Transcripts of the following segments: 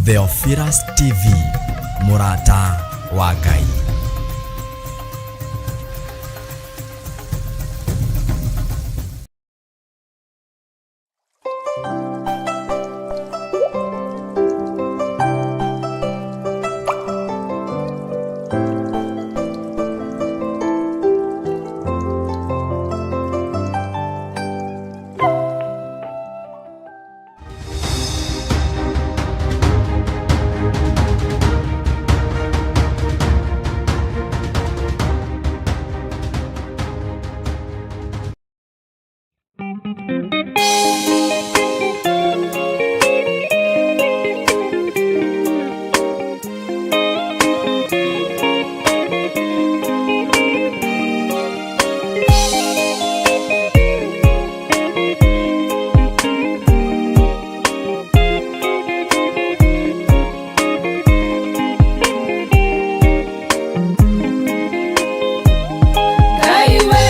Theophilus TV, mũrata wa Ngai. Ngai we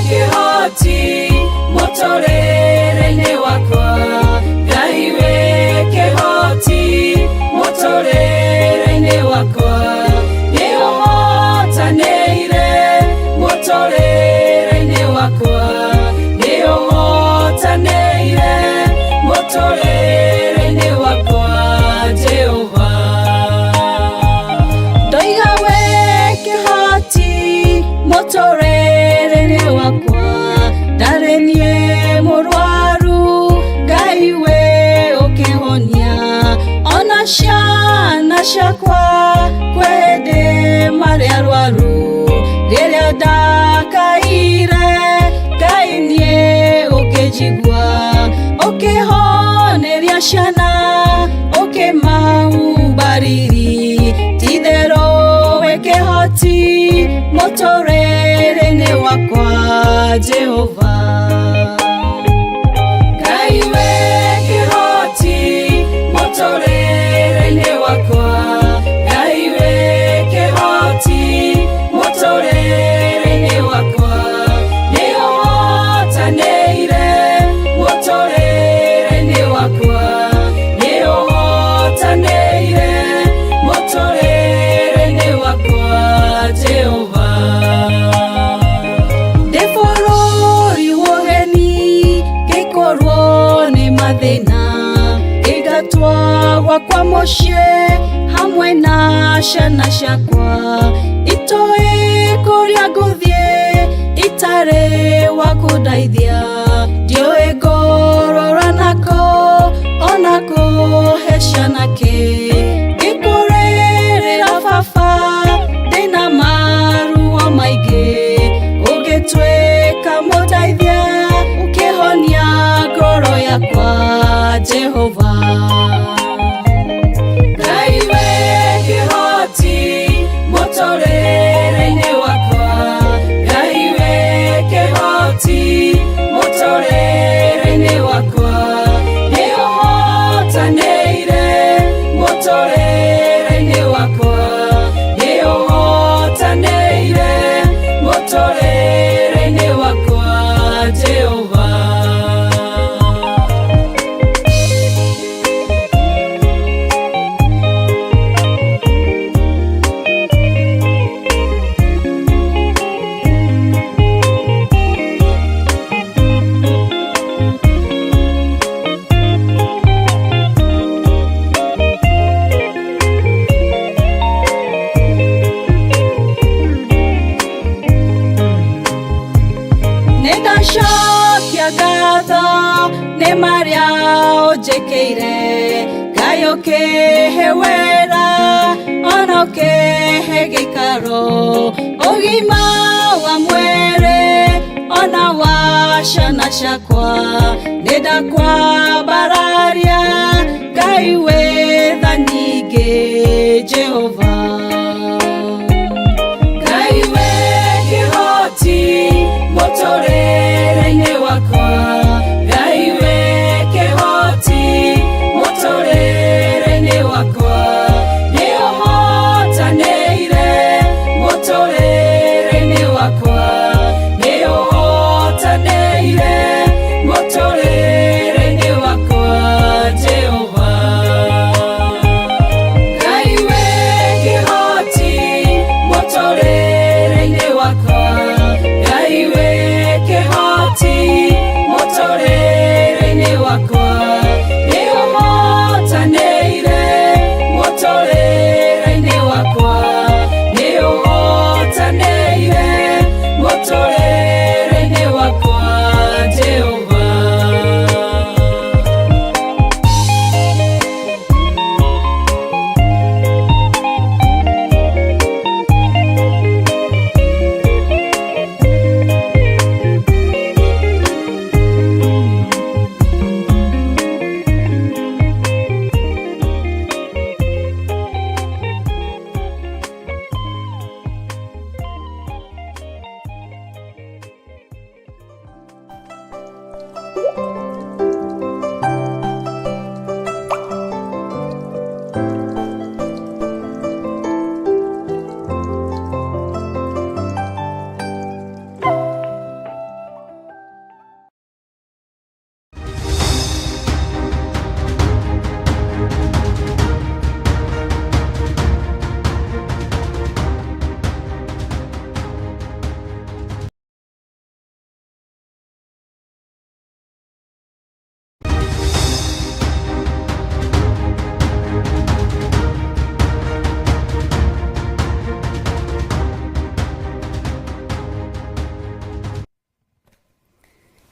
kĩhoti mũtũrĩre-inĩ wakwa, Ngai we kĩhoti mũtũrĩre-inĩ wakwa, nĩ ũhotanĩire mũtũrĩre-inĩ wakwa, nĩ ũhotanĩire mũtũrĩre-inĩ wakwa, Jehova. Ndoiga we kĩhoti mũtũrĩre-inĩ wakwa, ndarĩ niĩ mũrwaru, Ngai we ũkĩhonia, ona ciana ciakwa kwĩ hĩndĩ marĩ arwaru, rĩrĩa ndakaire Ngai niĩ ũkĩnjigua, ũkĩhoneria ciana ũkĩmahumba riri, ti-itherũ wĩ kĩhoti mũtũrĩre-inĩ wakwa, Jehova. Ngai we kĩhoti mũtũrĩre-inĩ wakwa, Ngai we kĩhoti mũtũrĩre-inĩ wakwa, nĩ ũhotanĩire mũtũrĩre-inĩ wakwa, nĩ ũhotanĩire mũtũrĩre-inĩ wakwa, Jehova. Ndĩ bũrũri wa ũgeni ngĩkorwo nĩ mathĩna, ngĩingatwo gwakwa mũciĩ hamwe na ciana ciakwa, itoĩ kũrĩa ngũthiĩ itarĩ wa kũndeithia, ndiũĩ ngũrora nako ona kũhe ciana kĩ, ngĩkũrĩrĩra baba ndĩna maruo maingĩ, ũngĩtuĩka mũndeithia ũkĩhonia ngoro yakwa, Jehova. Ngai we kĩhoti mũtũrĩre-inĩ wakwa, Ngai we kĩhoti mũtũrĩre-inĩ wakwa, nĩ ũhotanĩire mũtũrĩre-inĩ wakwa, nĩ ũhotanĩire mũtũrĩre-inĩ wakwa, Jehova. Nĩ ndacokia ngatho nĩ marĩa ũnjĩkĩire, Ngai ũkĩhe wĩra ona ũkĩhe gĩikaro, ũgima wa mwĩrĩ ona wa ciana ciakwa, nĩ ndakwambararia Ngai wĩ tha nyingĩ, Jehova. Ngai we kĩhoti mũtũrĩre-inĩ wakwa, Ngai we kĩhoti mũtũrĩre-inĩ wakwa, nĩ ũhotanĩire mũtũrĩre-inĩ wakwa, nĩ ũhotanĩire mũtũrĩre-inĩ wakwa, Jehova.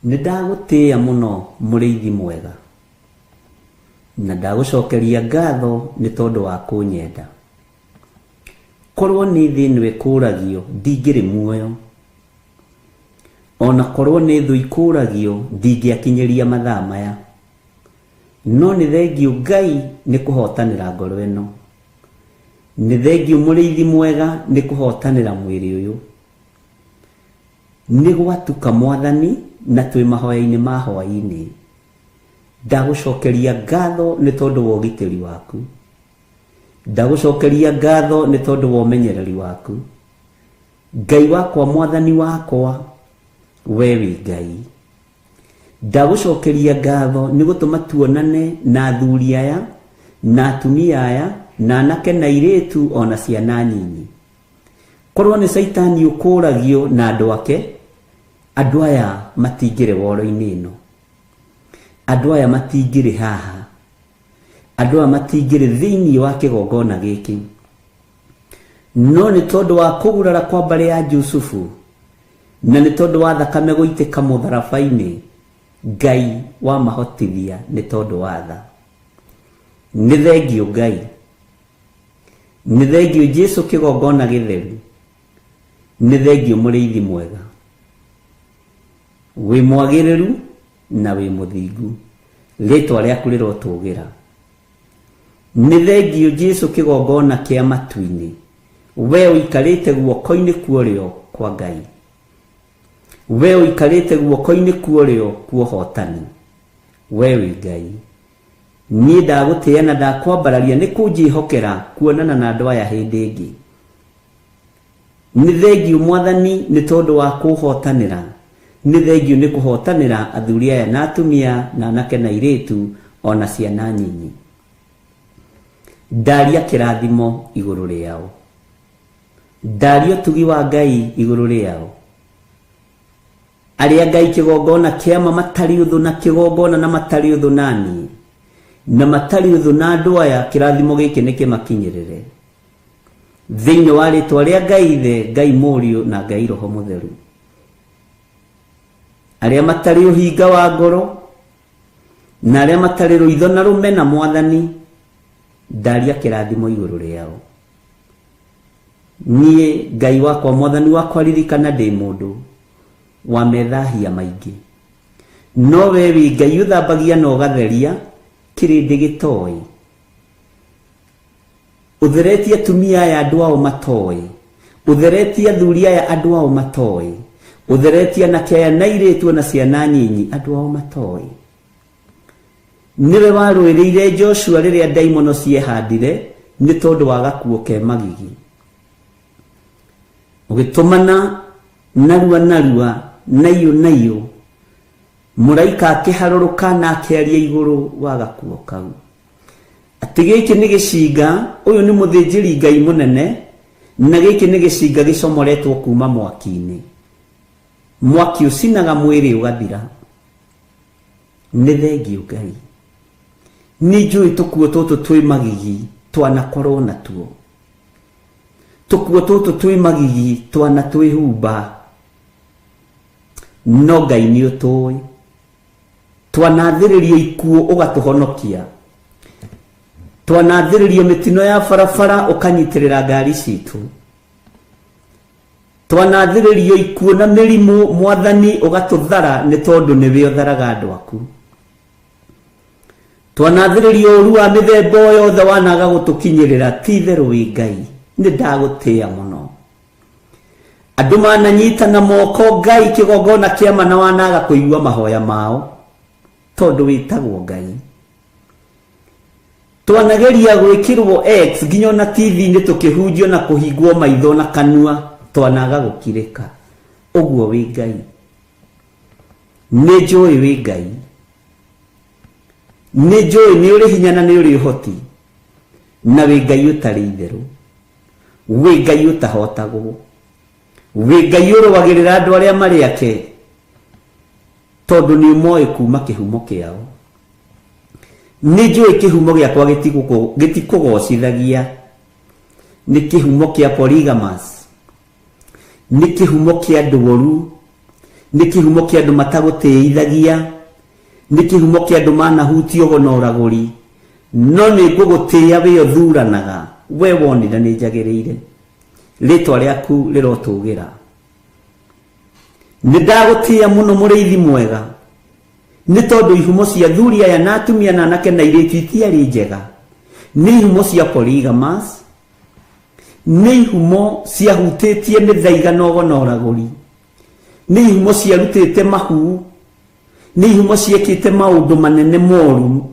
Nĩ ndagũtĩĩa mũno mũrĩithi mwega, na ndagũcokeria ngatho nĩ tondũ wa kũnyenda. Korwo nĩ thĩ ĩno ĩkũragio ndingĩrĩ muoyo, ona korwo nĩ thũ ikũragio ndingĩakinyĩria mathaa maya. No nĩ thengiũ Ngai nĩ kũhotanĩra ngoro ĩno, nĩ thengiũ mũrĩithi mwega nĩ kũhotanĩra mwĩrĩ ũyũ. Nĩ gwatuka Mwathani na twĩ mahoya-inĩ ma hwaĩ-inĩ. Ndagũcokeria ngatho nĩ tondũ wa ũgitĩri waku, ndagũcokeria ngatho nĩ tondũ wa ũmenyereri waku. Ngai wakwa, Mwathani wakwa, we wĩ Ngai. Ndagũcokeria ngatho nĩ gũtũma tuonane na athuri aya na atumia aya na anake na airĩtu ona ciana nyinyi. Korwo nĩ Caitani ũkũragio na andũ ake, andũ aya matingĩrĩ woro-inĩ ĩno, andũ aya matingĩrĩ haha, andũ aya matingĩrĩ thĩinĩ wa kĩgongona gĩkĩ. No nĩ tondũ wa kũgurara kwa mbarĩ ya Jusufu, na nĩ tondũ wa thakame gũitĩka mũtharaba-inĩ, Ngai wamahotithia nĩ tondũ wa tha. Nĩ thengiũ Ngai, nĩ thengiũ Jesu kĩgongona gĩtheru, nĩ thengiũ mũrĩithi mwega, wĩ mwagĩrĩru na wĩ mũthingu, rĩtwa rĩaku rĩrotũgĩra. Nĩ thengiũ Jesu kĩgongona kĩa matu-inĩ, we ũikarĩte guoko-inĩ kuorĩo kwa Ngai, we ũikarĩte guoko-inĩ kuorĩo kwa ũhotani, we wĩ Ngai. Niĩ ndagũtĩĩa na ndakwambararia nĩ kũnjĩhokera kuonana na andũ aya hĩndĩ ĩngĩ. Nĩ thengiũ Mwathani nĩ tondũ wa kũhotanĩra, nĩ thengiũ nĩ kũhotanĩra athuri aya na atumia na anake na airĩtu ona ciana nyinyi. Ndaria kĩrathimo igũrũ rĩao, ndaria ũtugi wa Ngai igũrũ rĩao. Arĩa Ngai kĩgongona kĩama matarĩ ũthũ na kĩgongona na matarĩ ũthũ nani, na matarĩ ũthũ na andũ aya, kĩrathimo gĩkĩ nĩ kĩmakinyĩrĩre thĩinĩ wa rĩtwa rĩa Ngai Ithe, Ngai Mũriũ na Ngai Roho Mũtheru. Arĩa matarĩ ũhinga wa ngoro na arĩa matarĩ rũitho na rũmena Mwathani, ndaria kĩrathimo igũrũ rĩao. Niĩ Ngai wakwa, Mwathani wakwa, ririkana ndĩ mũndũ wa methahia maingĩ, no we wĩ Ngai ũthambagia na ũgatheria kĩrĩndĩ gĩtoĩ. Ũtheretie atumia aya andũ ao matoĩ, ũtheretie athuri aya andũ ao matoĩ, ũtheretie anake aya na airĩtu na ciana nyinyi andũ ao matoĩ. Nĩwe warũĩrĩire Joshua rĩrĩa ndaimono ciehandire nĩ tondũ wa gakuo ke magigi, ũgĩtũmana narua narua naiyũ naiyũ, mũraika akĩharũrũka na akĩaria igũrũ wa gakuo kau atĩ gĩkĩ nĩ gĩcinga, ũyũ nĩ mũthĩnjĩri Ngai mũnene, na gĩkĩ nĩ gĩcinga gĩcomoretwo kuma mwaki-inĩ. Mwaki ũcinaga mwĩrĩ ũgathira. Nĩ thengiũ Ngai, nĩ njũĩ tũkuo tũtũ twĩ magigi twanakorwo natuo, tũkuo tũtũ twĩ magigi twanatwĩhumba, no Ngai nĩ ũtũĩ. Twanathĩrĩrio ikuũ ũgatũhonokia, twanathĩrĩrio mĩtino ya barabara ũkanyitĩrĩra ngari citũ, twanathĩrĩrio ikuũ na mĩrimũ Mwathani ũgatũthara nĩ tondũ nĩwe ũtharaga andũ aku. Twanathĩrĩrio ũru wa mĩthemba o yothe wanaga gũtũkinyĩrĩra, ti itherũ wĩ Ngai, nĩ ndagũtĩĩa mũno. Andũ mananyitana moko Ngai kĩgongona kĩama na wanaga kũigua mahoya mao, tondũ wĩtagwo Ngai. Twanageria gwĩkĩrwo X nginya ona TV-inĩ tũkĩhunjio na kũhingwo maitho na kanua, twanaga gũkirĩka. Ũguo wĩ Ngai, nĩ njũĩ wĩ Ngai, nĩ njũĩ nĩ ũrĩ hinya na nĩ ũrĩ ũhoti, na wĩ Ngai ũtarĩ itherũ, wĩ Ngai ũtahotagwo, wĩ Ngai ũrũagĩrĩra andũ arĩa marĩ ake, tondũ nĩ ũmoĩ kuma kĩhumo kĩao. Nĩ njũĩ kĩhumo gĩakwa gĩtikũgocithagia, nĩ kĩhumo kĩa polygamous, nĩ kĩhumo kĩa andũ oru, Nĩ kĩhumo kĩa andũ matagũtĩithagia, nĩ kĩhumo kĩa andũ manahutio ũgo na ũragũri, no nĩ ngũgũtĩĩa wĩ ũthuranaga, we wonire nĩ njagĩrĩire. Rĩtwa rĩaku rĩrotũgĩra. Nĩ ndagũtĩĩa mũno mũrĩithi mwega, nĩ tondũ ihumo cia athuri aya na atumia na anake na airĩtu itiarĩ njega. Nĩ ihumo cia polygamous, nĩ ihumo ciahutĩtie mĩthaiga na ũgo na ũragũri, nĩ ihumo ciarutĩte mahu, nĩ ihumo ciekĩte maũndũ manene moru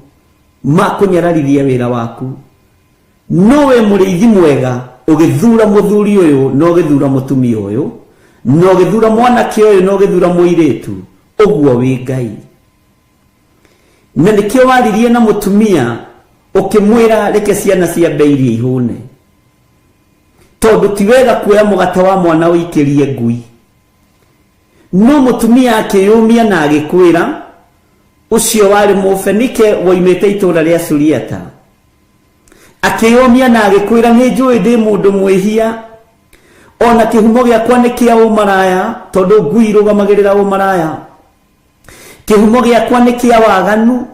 ma kũnyararithia wĩra waku. No we mũrĩithi mwega ũgĩthura mũthuri ũyũ na ũgĩthura mũtumia ũyũ na ũgĩthura mwanake ũyũ na ũgĩthura mũirĩtu, ũguo wĩ Ngai. Na nĩkĩo waririe na mũtumia ũkĩmwĩra reke ciana ciambe irie ihũne, tondũ ti wega kuoya mũgate wa mwana ũikĩrie ngui. No mũtumia akĩyũmia na agĩkwĩra, ũcio warĩ Mũfenike woimĩte itũũra rĩa Suriata, akĩyũmia na agĩkwĩra, nĩ njũĩ ndĩ mũndũ mwĩhia, ona kĩhumo gĩakwa nĩ kĩa ũmaraya, tondũ ngui irũgamagĩrĩra ũmaraya. Kĩhumo gĩakwa nĩ kĩa waganu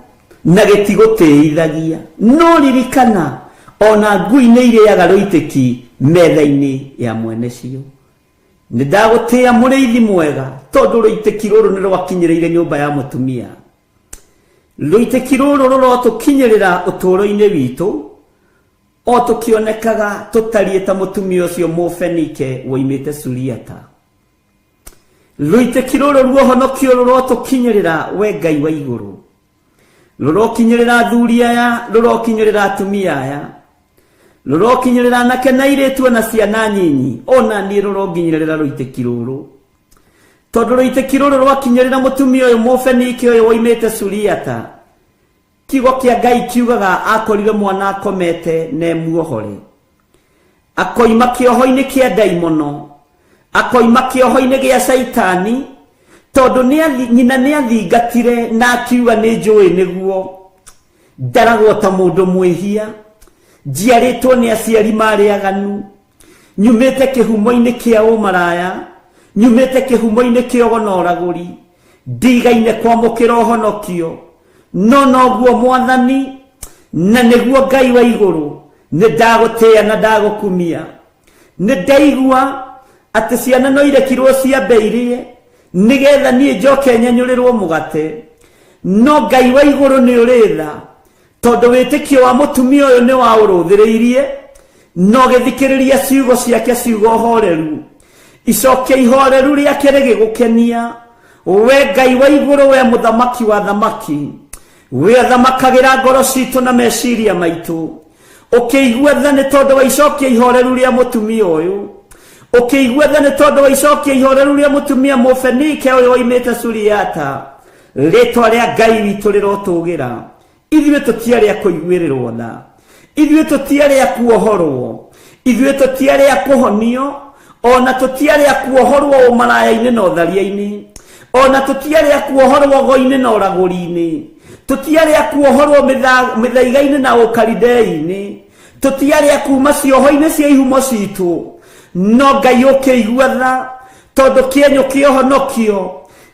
na gĩtigũtĩithagia. No ririkana, ona ngui nĩ irĩaga rũitĩki metha-inĩ ya mwene cio. Nĩ ndagũtĩĩa mũrĩithi mwega, tondũ rũitĩki rũrũ nĩ rwakinyĩrĩire nyũmba ya mũtumia. Rũitĩki rũrũ rũrotũkinyĩrĩra ũtũũro-inĩ witũ, o tũkĩonekaga tũtariĩ ta mũtumia ũcio Mũfenike woimĩte Suriata. Rũitĩki rũrũ ruohonokio rũrotũkinyĩrĩra, we Ngai wa igũrũ. Rũrokinyĩrĩra athuri aya, rũrokinyĩrĩra atumia aya, rũrokinyĩrĩra anake na airĩtu ona ciana nyinyi, ona niĩ rũronginyĩrĩra rũitĩki rũrũ. Tondũ rũitĩki rũrũ rwakinyĩrĩra mũtumia ũyũ Mũfenike ũyũ woimĩte Suriata, kiugo kĩa Ngai kiugaga akorire mwana akomete na emuohore. Akoima kĩoho-inĩ kĩa ndaimono, akoima kĩoho-inĩ gĩa Caitani, tondũ nyina nĩ athingatire na akiuga nĩ njũĩ nĩguo ndaragwo ta mũndũ mwĩhia, njiarĩtwo nĩ aciari marĩ aganu, nyumĩte kĩhumo-inĩ kĩa ũmaraya, nyumĩte kĩhumo-inĩ kĩa ũgo na ũragũri, ndigaine kwamũkĩra ũhonokio. No noguo Mwathani na nĩguo Ngai wa igũrũ, nĩ ndagũtĩĩa na ndagũkumia. Nĩ ndaigua atĩ ciana no irekirwo ciambe irĩe nĩgetha niĩ njoke nyenyũrĩrwo mũgate. No Ngai wa igũrũ nĩ ũrĩ tha, tondũ wĩtĩkio wa mũtumia ũyũ nĩ waũrũthĩrĩirie, na ũgĩthikĩrĩria ciugo ciake, ciugo horeru. Icokia ihoreru rĩake rĩgĩgũkenia. We Ngai wa igũrũ, we mũthamaki wa thamaki, we athamakagĩra ngoro citũ na meciria maitũ, ũkĩigua tha nĩ tondũ wa icokia ihoreru rĩa mũtumia ũyũ, ũkĩigua tha nĩ tondũ wa icokia ihoreru rĩa mũtumia Mũfenike ũyũ woimĩte Suriata. Rĩtwa rĩa Ngai witũ rĩrotũgĩra. Ithuĩ tũtiarĩ a kũiguĩrĩrwo tha, ithuĩ tũtiarĩ a kuohorwo, ithuĩ tũtiarĩ a kũhonio, ona tũtiarĩ a kuohorwo ũmaraya-inĩ na ũtharia-inĩ, ona tũtiarĩ a kuohorwo ũgo-inĩ na ũragũri-inĩ, tũtiarĩ a kuohorwo mĩthaiga-inĩ na ũkaridei-inĩ, tũtiarĩ a kuma cioho-inĩ cia ihumo citũ. No Ngai ũkĩigua tha, tondũ kĩenyũ kĩa ũhonokio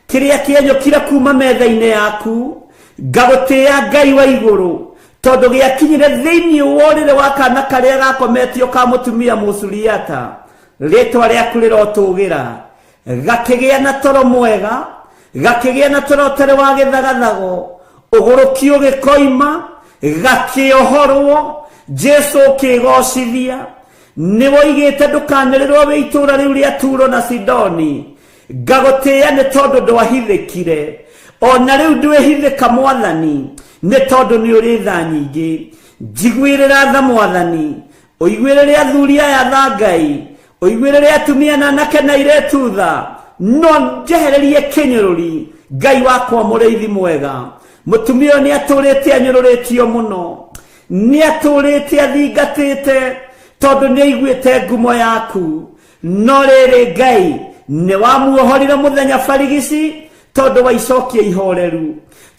kĩrĩa kĩenyũkire kuma metha-inĩ yaku, ngagũtĩĩa Ngai wa igũrũ, tondũ gĩakinyire thĩinĩ wa ũrĩrĩ wa kana karĩa gakometio ka mũtumia Mũsuriata. Rĩtwa rĩaku rĩrotũgĩra. Gakĩgĩa na toro mwega, gakĩgĩa na toro ũtarĩ wa gĩthagathago, ũgũrũki ũgĩkoima, gakĩohorwo. Jesu ũkĩgocithia. Nĩ woigĩte ndũkanĩrĩrwo wĩ itũũra rĩu rĩa Turo na Sidoni. Ngagũtĩĩa nĩ tondũ ndwahithĩkire, ona rĩu ndwĩhithĩka Mwathani, nĩ tondũ nĩ ũrĩ tha nyingĩ. Njiguĩrĩra tha Mwathani, ũiguĩrĩre athuri aya tha Ngai, ũiguĩrĩre atumia na anake na airĩtu tha, no njehererie kĩnyũrũri. Ngai wakwa mũrĩithi mwega, mũtumia ũyũ nĩ atũrĩte anyũrũrĩtio mũno, nĩ atũrĩte athingatĩte, tondũ nĩ aiguĩte ngumo yaku. No rĩrĩ Ngai nĩ wamuohorire mũthenya barigici, tondũ wa icokia ihoreru,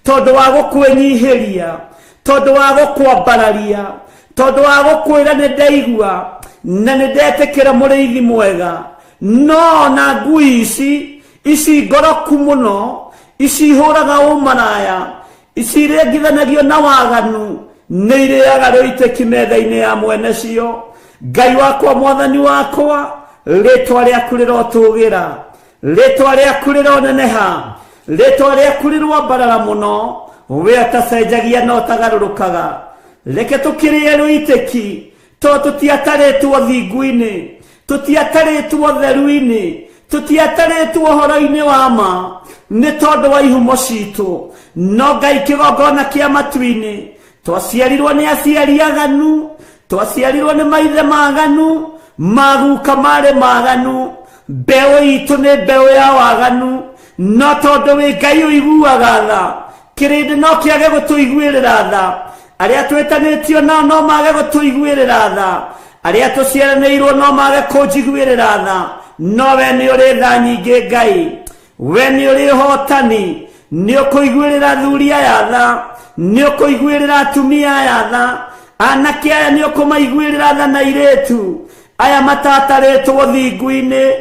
tondũ wa gũkwĩnyihĩria, tondũ wa gũkwambararia, tondũ wa gũkwĩra nĩ ndaigua na nĩ ndetĩkĩra mũrĩithi mwega. No ona ngui ici Ici ngoroku mũno, ici ihũraga ũmaraya, ici irengithanagio na waganu, nĩ irĩaga rũitĩki metha-inĩ ya mwene cio. Ngai wakwa, mwathani wakwa, rĩtwa rĩaku rĩrotũgĩra, rĩtwa rĩaku rĩroneneha, rĩtwa rĩaku rĩroambarara mũno. We ũtacenjagia na ũtagarũrũkaga, reke tũkĩrĩe rũitĩki, tondũ tũtiatarĩtwo thingu-inĩ, tũtiatarĩtwo theru-inĩ, tũtiatarĩtwo ũhoro-inĩ wa ma, nĩ tondũ wa ihumo citũ. No Ngai kĩgongona kĩa matu-inĩ, twaciarirwo nĩ aciari aganu, twaciarirwo nĩ maithe maganu, maguka marĩ maganu, mbeũ itũ nĩ mbeũ ya waganu. No tondũ wĩ Ngai ũiguaga tha, kĩrĩndĩ no kĩage gũtũiguĩrĩra tha, arĩa twĩtanĩtio nao no mage gũtũiguĩrĩra tha, arĩa tũciaranĩirwo no mage kũnjiguĩrĩra tha, no we nĩ ũrĩ tha nyingĩ Ngai, we nĩ ũrĩ ũhotani, nĩ ũkũiguĩrĩra athuri aya tha, nĩ ũkũiguĩrĩra atumia aya tha, anake aya nĩ ũkũmaiguĩrĩra tha na airĩtu aya matatarĩtwo thingu-inĩ,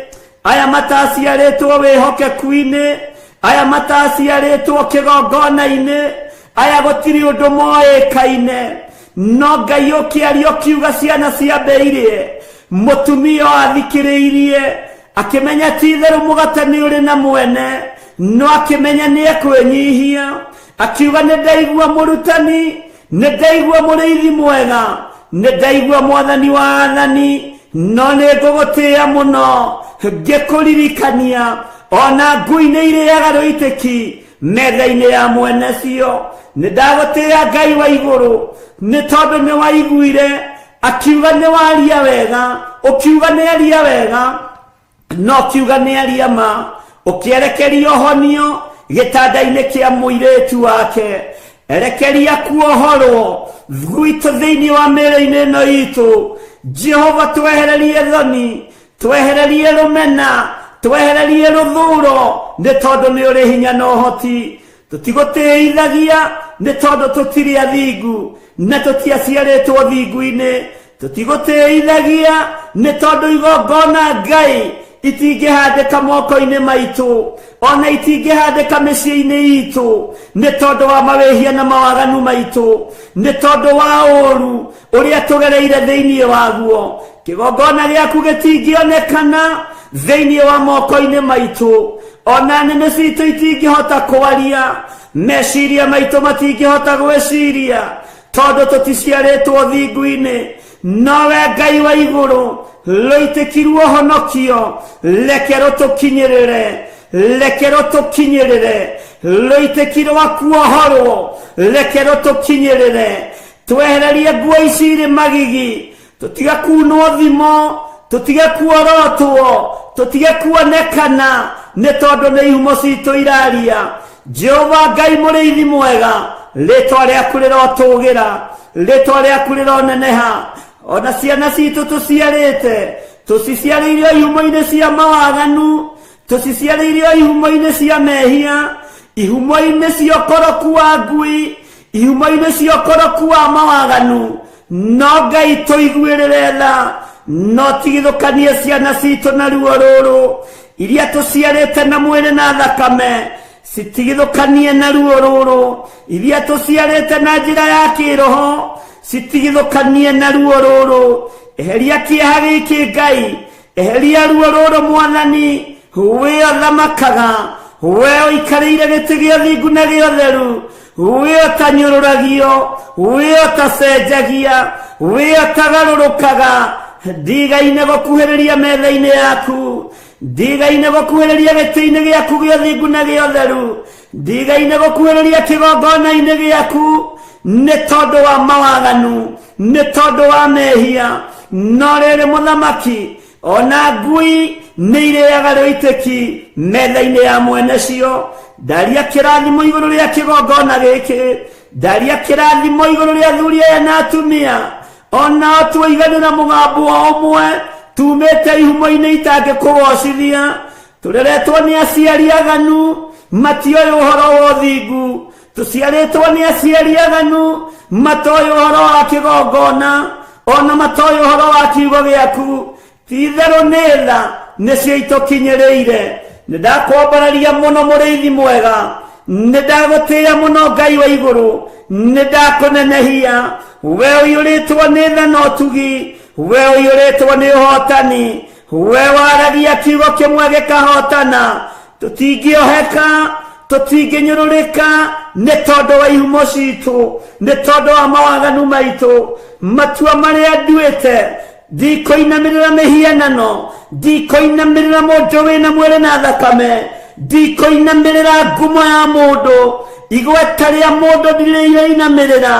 aya mataciarĩtwo wĩhokeku-inĩ, aya mataciarĩtwo kĩgongona-inĩ, aya gũtirĩ ũndũ moĩkaine. No Ngai ũkĩaria ũkiuga ciana ciambĩirie, mũtumia athikĩrĩirie akĩmenya ti itherũ mũgate nĩ ũrĩ na mwene, no akĩmenya nĩ ekwĩnyihia, akiuga nĩ ndaigua mũrutani, nĩ ndaigua mũrĩithi mwega, nĩ ndaigua mwathani wa athani, no nĩ ngũgũtĩĩa mũno ngĩkũririkania ona ngui nĩ irĩaga rũitĩki metha-inĩ ya mwene cio. Nĩ ndagũtĩĩa Ngai wa igũrũ, nĩ tondũ nĩ waiguire akiuga nĩ waria wega, ũkiuga nĩ aria wega, no kiuga nĩ aria ma, ũkĩerekeria ũhonio gĩtanda-inĩ kĩa mũirĩtu wake. Erekeria kuohorwo gwitũ thĩinĩ wa mĩĩrĩ-inĩ ĩno itũ. Jehova, twehererie thoni, twehererie rũmena, twehererie rũthũro, nĩ tondũ nĩ ũrĩ hinya na ũhoti. Tũtigũtĩithagia nĩ tondũ tũtirĩ athingu na tũtiaciarĩtwo thingu-inĩ. Tũtigũtĩithagia nĩ tondũ igongona Ngai itingĩhandĩka moko-inĩ maitũ, ona itingĩhandĩka mĩciĩ-inĩ itũ, nĩ tondũ wa mawĩhia na mawaganu maitũ, nĩ tondũ wa ũũru ũrĩa tũgereire thĩinĩ waguo. Kĩgongona gĩaku gĩtingĩonekana thĩinĩ wa moko-inĩ maitũ, ona nĩmĩ citũ itingĩhota kwaria, meciria maitũ matingĩhota gwĩciria, tondũ tũticiarĩtwo thingu-inĩ. Nowe Ngai wa igũrũ, rũitĩki ruohonokio, reke rũtũkinyĩrĩre, reke rũtũkinyĩrĩre, rũitĩki rwa kuohorwo, reke rũtũkinyĩrĩre. Twehererie nguo ici irĩ magigi, tũtige kunwo thimo, tũtige kuorotwo, tũtige kuonekana, nĩ tondũ nĩ ihumo citũ iraria. Jehova Ngai mũrĩithi mwega, rĩtwa rĩaku rĩrotũgĩra, rĩtwa rĩaku rĩroneneha. Ona ciana citũ tũciarĩte, tũciciarĩire ihumo-inĩ cia mawaganu, tũciciarĩire ihumo-inĩ cia mehia, ihumo-inĩ cia ũkoroku wa ngui, ihumo-inĩ cia ũkoroku wa mawaganu. No Ngai tũiguĩrĩre tha, no tigithũkanie ciana citũ na ruo rũrũ, iria tũciarĩte na mwĩrĩ na thakame, citigithũkanie na ruo rũrũ, iria tũciarĩte na njĩra ya kĩroho, citigithũkanie na ruo rũrũ. Eheria kĩeha gĩkĩ Ngai, eheria ruo rũrũ Mwathani, we ũthamakaga, we ũikarĩire gĩtĩ gĩa thingu na gĩa ũtheru, we ũtanyũrũragio, we ũtacenjagia, we ũtagarũrũkaga. Ndigaine gũkuhĩrĩria metha-inĩ yaku, ndigaine gũkuhĩrĩria gĩtĩ-inĩ gĩaku gĩa thingu na gĩa ũtheru, ndigaine gũkuhĩrĩria kĩgongona-inĩ gĩaku, nĩ tondũ wa mawaganu, nĩ tondũ wa mehia. No rĩrĩ mũthamaki, ona ngui nĩ irĩaga rũitĩki metha-inĩ ya mwene cio. Ndaria kĩrathimo igũrũ rĩa kĩgongona gĩkĩ, ndaria kĩrathimo igũrũ rĩa athuri aya na atumia, onao tuiganĩra mũgambo o ũmwe, tumĩte ihumo-inĩ itangĩkũgocithia. Tũreretwo nĩ aciari aganu, matioĩ ũhoro wa ũthingu. Tũciarĩtwo nĩ aciari aganu, matoĩ ũhoro wa kĩgongona, ona matoĩ ũhoro wa kiugo gĩaku. Ti itherũ nĩ tha nĩcio itũkinyĩrĩire, Nĩ ndakwambararia mũno mũrĩithi mwega, nĩ ndagũtĩĩa mũno Ngai wa igũrũ, nĩ ndakũnenehia. We ũiyũrĩtwo nĩ tha na ũtugi, we ũiyũrĩtwo nĩ ũhotani, we waragia kiugo kĩmwe gĩkahotana. Tũtingĩoheka, tũtingĩnyũrũrĩka nĩ tondũ wa ihumo citũ, nĩ tondũ wa mawaganu maitũ. Matua marĩa nduĩte, ndikũinamĩrĩra mĩhianano, ndikũinamĩrĩra mũndũ wĩna mwĩrĩ na thakame, ndikũinamĩrĩra ngumo ya mũndũ, igweta rĩa mũndũ ndirĩinamĩrĩra.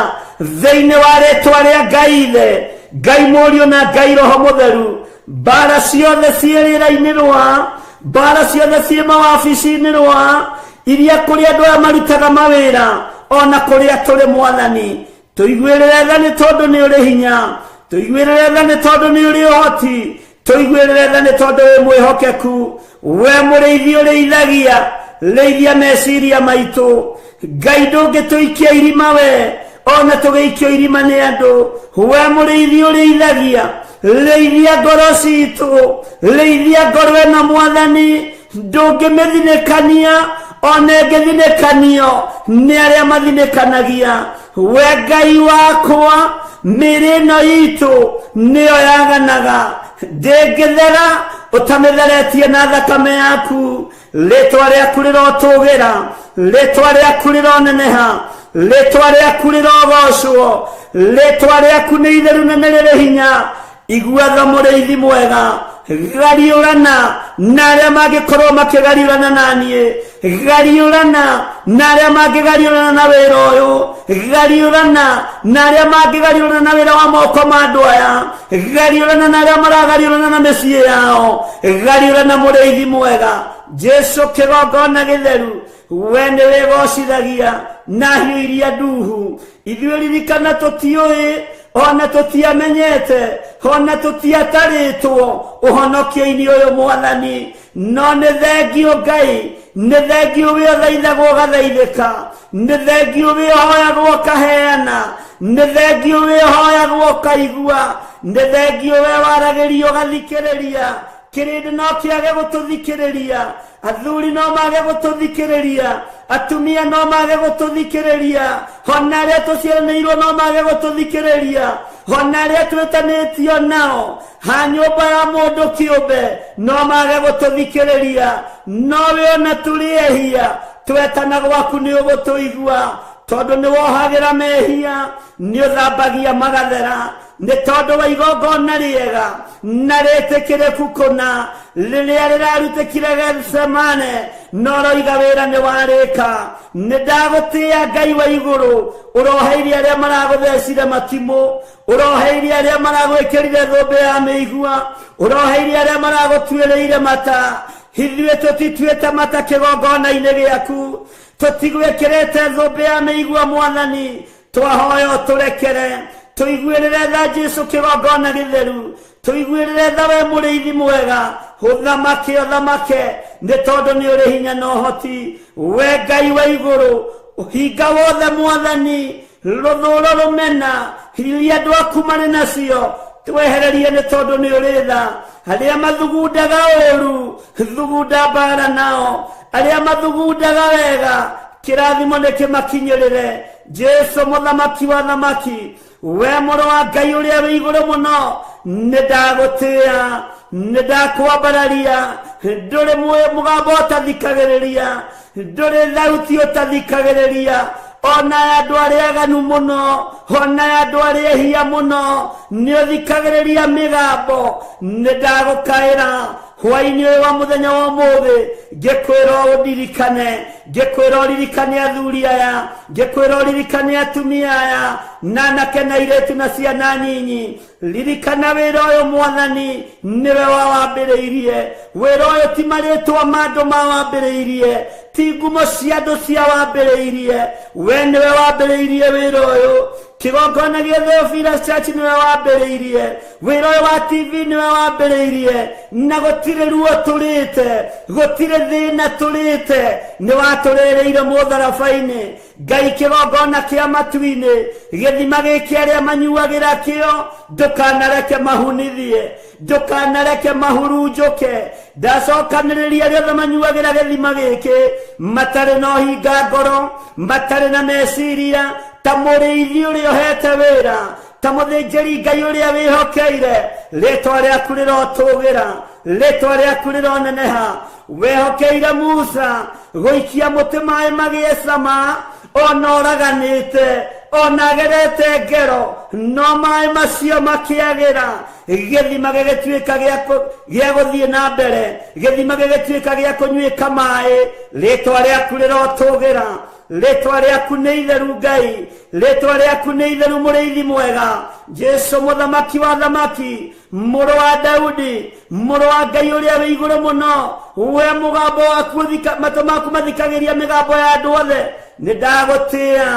Thĩinĩ wa rĩtwa rĩa Ngai Ithe, Ngai Mũriũ na Ngai Roho Mũtheru, mbara ciothe ciĩ rĩera-inĩ rwa, mbara ciothe ciĩ mawabici-inĩ rwa, iria kũrĩa andũ aya marutaga mawĩra, ona kũrĩa tũrĩ Mwathani, tũiguĩrĩre tha nĩ tondũ nĩ ũrĩ hinya, tũiguĩrĩre tha nĩ tondũ nĩ ũrĩ ũhoti, tũiguĩrĩre tha nĩ tondũ wĩ mwĩhokeku. We mũrĩithi ũrĩithagia, rĩithia meciria maitũ. Ngai ndũngĩtũikia irima we, ona tũgĩikio irima nĩ andũ. We mũrĩithi ũrĩithagia, rĩithia ngoro citũ, rĩithia ngoro ĩno Mwathani, ndũngĩmĩthinĩkania ona ĩngĩthinĩkanio nĩ arĩa mathinĩkanagia. We Ngai wakwa, mĩĩrĩ ĩno itũ nĩyo yaganaga, ndĩngĩthera ũtamĩtheretie na thakame yaku. Rĩtwa rĩaku rĩrotũgĩra, rĩtwa rĩaku rĩroneneha, rĩtwa rĩaku rĩrogocwo, rĩtwa rĩaku nĩ itheru na nĩ rĩrĩ hinya. Igua tha mũrĩithi mwega, gariũrana na arĩa mangĩkorwo makĩgariũrana na niĩ, gariũrana na arĩa mangĩgariũrana na wĩra ũyũ, gariũrana na arĩa mangĩgariũrana na wĩra wa moko ma andũ aya, gariũrana na arĩa maragariũrana na mĩciĩ yao, gariũrana mũrĩithi mwega. Jesu kĩgongona gĩtheru, we nĩ wĩgocithagia na hiũ iria nduhu. Ithuĩ ririkana tũtiũĩ, ona tũtiamenyete, ona tũtiatarĩtwo ũhonokio-inĩ ũyũ Mwathani, no nĩ thengio Ngai, nĩ thengio wĩ ũthaithagwo ũgathaithĩka, nĩ thengio wĩ ũhoyagwo ũkaheana, nĩ thengio wĩ ũhoyagwo ũkaigua, nĩ thengio we waragĩrio ũgathikĩrĩria. Kĩrĩndĩ no kĩage gũtũthikĩrĩria, athuri no mage gũtũthikĩrĩria, atumia no mage gũtũthikĩrĩria, ona arĩa tũciaranĩirwo no mage gũtũthikĩrĩria, ona arĩa twĩtanĩtio nao ha nyũmba ya mũndũ kĩũmbe no mage gũtũthikĩrĩria, no we ona tũrĩ ehia twetana gwaku nĩ ũgũtũigua, tondũ nĩ wohagĩra mehia, nĩ ũthambagia magathera, nĩ tondũ wa igongona rĩega na rĩtĩkĩrĩku kũna rĩrĩa rĩrarutĩkire Gethsemane, no roiga wĩra nĩ warĩka. Nĩ ndagũtĩĩa Ngai wa igũrũ, ũroheirie arĩa maragũthecire matimũ, ũroheirie arĩa maragwĩkĩrire thũmbĩ ya mĩigua, ũroheirie arĩa maragũtuĩrĩire mata. Ithuĩ tũtituĩte mata kĩgongona-inĩ gĩaku, tũtigwĩkĩrĩte thũmbĩ ya mĩigua Mwathani, twahoya ũtũrekere, tũiguĩrĩre tha Jesu kĩgongona gĩtheru, tũiguĩrĩre tha we mũrĩithi mwega, ũthamake ũthamake nĩ tondũ nĩ ũrĩ hinya na ũhoti. We Ngai wa igũrũ, ũhinga wothe Mwathani, rũthũũro rũmena iria andũ aku marĩ nacio twehererie nĩ tondũ nĩ ũrĩ tha. Arĩa mathugundaga ũũru, thugunda mbara nao, arĩa mathugundaga wega, kĩrathimo nĩ kĩmakinyĩrĩre. Jesu mũthamaki wa thamaki, we mũrũ wa Ngai ũrĩa wĩ igũrũ mũno, nĩ ndagũtĩĩa, nĩ ndakwambararia. Ndũrĩ mũgambo ũtathikagĩrĩria, ndũrĩ thauti ũtathikagĩrĩria, ona ya andũ arĩa aganu mũno, ona ya andũ arĩa ehia mũno, nĩ ũthikagĩrĩria mĩgambo. Nĩ ndagũkaĩra hwaĩ-inĩ ũyũ wa mũthenya wa ũmũthĩ, ngĩkwĩra ũndirikane, ngĩkwĩra ũririkane athuri aya, ngĩkwĩra ũririkane atumia aya, na anake na airĩtu na ciana nyinyi. Ririkana wĩra ũyũ Mwathani, nĩwe wawambĩrĩirie. Wĩra ũyũ ti marĩtwa ma andũ mawambĩrĩirie, ti ngumo cia andũ ciawambĩrĩirie, we nĩwe wambĩrĩirie wĩra ũyũ. Kĩgongona gĩa Theophilus Church nĩwe wambĩrĩirie, wĩra ũyũ wa TV nĩwe wambĩrĩirie, na gũtirĩ ruo tũrĩte, gũtirĩ thĩna tũrĩte, nĩ watũrĩrĩire mũtharaba-inĩ. Ngai kĩgongona kĩa matu-inĩ, gĩthima gĩkĩ arĩa manyuagĩra kĩo, ndũkanareke mahunithie, ndũkanareke mahurunjũke. Ndacokanĩrĩria arĩa othe manyuagĩra gĩthima gĩkĩ, matarĩ na ũhinga ngoro, matarĩ na meciria, ta mũrĩithi ũrĩa ũhete wĩra, ta mũthĩnjĩri Ngai ũrĩa wĩhokeire, rĩtwa rĩaku rĩrotũgĩra, rĩtwa rĩaku rĩroneneha. Wehokeire Musa gũikia mũtĩ maĩ magĩe cama, ona ũraganĩte, ona agerete ngero, no maĩ macio makĩagĩra, gĩthima gĩgĩtuĩka gĩa gũthiĩ na mbere, gĩthima gĩgĩtuĩka gĩa kũnyuĩka maĩ. Rĩtwa rĩaku rĩrotũgĩra, rĩtwa rĩaku nĩ itheru Ngai, rĩtwa rĩaku nĩ itheru mũrĩithi mwega, Jesu mũthamaki wa thamaki, mũrũ wa Daudi, mũrũ wa Ngai ũrĩa wĩ igũrũ mũno. We mũgambo waku matũ maku mathikagĩria mĩgambo ya andũ othe. Nĩ ndagũtĩĩa,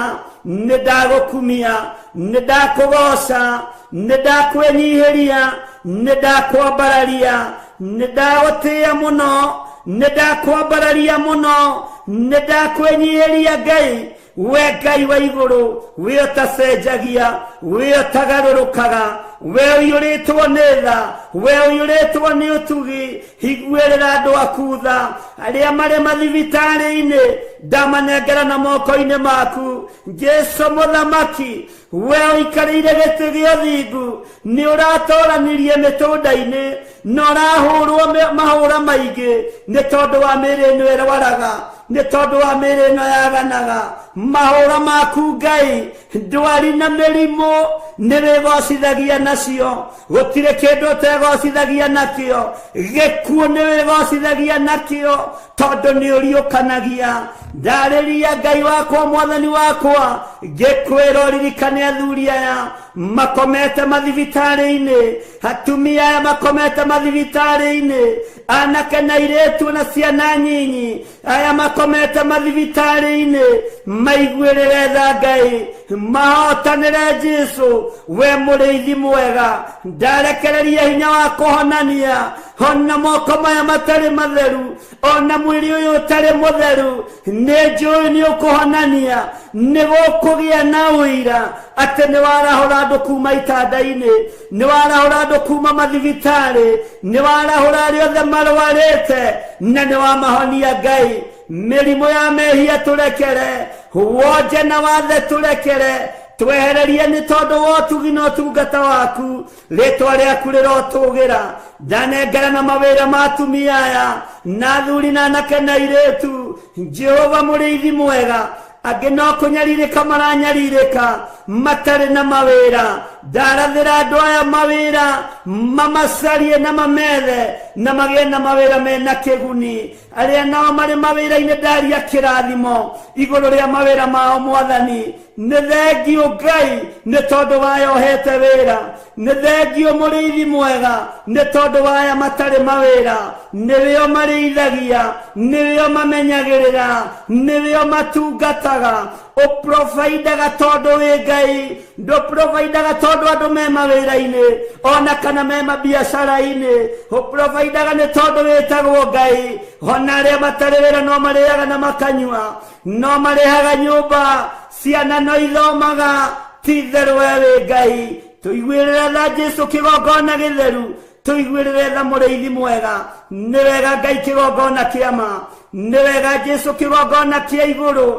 nĩ ndagũkumia, nĩ ndakũgoca, nĩ ndakwĩnyihĩria, nĩ ndakwambararia, nĩ ndagũtĩĩa mũno, nĩ ndakwambararia mũno, nĩ ndakwĩnyihĩria Ngai. We Ngai wa igũrũ, we ũtacenjagia, we ũtagarũrũkaga, we ũiyũrĩtwo nĩ tha, we ũiyũrĩtwo nĩ ũtugi, higuĩrĩra andũ aku tha, arĩa marĩ mathibitarĩ-inĩ, ndamanengera na moko-inĩ maku. Jesu mũthamaki, we ũikarĩire gĩtĩ gĩa ũthingu, nĩ ũratoranirie mĩtũnda-inĩ, na ũrahũrwo mahũra maingĩ nĩ tondũ wa mĩĩrĩ ĩno ĩrwaraga, nĩ tondũ wa mĩĩrĩ ĩno yaganaga. Mahũra maku Ngai, ndwari na mĩrimũ nĩ wĩgocithagia nacio, gũtirĩ kĩndũ ũtegocithagia nakĩo, gĩkuũ nĩ wĩgocithagia nakĩo, tondũ nĩ ũriũkanagia. Ndarĩria Ngai wakwa, mwathani wakwa, ngĩkwĩra ũririkane athuri aya makomete mathibitarĩ-inĩ, atumia aya makomete mathibitarĩ-inĩ, anake na airĩtu na ciana nyinyi aya makomete mathibitarĩ-inĩ, maiguĩrĩre tha Ngai, mahotanĩre Jesu, we mũrĩithi mwega. Ndarekereria hinya wa kũhonania, ona moko maya matarĩ matheru, ona mwĩrĩ ũyũ ũtarĩ mũtheru, nĩ njũĩ nĩ ũkũhonania, nĩ gũkũgĩa na ũira atĩ nĩ warahũra andũ kuma itanda-inĩ, nĩ warahũra andũ kuma mathibitarĩ, nĩ warahũra arĩa othe marwarĩte, na nĩ wamahonia Ngai. Mĩrimũ ya mehia tũrekere, wonje na wathe tũrekere, twehererie nĩ tondũ wa ũtugi na ũtungata waku. Rĩtwa rĩaku rĩrotũgĩra. Ndanengera na mawĩra ma atumia aya na athuri na anake na airĩtu. Jehova mũrĩithi mwega, angĩ no kũnyarirĩka maranyarirĩka matarĩ na mawĩra, ndarathĩra andũ aya mawĩra, mamacarie na mamethe na magĩe na mawĩra mena kĩguni. Arĩa nao marĩ mawĩra-inĩ, ndaria kĩrathimo igũrũ rĩa mawĩra mao mwathani. Nĩ thengiũ Ngai nĩ tondũ waya ũhete wĩra, nĩ thengiũ mũrĩithi mwega nĩ tondũ waya matarĩ mawĩra, nĩwĩo marĩithagia, nĩwĩo mamenyagĩrĩra, nĩwĩo matungataga. Ũprovaindaga tondũ wĩ Ngai, ndũprovaindaga tondũ andũ me mawĩra-inĩ ona kana me mabiacara-inĩ, ũprovaindaga nĩ tondũ wĩtagwo Ngai. Ona arĩa matarĩ wĩra no marĩaga na makanyua, no marĩhaga nyũmba, ciana no ithomaga. Ti itherũ we wĩ Ngai. Tũiguĩrĩre tha Jesu kĩgongona gĩtheru, tũiguĩrĩre tha mũrĩithi mwega. Nĩ wega Ngai kĩgongona kĩa ma, nĩ wega Jesu kĩgongona kĩa igũrũ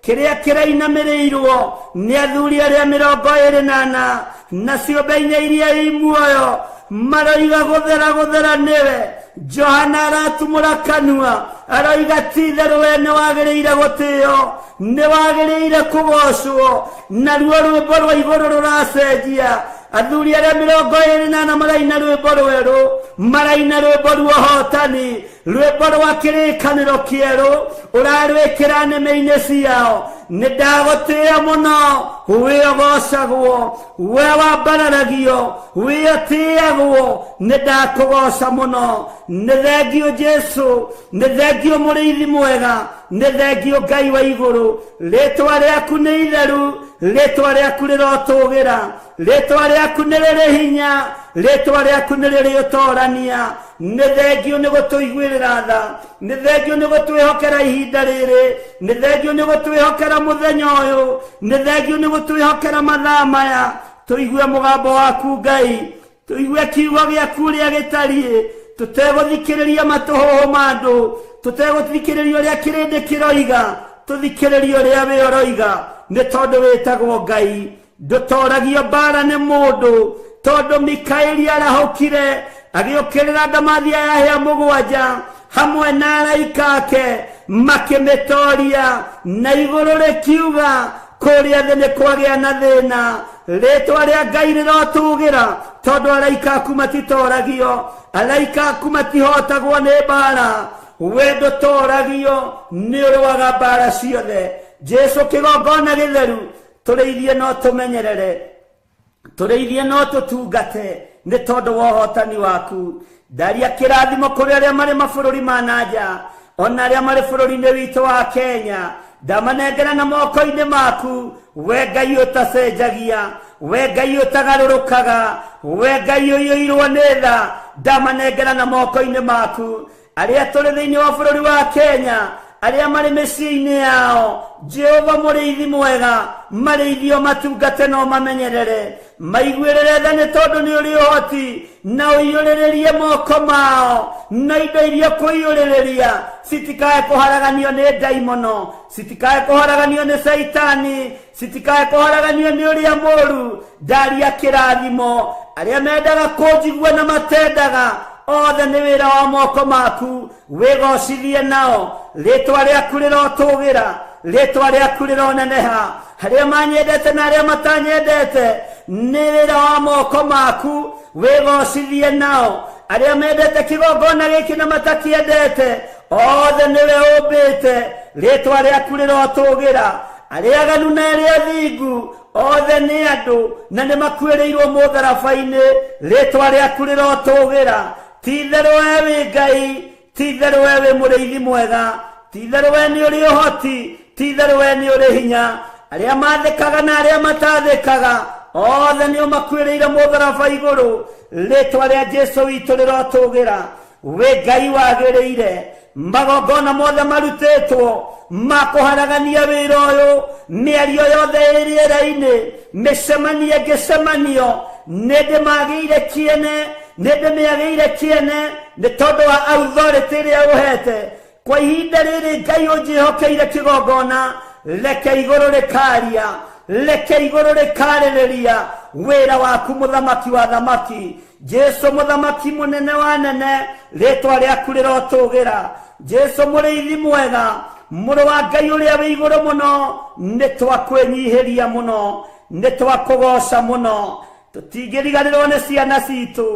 kĩrĩa kĩrainamĩrĩirwo nĩ athuri arĩa 24 na ciũmbe inya iria i muoyo, maroiga gũthera gũthera nĩwe. Johana aratumũra kanua aroiga ti itherũ we nĩ wagĩrĩire gũtĩo, nĩ wagĩrĩire kũgocwo. Naruo rwĩmbo rwa igũrũ rũracenjia. Athuri arĩa 24 maraina rwĩmbo rwerũ, maraina rwĩmbo rwa ũhotani, Rwĩmbo rwa kĩrĩkanĩro kĩerũ ũrarwĩkĩra nĩmĩ-inĩ ciao. Nĩ ndagũtĩĩa mũno, wĩ ũgocagwo, we wambararagio, wĩ ũtĩagwo, nĩ ndakũgoca mũno. Nĩ thengio Jesu, nĩ thengio mũrĩithi mwega, nĩ thengio Ngai wa igũrũ. Rĩtwa rĩaku nĩ itheru, rĩtwa rĩaku rĩrotũgĩra, rĩtwa rĩaku nĩ rĩrĩ hinya, rĩtwa rĩaku nĩ rĩrĩ ũtorania. Nĩ thengio nĩ gũtũiguĩrĩra tha, nĩ thengio nĩ gũtwĩhokera ihinda rĩrĩ, nĩ thengio nĩ gũtwĩhokera mũthenya ũyũ, nĩ thengio nĩ gũtwĩhokera mathaa maya. Tũigue mũgambo waku Ngai, tũigue kiugo gĩaku ũrĩa gĩtariĩ, tũtegũthikĩrĩria matũhũhũ ma andũ, tũtegũthikĩrĩria ũrĩa kĩrĩndĩ kĩroiga, tũthikĩrĩrie ũrĩa wĩ ũroiga, nĩ tondũ wĩtagwo Ngai. Ndũtoragio mbara nĩ mũndũ, tondũ Mikaeli arahũkire agĩũkĩrĩra ndamathia ya hĩa mũgwanja hamwe na araika ake, makĩmĩtoria, na igũrũ rĩkiuga kũrĩa thĩ nĩ kwagĩa na thĩna. Rĩtwa rĩa Ngai rĩrotũgĩra, tondũ araika aku matitoragio, araika aku matihotagwo nĩ mbara. We ndũtoragio, nĩ ũrũaga mbara ciothe. Jesu kĩgongona gĩtheru, tũrĩithie no tũmenyerere, tũrĩithie no tũtungate, nĩ tondũ wa ũhotani waku. Ndaria kĩrathimo kũrĩ arĩa marĩ mabũrũri ma na nja, ona arĩa marĩ bũrũri-inĩ witũ wa Kenya. Ndamanengera na moko-inĩ maku, we Ngai ũtacenjagia, we Ngai ũtagarũrũkaga, we Ngai ũiyũirwo nĩ tha. Ndamanengera na moko-inĩ maku. Arĩa tũrĩ thĩinĩ wa bũrũri wa Kenya, arĩa marĩ mĩciĩ-inĩ yao, Jehova mũrĩithi mwega, marĩithio matungate no mamenyerere, maiguĩrĩre tha nĩ tondũ nĩ ũrĩ ũhoti, na ũiyũrĩrĩrie moko mao na indo iria kũiyũrĩrĩria, citikae kũharaganio nĩ ndaimono, citikae kũharaganio nĩ caitani, citikae kũharaganio nĩ ũrĩa mũũru. Ndaria kĩrathimo arĩa mendaga kũnjigua na matendaga, othe nĩ wĩra wa moko maku, wĩgocithie nao. Rĩtwa rĩaku rĩrotũgĩra, rĩtwa rĩaku rĩroneneha. Arĩa manyendete na arĩa matanyendete, nĩ wĩra wa moko maku, wĩgocithie nao. Arĩa mendete kĩgongona gĩkĩ na matakĩendete, othe nĩwe ũmbĩte, rĩtwa rĩaku rĩrotũgĩra. Arĩa aganu na arĩa athingu, othe nĩ andũ na nĩ makuĩrĩirwo mũtharaba-inĩ, rĩtwa rĩaku rĩrotũgĩra. Ti-itherũ we wĩ Ngai, ti-itherũ we wĩ mũrĩithi mwega, ti-itherũ we nĩ ũrĩ ũhoti, ti-itherũ we nĩ ũrĩ hinya. Arĩa mathĩkaga na arĩa matathĩkaga, othe nĩ ũmakuĩrĩire mũtharaba igũrũ, rĩtwa rĩa Jesu witũ rĩrotũgĩra. Wĩ Ngai wagĩrĩire, magongona mothe marutĩtwo ma kũharagania wĩra ũyũ, mĩario yothe ĩ rĩera-inĩ, mĩcemanio ĩngĩcemanio, nĩ ndĩmagĩire kĩene, nĩ ndĩmĩagĩire kĩene, nĩ tondũ wa authority ĩrĩa ũhete. Kwa ihinda rĩrĩ Ngai ũnjĩhokeire kĩgongona, reke igũrũ rĩkaria, reke igũrũ rĩkarĩrĩria wĩra waku mũthamaki wa thamaki. Jesu mũthamaki mũnene wa nene, rĩtwa rĩaku rĩrotũgĩra. Jesu mũrĩithi mwega, mũrũ wa Ngai ũrĩa wĩ igũrũ mũno, nĩ twakwĩnyihĩria mũno, nĩ twakũgoca mũno. Tũtingĩriganĩrwo nĩ ciana citũ,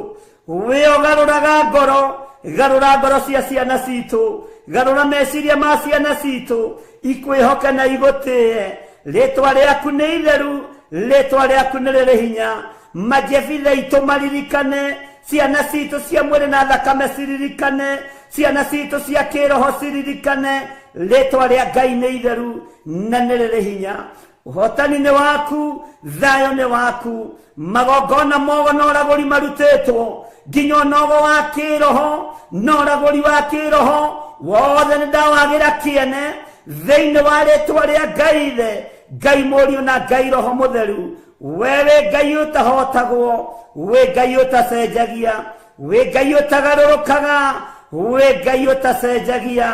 wĩ ũgarũraga ngoro, garũra ngoro cia ciana citũ, garũra meciria ma ciana citũ, ikwĩhoke na igũtĩe. Rĩtwa rĩaku nĩ itheru, rĩtwa rĩaku nĩ rĩrĩ hinya. Majebitha itũ maririkane, ciana citũ cia mwĩrĩ na thakame ciririkane, ciana citũ cia kĩroho ciririkane, rĩtwa rĩa Ngai nĩ itheru na nĩ rĩrĩ hinya. Ũhotani nĩ waku, thayũ nĩ waku. Magongona mogo na ũragũri marutĩtwo, nginya ũnogo wa kĩroho na ũragũri wa kĩroho wothe nĩ ndawagĩra kĩene thĩinĩ wa rĩtwa rĩa Ngai Ithe, Ngai Mũriũ na Ngai Roho Mũtheru. We wĩ Ngai ũtahotagwo, wĩ Ngai ũtacenjagia, wĩ Ngai ũtagarũrũkaga, wĩ Ngai ũtacenjagia,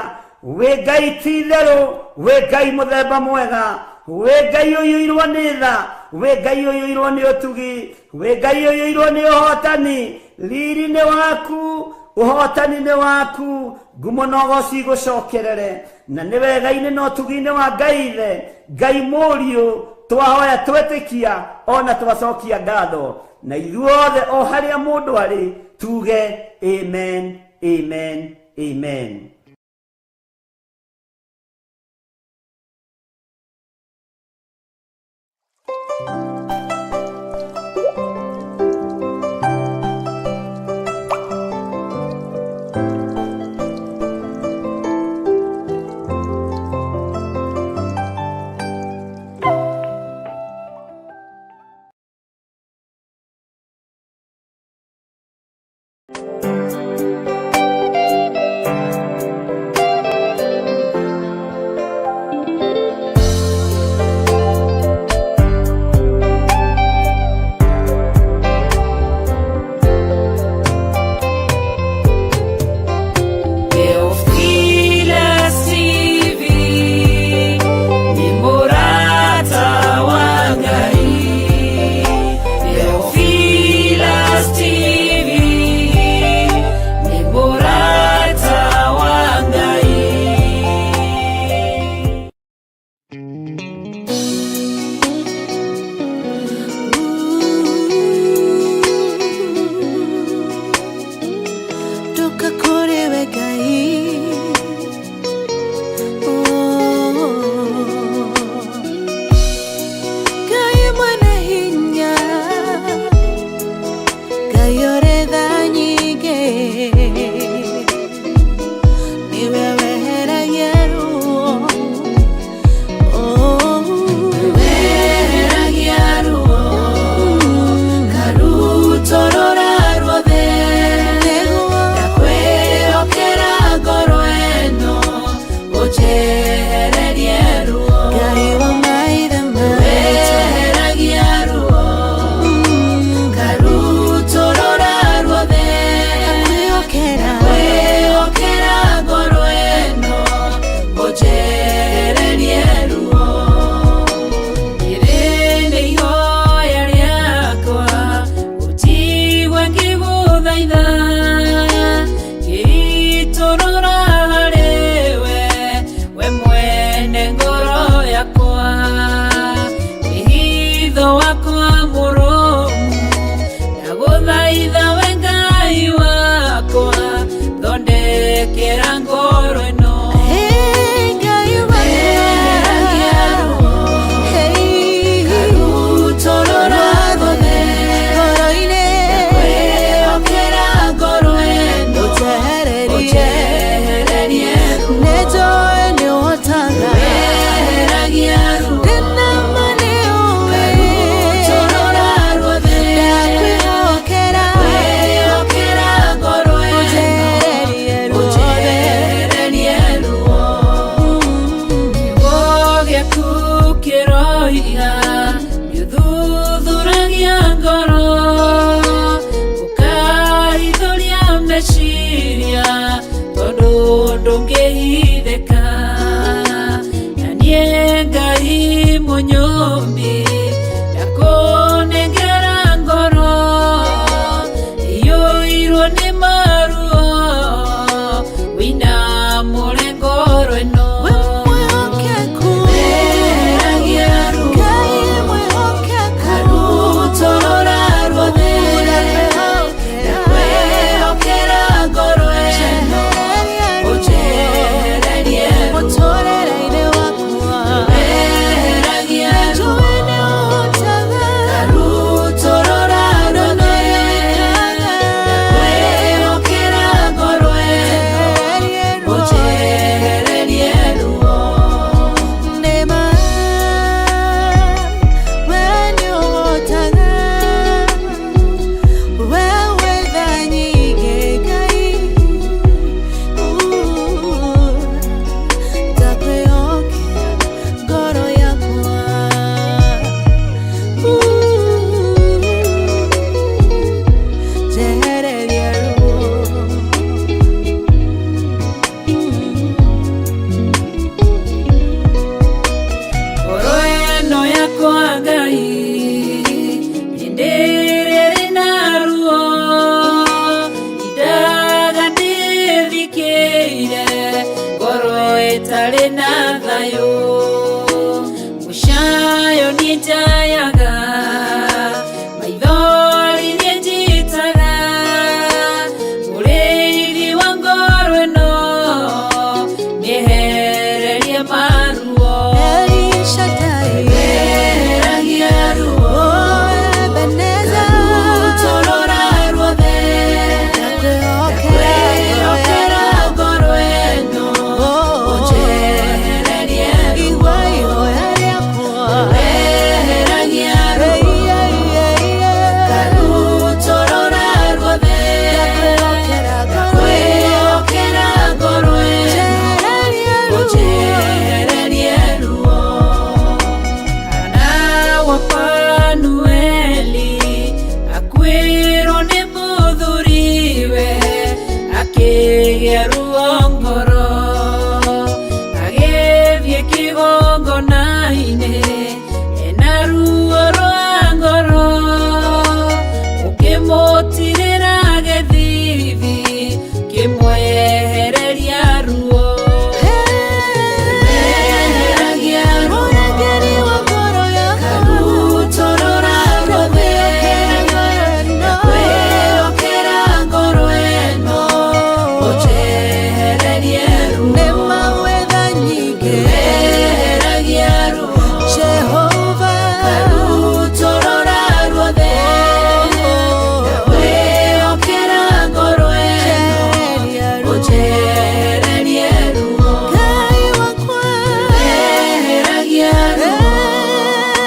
wĩ Ngai ti-itherũ, wĩ Ngai mũthemba mwega, wĩ Ngai ũiyũirwo nĩ tha, wĩ Ngai ũiyũirwo nĩ ũtugi, wĩ Ngai ũiyũirwo nĩ ũhotani. Riri nĩ waku, ũhotani nĩ waku, ngumo na ũgoci igũcokerere. Na nĩ wega-inĩ na ũtugi-inĩ wa Ngai Ithe, Ngai Mũriũ, twahoya twetĩkia ona twacokia ngatho. Na ithuothe o harĩa mũndũ arĩ tuge amen, amen, Amen. Theophilus TV nĩ mũrata wa Ngai. Theophilus TV nĩ mũrata wa Ngai. Ndoka kũrĩ we Ngai. Oh. Ngai mwene hinya, Ngai ũrĩ tha nyingĩ, nĩwe weheragia ruo. Oh. Weheragia ruo karutũrũra ruothe. Nĩguo. Ndakwĩhokera ngoro ĩno ũnjehererie ruo. Ngai wa maithe maitũ. Weheragia ruo karutũrũra ruothe. Ndakwĩhokera. Kwĩhokera ngoro ĩno ũnjehererie ruo. Rĩrĩ nĩ ihoya rĩakwa ũnjigue ngĩgũthaitha, ngĩitũrũra harĩ we, we mwene ngoro yakwa. Wĩhitho wakwa mũrũmu ndagũthaitha we Ngai wakwa, thondekera ngoro ĩno. Hey, Ngai wakwa. Weheragia ruo Hey. karutũrũra ruothe. Ngoro-inĩ. Kwĩhokera ngoro ĩno Ũnjehererie. ũnjehererie ruo. Nĩnjũĩ nĩũhotaga. Weheragia ruo Ndĩna ma nĩũĩ. karutũrũra ruothe. Ndakwĩhokera. Kwĩhokera ngoro ĩno Ũnjehererie ruothe. ũnjehererie ruo. Kiugo gĩaku kĩroiga nĩũthuthuragia ngoro, ũkahithũria meciria tondũ ndũngĩhithĩka. Na niĩ Ngai mũnyũmbi ndakũnengera ngoro iyũirwo nĩ maruo, wĩinamũre ngoro ĩno. We mwĩhokeku. Weheragia ruo Ngai mwĩhokeku. karutũrũra ruothe. Ndakwĩhokera. Ndakwĩhokera ngoro ĩno ũnjehererie ruo. Mũtũũrĩre-inĩ wakwa. Weheragia ruo Njũĩ nĩũhotaga. ruo El Shaddai Weheragia ruo Oh Ebenezer Ngarutũrũra ruothe Ndakwĩhokera Ndakwĩhokera ngoro ĩno Oh Ũnjehererie ruo Igua ihoya rĩakwa Weheragia ruo Ngarutũrũra ruothe Ndakwĩhokera ngoro ĩno Ndakwĩhokera ngoro ĩno Njehererie ruo Ũnjehererie ruo Hana wa Fanueli akuĩrwo nĩ mũthuriwe akĩgĩa ruo ngoro agĩthiĩ kĩgongona-inĩ ena ruo rwa ngoro ũkĩmũtirĩra gĩthithi kĩmwehereria ruo Weheragia ruo Mũrangĩri wa ngoro yakwa Ngarutũrũra ruothe Ndakwĩhokera ngoro ĩno ũnjehererie ruo Nĩ mawetha nyingĩ Weheragia ruo Jehova Ngarutũrũra ruothe Ndakwĩhokera ngoro ĩno Njehereria ruo ũnjehererie ruo Ngai wakwa Weheragia ruo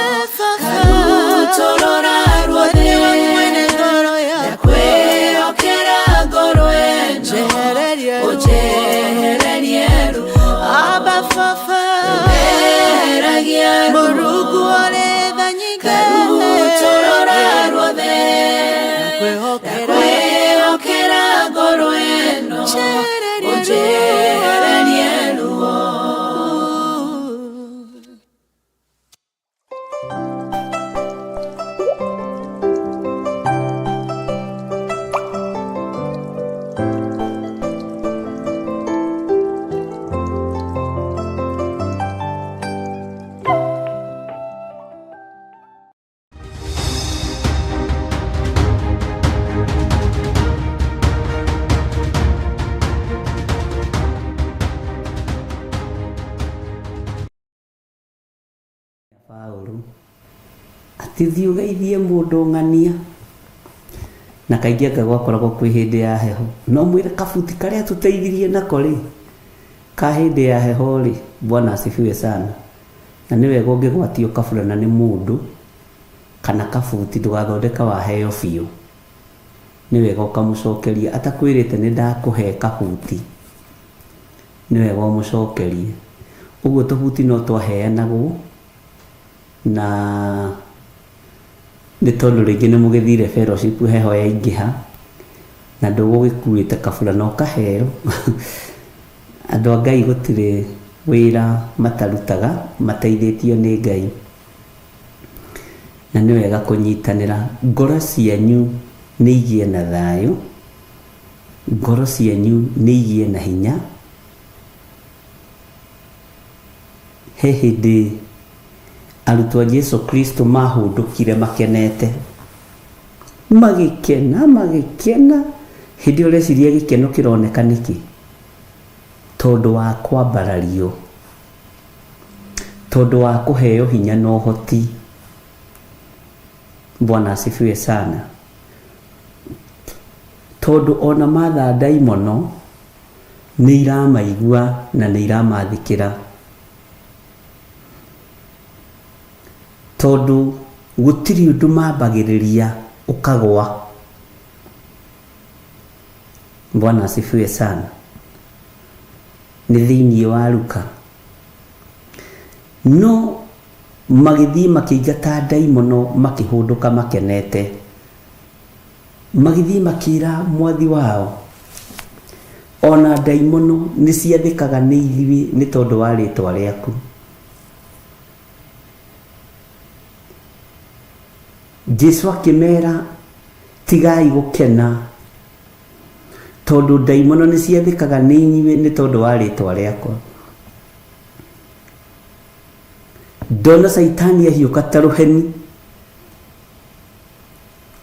Eh, Baba Ngarutũrũra ruothe Nĩwe mwene ngoro yakwa Ndakwĩhokera ngoro ĩno Njehererie ruo ũnjehererie ruo Abba Baba Weheragia ruo Mũrungu ũrĩ tha nyingĩ Ngarutũrũra ruothe Ndakwĩhokera Ndakwĩhokera ngoro ĩno Njehererie ruo ũnjehererie ruo Paũlũ atĩ thiĩ ũgeithie mũndũ ng'ania na kaingĩ anga gwakoragwo kwĩ hĩndĩ ya heho no mwĩre kabuti karĩa tũteithirie nako rĩ ka hĩndĩ ya heho rĩ bwana asifiwe sana na nĩ wega ũngĩgwatio kaburana nĩ mũndũ kana kabuti ndũgathondeka waheo biũ nĩ wega ũkamũcokeria atakwĩrĩte nĩ ndakũhe kabuti nĩ wega ũmũcokerie ũguo tũbuti no twaheanagwo na nĩ tondũ rĩngĩ nĩ mũgĩthire fellowship heho yaingĩha na ndũgũgĩkuĩte kabura na ũkaheo andũ a Ngai gũtirĩ wĩra matarutaga mateithĩtio nĩ Ngai na nĩ wega kũnyitanĩra ngoro cianyu nĩ igĩe na thayũ ngoro cianyu nĩ igĩe na hinya he hĩndĩ arutwo a Jesu Kristo mahũndũkire makenete magĩkena magĩkena hĩndĩ ĩyo ũreciria gĩkeno kĩroneka nĩkĩ tondũ wa kwambarario tondũ wa kũheo hinya na ũhoti bwana asifiwe sana tondũ ona matha ndaimono nĩ iramaigua na nĩ iramathĩkĩra tondũ gũtirĩ ũndũ mambagĩrĩria ũkagwa bwana asifiwe sana nĩ thĩinĩ wa Luka no magĩthiĩ makĩingata ndaimono makĩhũndũka makenete magĩthiĩ makĩra mwathi wao ona ndaimono nĩ ciathĩkaga nĩ ithuĩ nĩ tondũ wa rĩtwa rĩaku Jesu akĩmera tigai gũkena tondũ ndaimono nĩ ciathĩkaga nĩ inyuĩ nĩ tondũ wa rĩtwa rĩakwa ndona caitani ahiũka ta rũheni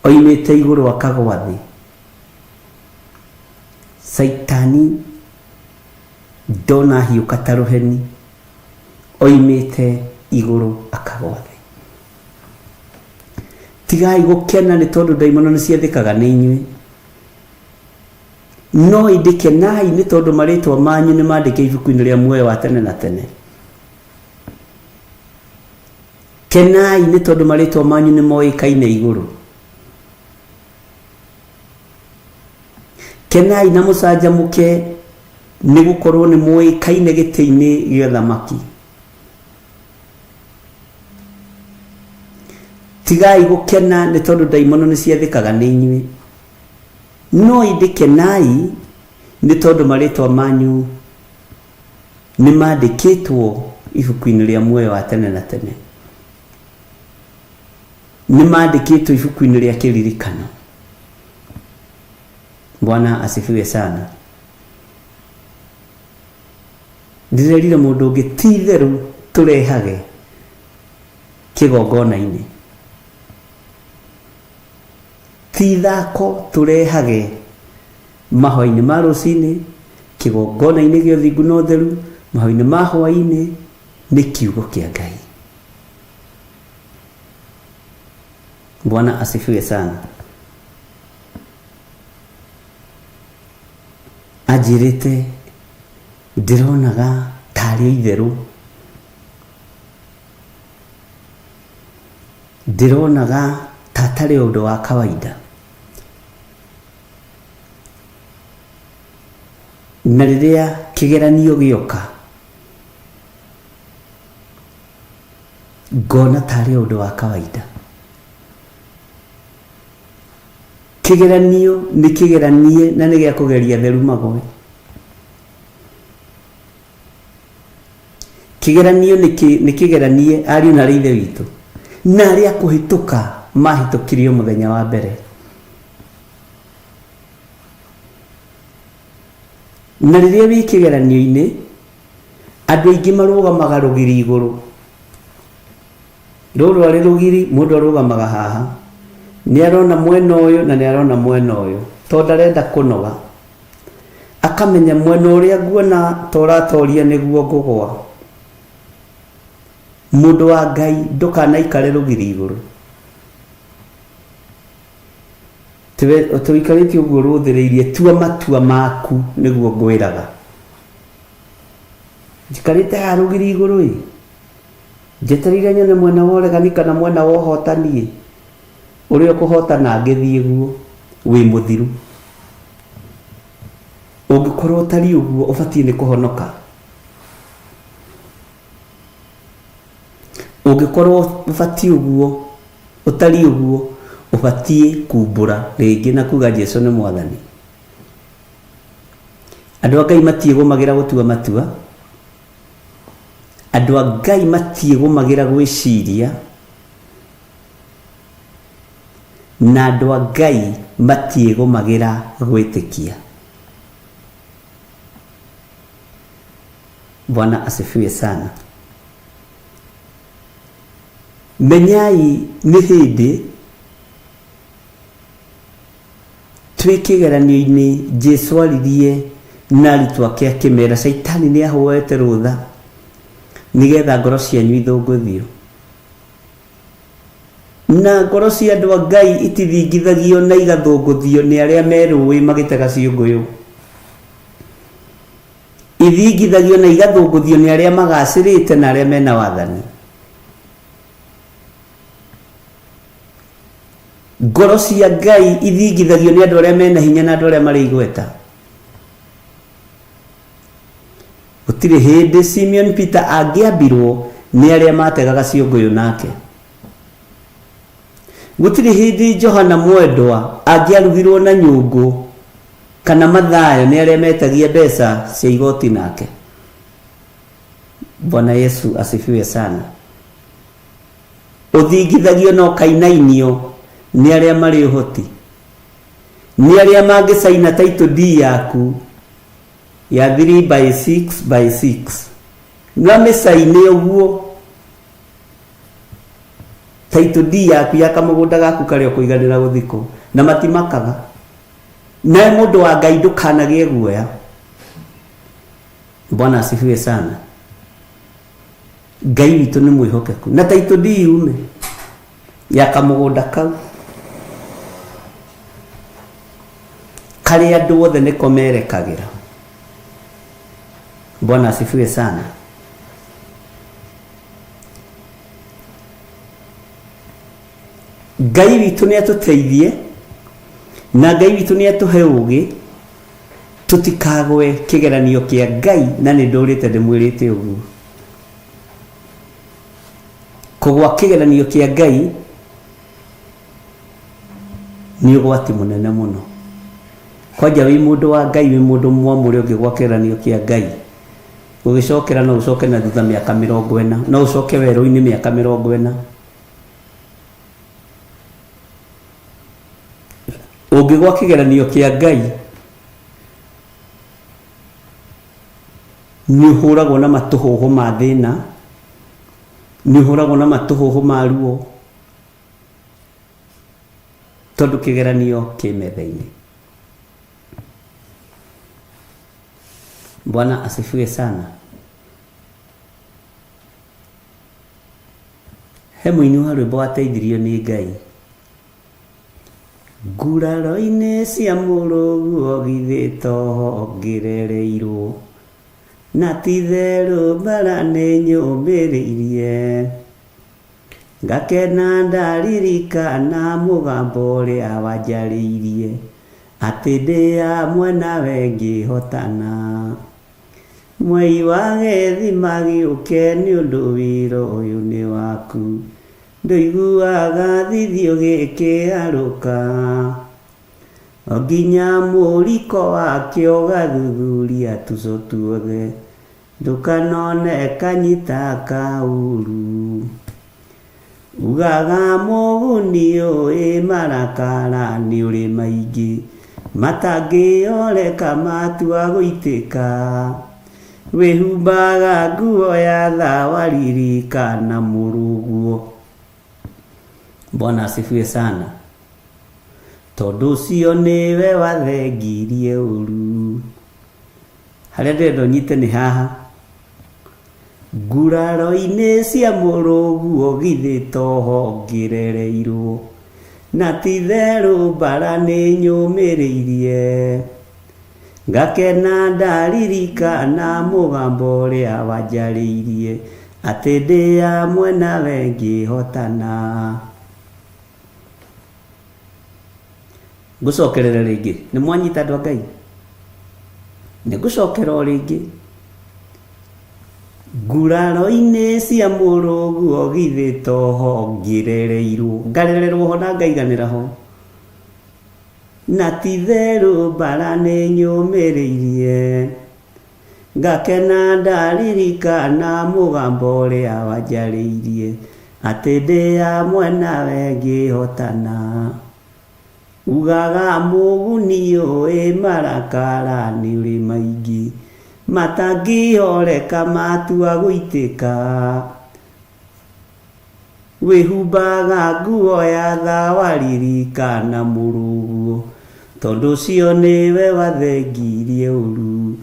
oimĩte igũrũ akagwa thĩ caitani ndona ahiũka ta rũheni Oimĩte igũrũ akagwa thĩ. Tigai gũkena nĩ tondũ ndaimono nĩ ciathĩkaga nĩ inyuĩ, no ĩndĩ kenai nĩ tondũ marĩtwa manyu nĩ mandĩke ibuku-inĩ rĩa muoyo wa tene na tene. Kenai nĩ tondũ marĩtwa manyu nĩ moĩkaine igũrũ. Kenai na mũcanjamũke nĩ gũkorwo nĩ mũĩkaine gĩtĩ-inĩ gĩa ũthamaki. Tigai gũkena nĩ tondũ ndaimono nĩ ciathĩkaga nĩ inyuĩ, no ĩndĩ kenai nĩ tondũ marĩtwa manyu nĩ mandĩkĩtwo ibuku-inĩ rĩa muoyo wa tene na tene. Nĩ mandĩkĩtwo ibuku-inĩ rĩa kĩririkano. Bwana asifiwe sana. Ndĩrerire mũndũ ũngĩ ti itherũ tũrehage kĩgongona-inĩ, ti ithako tũrehage mahoya-inĩ ma rũcinĩ, kĩgongona-inĩ gĩa ũthingu na ũtheru, mahoya-inĩ ma hwaĩ-inĩ, nĩ kiugo kĩa Ngai. Bwana asifiwe sana. Anjĩrĩte ndĩronaga tarĩ itherũ, ndĩronaga ta atarĩ ũndũ wa kawaida. Na rĩrĩa kĩgeranio gĩoka, ngona tarĩ ũndũ wa kawaida. Kĩgeranio nĩ kĩgeranie na nĩ gĩa kũgeria theru magwe. Kĩgeranio nĩ kĩgeranie ariũ na ithe witũ, na arĩa kũhĩtũka mahĩtũkirio mũthenya wa mbere. Na rĩrĩa wĩ kĩgeranio-inĩ, andũ aingĩ marũgamaga rũgiri igũrũ. Rũrũ arĩ rũgiri, mũndũ arũgamaga haha, nĩ arona mwena ũyũ na nĩ arona mwena ũyũ, tondũ ndarenda kũnoga. Akamenya mwena ũrĩa nguona ta ũratoria nĩguo ngũgwa. Mũndũ wa Ngai, ndũkanaikare rũgiri igũrũ. Tũikarĩte ũguo rũthĩrĩirie, tua matua maku nĩguo ngwĩraga. Njikarĩte haha rũgiri igũrũ ĩ, njetereire nyone mwena wa ũregani kana mwena wa ũhotani ĩ, ũrĩa ũkũhotana ngĩthiĩ guo, wĩ mũthiru. Ũngĩkorwo ũtariĩ ũguo, ũbatiĩ nĩ kũhonoka. Ũngĩkorwo ũbatiĩ ũguo, ũtariĩ ũguo, ũbatiĩ kumbũra rĩngĩ na kuga Jesu nĩ Mwathani. Andũ a Ngai matiĩgũmagĩra gũtua matua. Andũ a Ngai matiĩgũmagĩra gwĩciria. Na andũ a Ngai matiĩgũmagĩra gwĩtĩkia. Bwana asifiwe sana. Menyai nĩ hĩndĩ twĩ kĩgeranio-inĩ Jesu aririe na arutwo ake akĩmera Shaitani nĩ ahoete rũtha nĩgetha ngoro cianyu ithũngũthio. Na ngoro cia andũ a Ngai itithingithagio na igathũngũthio nĩ arĩa me rũĩ magĩtega ciũngũyũ. Ithingithagio na igathũngũthio nĩ arĩa magacĩrĩte na arĩa mena wathani. Ngoro cia Ngai ithingithagio nĩ andũ arĩa mena hinya na andũ arĩa marĩ igweta. Gũtirĩ hĩndĩ Simeon Peter angĩambirwo nĩ arĩa mategaga ciũngũyũ nake. Gũtirĩ hĩndĩ Johana mwendwa angĩarugirwo na nyũngũ kana Mathayo nĩ arĩa metagia mbeca cia igoti nake. Bwana Yesu asifiwe sana. Ũthingithagio na ũkainainio nĩ arĩa marĩ ũhoti, nĩ arĩa mangĩcaina title deed yaku ya 3 by 6 by 6 mamĩcaine ũguo title deed yaku ya kamũgũnda gaku karĩa ũkũiganĩra gũthikwo, na matimakaga. Nawe mũndũ wa Ngai ndũkanagĩe guoya. Bwana asifiwe sana. Ngai witũ nĩ mwĩhokeku na taitũ ndiyume ya kamũgũnda kau karĩa andũ othe nĩko merekagĩra. Bwana asifiwe sana. Ngai witũ nĩ atũteithie na Ngai witũ nĩ atũhe ũgĩ tũtikagwe kĩgeranio kĩa Ngai, na nĩ ndũrĩte ndĩmwĩrĩte ũguo. Kũgwa kĩgeranio kĩa Ngai nĩ ũgwati mũnene mũno. Kwanja wĩ mũndũ wa Ngai, wĩ mũndũ mwamũre, ũngĩgwa kĩgeranio kĩa Ngai ũgĩcokera no ũcoke na thutha mĩaka 40, no ũcoke werũ-inĩ mĩaka 40. Ũngĩgwa kĩgeranio kĩa Ngai nĩ ũhũragwo na matũhũhũ ma thĩna, nĩ ũhũragwo na matũhũhũ ma ruo, tondũ kĩgeranio kĩ metha-inĩ. Bwana asifiwe sana. He mũini wa rwĩmbo wateithirio nĩ Ngai. Nguraro-inĩ cia mũrũguo githĩ toho ngĩrereirwo, na ti-itherũ mbara nĩ nyũmĩrĩirie, ngakena ndaririkana mũgambo ũrĩa wanjarĩirie, atĩ ndĩ hamwe nawe ngĩhotana. Mwei wa gĩthima gĩũke nĩ ũndũ wĩra ũyũ nĩ waku, ndũiguaga thithio gĩkĩharũka, o nginya mũriko wakĩo ũgathuthuria tuco tuothe, ndũkanone kanyita kaũru. Ugaga mũguni ũĩ marakara nĩ ũrĩ maingĩ, matangĩoreka matua gũitĩka. Wĩhumbaga nguo ya thawaririkana mũrũguo. Bwana asifiwe sana. Tondũ ũcio nĩwe wathengirie ũru. Harĩa ndĩrenda ũnyite nĩ haha. Nguraro-inĩ cia mũrũguo githĩ toho ngĩrereirwo, na ti-itherũ mbara nĩ nyũmĩrĩirie, ngakena ndaririkana mũgambo ũrĩa wanjarĩirie, atĩ ndĩ hamwe nawe ngĩhotana. Ngũcokerera rĩngĩ, nĩ mwanyita andũ a Ngai? Nĩ ngũcokera o rĩngĩ. Nguraro-inĩ cia mũrũguo githĩ toho ngĩrereirwo, ngarererwo ho na ngaiganĩra ho, na ti-itherũ mbara nĩ nyũmĩrĩirie, ngakena ndaririkana mũgambo ũrĩa wanjarĩirie, atĩ ndĩ hamwe nawe ngĩhotana. Ugaga mũguni ũĩ marakara nĩ ũrĩ maingĩ, matangĩhoreka matua gũitĩka. Wĩhumbaga nguo ya thawaririkana mũrũguo, tondũ ũcio nĩwe wathengirie ũru.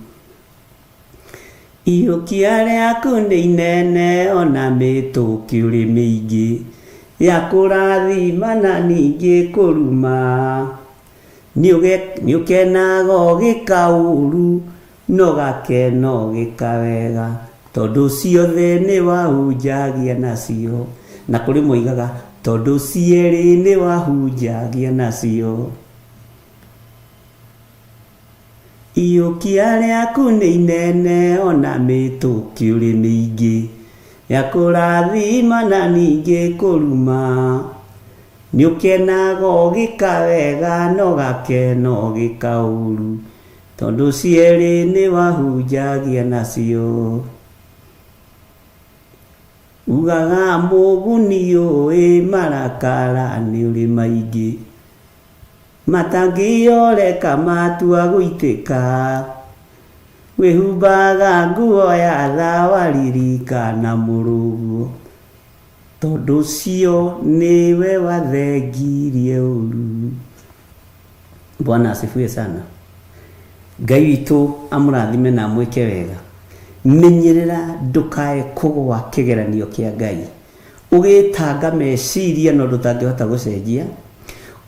Iyũkia rĩaku nĩ inene ona mĩtũkĩ ũrĩ mĩingĩ, ya kũrathima na ningĩ kũruma. Nĩ ũkenaga ũgĩka ũru, na ũgakena ũgĩka wega, tondũ ciothe nĩ wahunjagia nacio. Na kũrĩ moigaga tondũ cierĩ nĩ wahunjagia nacio. Iyũkia rĩaku nĩ inene ona mĩtũkĩ ũrĩ mĩingĩ, ya kũrathima na ningĩ kũruma. Nĩ ũkenaga ũgĩka wega na ũgakena ũgĩka ũru, tondũ cierĩ nĩ wahunjagia nacio. Ugaga mũguni ũĩ marakara nĩ ũrĩ maingĩ, matangĩoreka matua gũitĩka. Wĩhumbaga nguo ya thawaririkana mũrũguo, tondũ ũcio nĩwe wathengirie ũru. Bwana asifiwe sana. Ngai witũ amũrathime na amwĩke wega. Menyerera ndũkae kũgwa kĩgeranio kĩa Ngai. Ũgĩtanga meciria na ũndũ ũtangĩhota gũcenjia,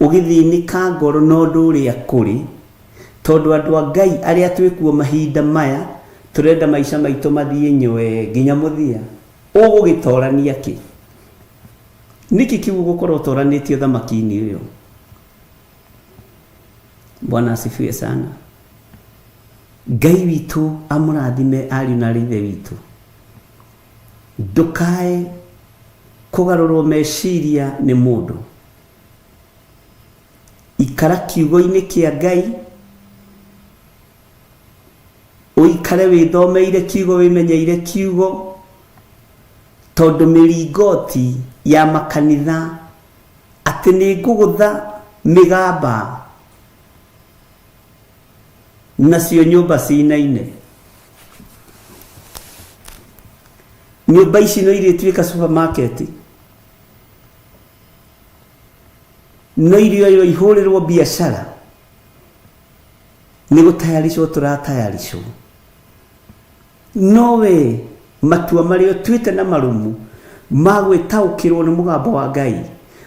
ũgĩthĩnĩka ngoro na ũndũ ũrĩa kũrĩ, tondũ andũ a Ngai arĩa twĩkuo mahinda maya tũrenda maica maitũ mathiĩ nyoe nginya mũthia. Ũgũgĩtorania kĩ? Nĩkĩ kĩu ũgũkorwo ũtoranĩtie ũthamaki-inĩ ũyũ? Bwana asifiwe sana. Ngai witũ amũrathime ariũ na aarĩ ithe witũ. Ndũkae kũgarũrwo meciria nĩ mũndũ. Ikara kiugo-inĩ kĩa Ngai, ũikare wĩthomeire kiugo, wĩmenyeire kiugo, tondũ mĩringoti ya makanitha atĩ nĩ ngũgũtha mĩgamba nacio nyũmba cinaine. Nyũmba ici no irĩtuĩka supermarket, no irĩoywo ihũrĩrwo biacara, nĩ gũtayaricwo tũratayaricwo. No we matua marĩa ũtuĩte na marũmu ma gwĩtaũkĩrwo nĩ mũgambo wa Ngai,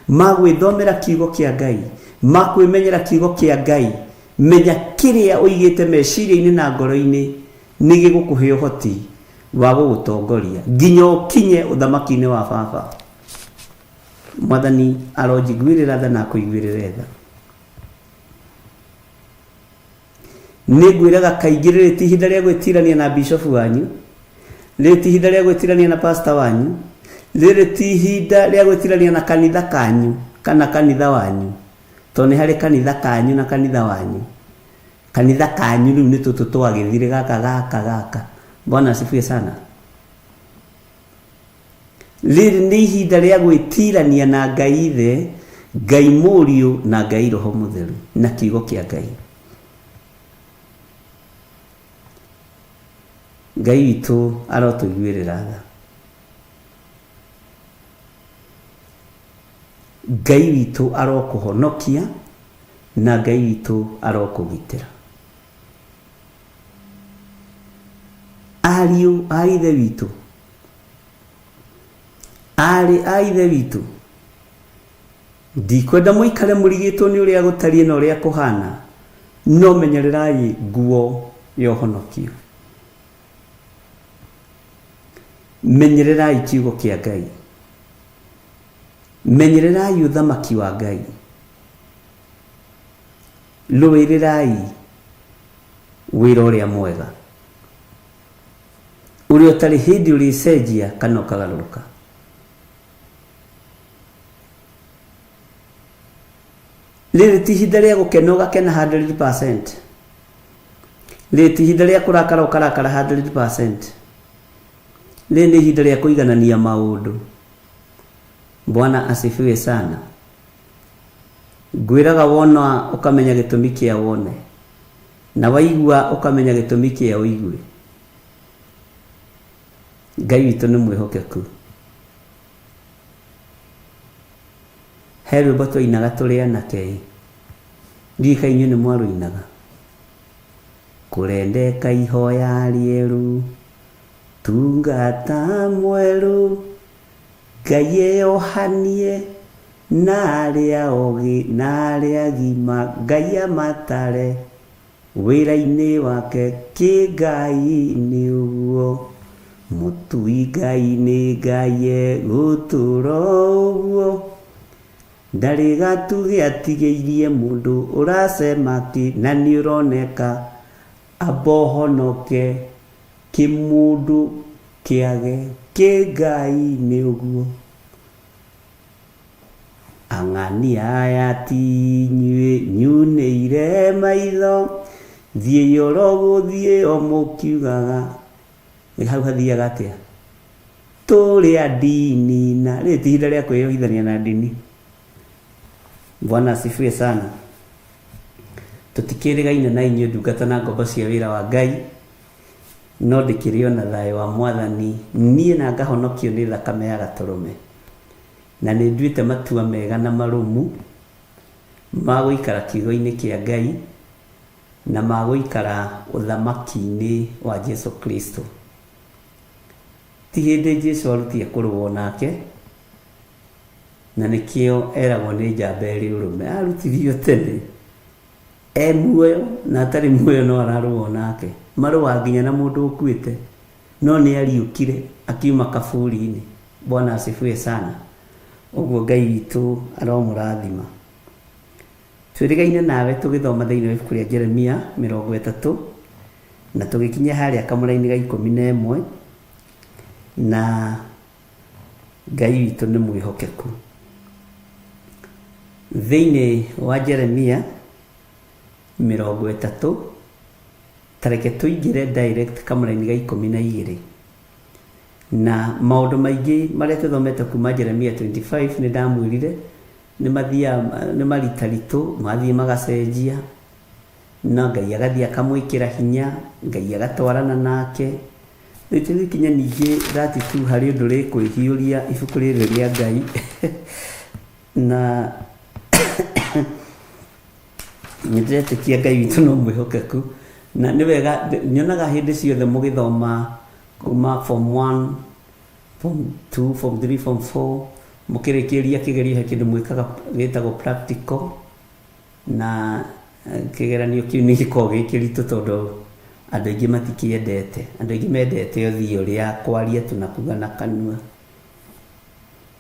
ma gwĩthomera kiugo kĩa Ngai, ma kwĩmenyera kiugo kĩa Ngai, menya kĩrĩa ũigĩte meciria-inĩ na ngoro-inĩ nĩ gĩgũkũhe ũhoti wa gũgũtongoria nginya ũkinye ũthamaki-inĩ wa Baba. Mwathani aronjiguĩrĩra tha na akũiguĩrĩre tha. Nĩ ngwĩraga kaingĩ rĩrĩ ti ihinda rĩa gwĩtirania na bishofu wanyu, rĩrĩ ti ihinda rĩa gwĩtirania na pastor wanyu, rĩrĩ ti ihinda rĩa gwĩtirania na kanitha kanyu kana kanitha wanyu, tondũ nĩ harĩ kanitha kanyu na kanitha wanyu. Kanitha kanyu rĩu nĩ tũtũ twagĩthire gaka gaka gaka. Bwana asifiwe sana. Rĩrĩ nĩ ihinda rĩa gwĩtirania na Ngai Ithe, Ngai Mũriũ na Ngai Roho Mũtheru na kiugo kĩa Ngai. Ngai witũ arotũiguĩrĩra tha. Ngai witũ arokũhonokia na Ngai witũ arokũgitĩra. Ariũ a Ithe witũ, aarĩ a Ithe witũ, ndikwenda mũikare mũrigĩtwo nĩ ũrĩa gũtariĩ na ũrĩa kũhana, no menyererai nguo ya ũhonokio. Menyererai kiugo kĩa Ngai. Menyererai ũthamaki wa Ngai. Rũĩrĩrai wĩra ũrĩa mwega, ũrĩa ũtarĩ hĩndĩ ũrĩcenjia kana ũkagarũrũka. Rĩrĩ ti ihinda rĩa gũkena ũgakena 100%. Rĩrĩ ti ihinda rĩa kũrakara ũkarakara 100%. Rĩrĩ nĩ ihinda rĩa kũiganania maũndũ. Bwana asifiwe sana. Ngwĩraga wona ũkamenya gĩtũmi kĩa wone, na waigua ũkamenya gĩtũmi kĩa ũigue. Ngai witũ nĩ mwĩhokeku. He rwĩmbo twainaga tũrĩ anake ĩ, ndiũĩ kana inyuĩ nĩ mwarũinaga. Kũrendeka ihoya rĩerũ, tungata mwerũ, Ngai eyohanie na arĩa ogĩ na arĩa agima, Ngai amatare wĩra-inĩ wake kĩ Ngai nĩ ũguo. Mũtui Ngai nĩ Ngai egũtũra ũguo, ndarĩ gatugĩ atigĩirie mũndũ ũracema kĩ na nĩ ũroneka amba ũhonoke kĩmũndũ kĩage kĩ Ngai nĩ ũguo. Ang'ania aya ti inyuĩ nyunĩire maitho, thiĩi oro gũthiĩ o mũkiugaga. Hau hathiaga atĩa? Tũrĩ a ndini na rĩrĩ ti ihinda rĩa kwĩyohithania na ndini. Bwana asifiwe sana. Tũtikĩrĩgaine na inyuĩ ndungata na ngombo cia wĩra wa Ngai, no ndĩkĩrĩ o na thayũ wa Mwathani niĩ na ngahonokio nĩ thakame ya Gatũrũme. Na nĩ nduĩte matua mega na marũmu ma gũikara kiugo-inĩ kĩa Ngai na ma gũikara ũthamaki-inĩ wa Jesu Kristo. Ti hĩndĩ Jesu arutie kũrũo nake, na nĩkĩo eragwo nĩ njamba ĩrĩ ũrũme. Arutithio tene e muoyo na atarĩ muoyo no ararũo nake. Marũa nginya na mũndũ ũkuĩte, no nĩ ariũkire akiuma kaburi-inĩ. Bwana asifiwe sana. Ũguo Ngai witũ aromũrathima. Twĩrĩgaine nawe tũgĩthoma thĩinĩ wa ibuku rĩa Jeremia 30 na tũgĩkinya harĩa kamũraini ga 11, na Ngai witũ nĩ mwĩhokeku. Thĩinĩ wa Jeremia 30, tareke tũingĩre direct kamũraini ga 12. Na maũndũ maingĩ marĩa tũthomete kuma Jeremia 25 nĩ ndamwĩrire nĩ mathiaga nĩ maritaritũ, mathiĩ magacenjia, na Ngai agathiĩ akamwĩkĩra hinya, Ngai agatwarana nake. Rĩu tũgĩkinya ningĩ 32 harĩ ũndũ rĩkwĩhiũria ibuku rĩrĩ rĩa Ngai. Na nĩ ndĩretĩkia Ngai witũ no mwĩhokeku, na nĩ wega nyonaga hĩndĩ ciothe mũgĩthoma kuma form 1, form 2, form 3, form 4, mũkĩrĩkĩria kĩgerio he kĩndũ mwĩkaga gĩtagwo practical, na kĩgeranio kĩu nĩ gĩkoragwo gĩ kĩritũ tondũ andũ aingĩ matikĩendete. Andũ aingĩ mendete ũthiĩ ũrĩa kwaria tu na kuga na kanua.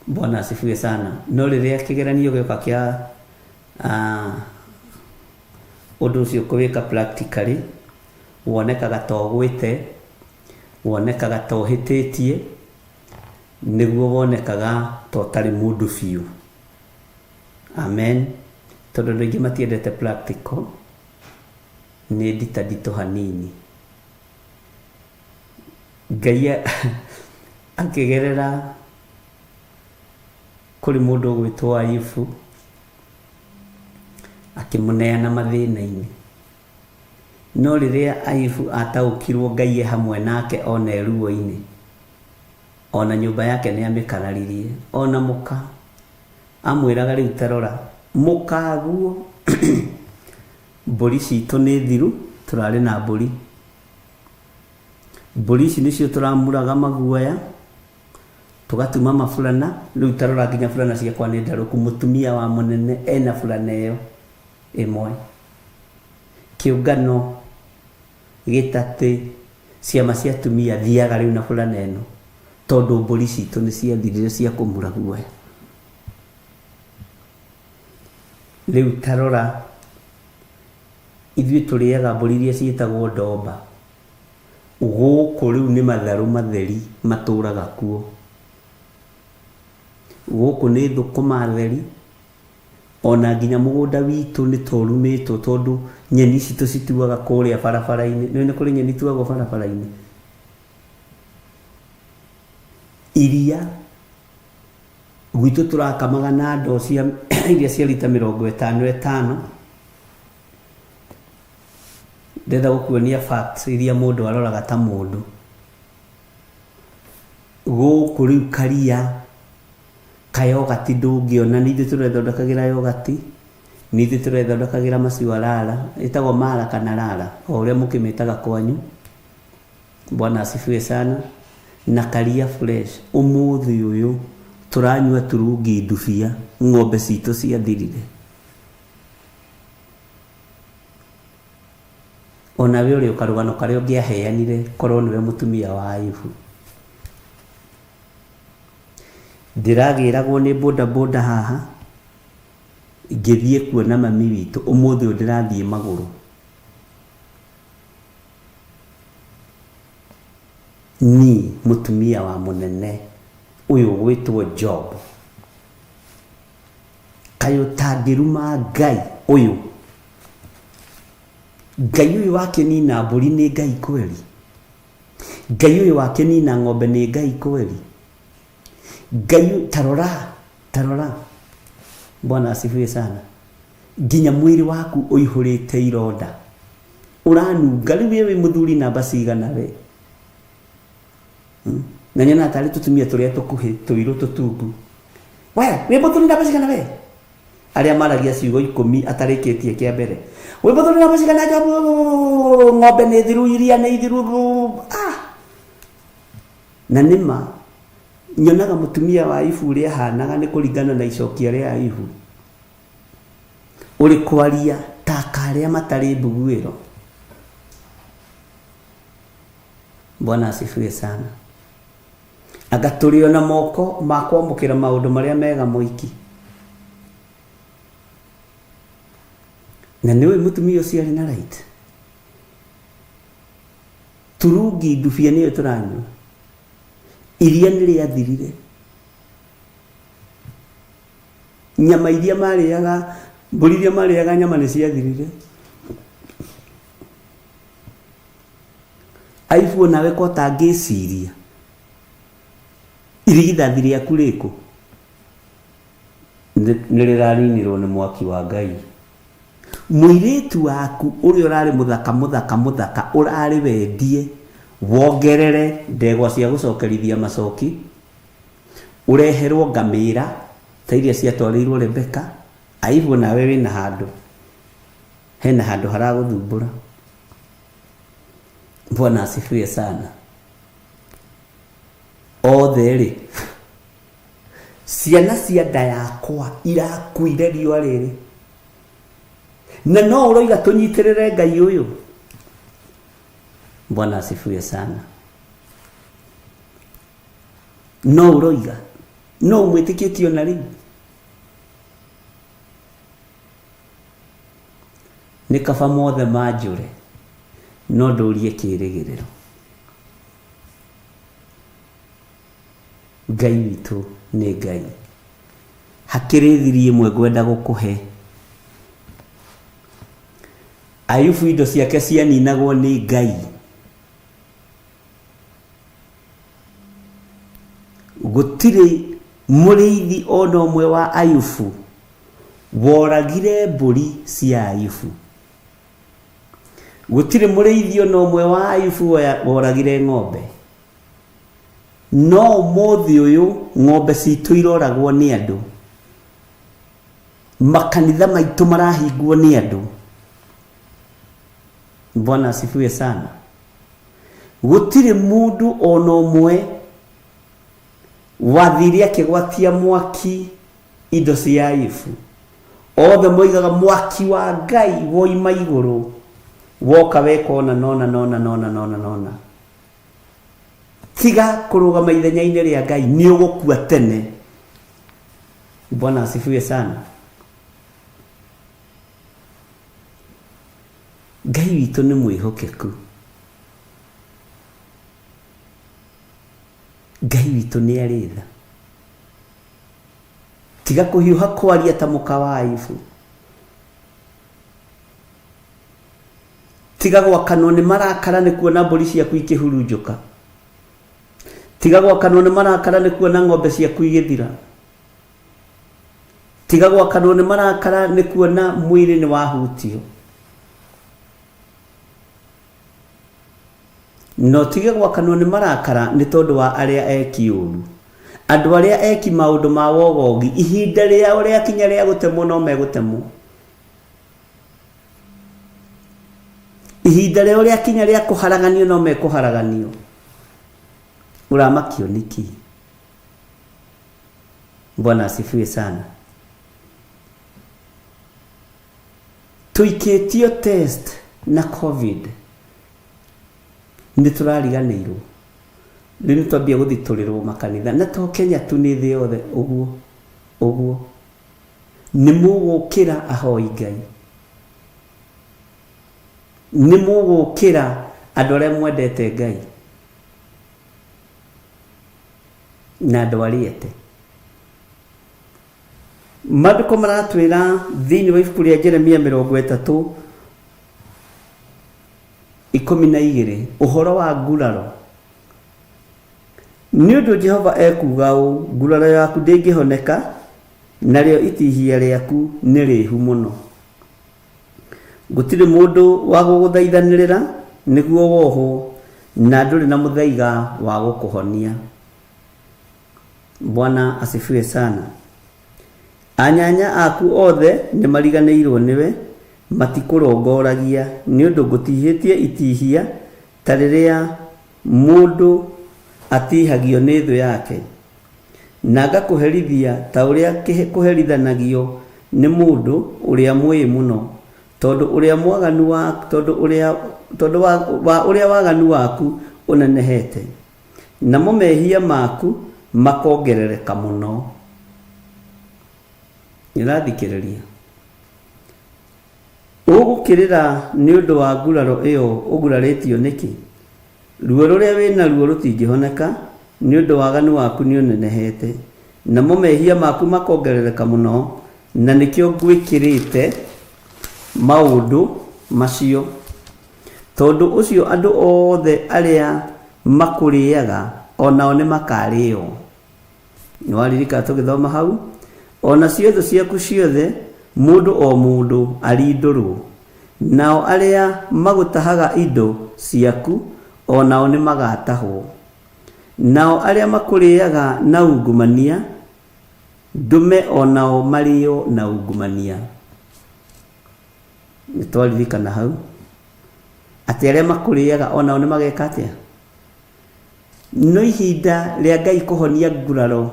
Bwana asifiwe sana. No rĩrĩa kĩgeranio gĩoka kĩa ũndũ ũcio kũwĩka practically, wonekaga ta ũgwĩte, wonekaga ta ũhĩtĩtie, nĩguo wonekaga ta ũtarĩ mũndũ biũ. Amen. Tondũ andũ aingĩ matiendete practical, nĩ ndita nditũ hanini. Ngai akĩgerera kũrĩ mũndũ ũgwĩtwo Ayubu, akĩmũneana mathĩna-inĩ. No rĩrĩa Ayubu ataũkirwo Ngai e hamwe nake ona e ruo-inĩ, ona nyũmba yake nĩ amĩkararirie, ona mũka amwĩraga rĩu tarora mũkaguo mbũri citũ nĩ thiru, tũrarĩ na mbũri. Mbũri ici nĩcio tũramuraga maguoya, tũgatuma maburana, rĩu tarora nginya burana ciakwa nĩ ndarũku, mũtumia wa mũnene ena burana ĩyo ĩmwe. Kĩũngano gĩtatĩ ciama cia atumia thiaga rĩu na burana ĩno, tondũ mbũri citũ nĩ ciathirire cia kũmura guoya. Rĩu tarora ithuĩ tũrĩaga mbũri iria ciĩtagwo ndomba. Gũkũ rĩu nĩ matharũ matheri matũraga kuo. Gũkũ nĩ thũkũma theri, ona nginya mũgũnda witũ nĩ torumĩtwo tondũ nyeni ici tũcituaga kũrĩa barabara-inĩ. Nĩ nĩ kũrĩ nyeni ituagwo barabara-inĩ? Iria gwitũ tũrakamaga na ndoo cia iria cia rita 50 50. Ndĩrenda gũkuonia facts iria mũndũ aroraga ta mũndũ. Gũkũ rĩu karia kayogati ndũngĩona, nĩ ithuĩ tũrethondekagĩra yogati, nĩ ithuĩ tũrethondekagĩra maciwa rara, ĩtagwo mara kana rara, o ũrĩa mũkĩmĩtaga kwanyu. Bwana asifiwe sana. Na karia fresh ũmũthĩ ũyũ tũranyua turungi ndubia, ng'ombe citũ ciathirire. Ona we ũrĩ karũgano karĩa ũngĩaheanire korwo nĩwe mũtumia wa Ayubu. Ndĩragĩragwo nĩ boda boda haha ngĩthiĩ kuona mami witũ, ũmũthĩ ũyũ ndĩrathiĩ magũrũ. Ni mũtumia wa mũnene ũyũ ũgwĩtwo Job, kaĩ ũtangĩruma Ngai ũyũ? Ngai ũyũ wakĩnina mbũri nĩ Ngai kweli? Ngai ũyũ wakĩnina ng'ombe nĩ Ngai kweli? Ngai tarora, tarora. Bwana asifiwe sana. Nginya mwĩrĩ waku ũihũrĩte ironda, ũranunga. Rĩu we wĩ mũthuri namba cigana we? Na nyona tarĩ tũtumia tũrĩa tũkuhĩ tũirũ tũtungu. We wĩ mũthuri namba cigana we? Arĩa maragia ciugo 10 atarĩkĩtie kĩa mbere. Wĩ mũthuri namba cigana? Ng'ombe nĩ thiru, iria nĩ ithiru. Na nĩma nyonaga mũtumia wa Ayubu ũrĩa ahanaga nĩ kũringana na icokia rĩa Ayubu. Ũrĩ kwaria ta karĩa matarĩ mbuguĩro. Bwana asifiwe sana. Anga tũrĩ ona moko ma kwamũkĩra maũndũ marĩa mega moiki. Na nĩũĩ mũtumia ũcio arĩ na right. Turungi ndubia nĩyo tũranyua. Iria nĩ rĩathirire. Nyama iria marĩaga, mbũri iria marĩaga nyama nĩ ciathirire. Ayubu onawe ko ũtangĩciria irigithathi rĩaku rĩkũ nĩ rĩraninirwo nĩ mwaki wa Ngai. Mũirĩtu waku ũrĩa ũrarĩ mũthaka mũthaka mũthaka ũrarĩ wendie wongerere ndegwa cia gũcokerithia macoki, ũreherwo ngamĩra ta iria ciatwarĩirwo Rebeka. Ayubu nawe wĩna handũ, hena handũ haragũthumbũra. Bwana asifiwe sana. Othe rĩ, ciana cia nda yakwa irakuire riũa rĩrĩ, na no ũroiga tũnyitĩrĩre Ngai ũyũ. Bwana asifiwe sana. No ũroiga no ũmwĩtĩkĩtie ona rĩu. Nĩ kaba mothe manjũre no ndũrie kĩĩrĩgĩrĩro. Ngai witũ nĩ Ngai. Hakĩrĩ thiri ĩmwe ngwenda gũkũhe. Ayubu indo ciake cianinagwo nĩ Ngai. Gũtirĩ mũrĩithi ona ũmwe wa Ayubu woragire mbũri cia Ayubu. Gũtirĩ mũrĩithi ona ũmwe wa Ayubu woragire ng'ombe. No ũmũthĩ ũyũ ng'ombe citũ iroragwo nĩ andũ. Makanitha maitũ marahingwo nĩ andũ. Bwana asifiwe sana. Gũtirĩ mũndũ ona ũmwe wathire akĩgwatia mwaki indo cia Ayubu. Othe moigaga mwaki wa Ngai woima igũrũ woka weka ona nona nona nona nona nona. Tiga kũrũgama ithenya-inĩ rĩa Ngai, nĩ ũgũkua tene. Bwana asifiwe sana. Ngai witũ nĩ mwĩhokeku. Ngai witũ nĩ arĩ tha. Tiga kũhiũha kwaria ta mũka wa Ayubu. Tiga gwakanwo nĩ marakara nĩ kuona mbũri ciaku ikĩhurunjũka. Tiga gwakanwo nĩ marakara nĩ kuona ng'ombe ciaku igĩthira. Tiga gwakanwo nĩ marakara nĩ kuona mwĩrĩ nĩ wahutio. No tige gwakanwo nĩ marakara nĩ tondũ wa arĩa eki ũru. Andũ arĩa eki maũndũ ma wogogi, ihinda rĩao rĩakinya rĩa gũtemwo no megũtemwo. Ihinda rĩao rĩakinya rĩa kũharaganio no mekũharaganio. Ũramakio nĩkĩ? Bwana asifiwe sana. Tũikĩtio test na COVID nĩ tũrariganĩirwo. Rĩu nĩ twambia gũthitũrĩrwo makanitha, na to Kenya tu, nĩ thĩ yothe ũguo ũguo. Nĩ mũgũkĩra ahoi Ngai, nĩ mũgũkĩra andũ arĩa mwendete Ngai na andũ arĩa ete. Maandĩko maratwĩra thĩinĩ wa ibuku rĩa Jeremia 30:12 ũhoro wa nguraro. Nĩ ũndũ Jehova ekuuga ũũ, nguraro yaku ndĩngĩhoneka, narĩo itihia rĩaku nĩ rĩhu mũno. Gũtirĩ mũndũ wa gũgũthaithanĩrĩra nĩguo wohwo, na ndũrĩ na mũthaiga wa gũkũhonia. Bwana asifiwe sana. Anyanya aku othe nĩ mariganĩirwo nĩwe, matikũrongoragia, nĩ ũndũ ngũtihĩtie itihia ta rĩrĩa mũndũ atihagio nĩ thũ yake, na ngakũherithia ta ũrĩa kũherithanagio nĩ mũndũ ũrĩa mwĩĩ mũno, tondũ ũrĩa mwaganu wa tondũ ũrĩa tondũ wa, wa ũrĩa waganu waku ũnenehete, namo mehia maku makongerereka mũno. Nĩũrathikĩrĩria? Ũgũkĩrĩra nĩ ũndũ wa nguraro ĩyo ũgurarĩtio nĩkĩ? Ruo rũrĩa wĩ naruo rũtingĩhoneka, nĩ ũndũ waganu waku nĩũnenehete, namo mehia maku makongerereka mũno, na nĩkĩo ngwĩkĩrĩte maũndũ macio. Tondũ ũcio andũ othe arĩa makũrĩaga o nao nĩmakarĩo. Nĩwaririkana tũgĩthoma hau? O nacio thũ ciaku ciothe, mũndũ o mũndũ arindũrwo, nao arĩa magũtahaga indo ciaku o nao nĩmagatahwo. Nao arĩa makũrĩaga na ungumania, ndũme o nao marĩo na ungumania. Nĩtwaririkana hau atĩ arĩa makũrĩaga o nao nĩmageka atĩa? No ihinda rĩa Ngai kũhonia nguraro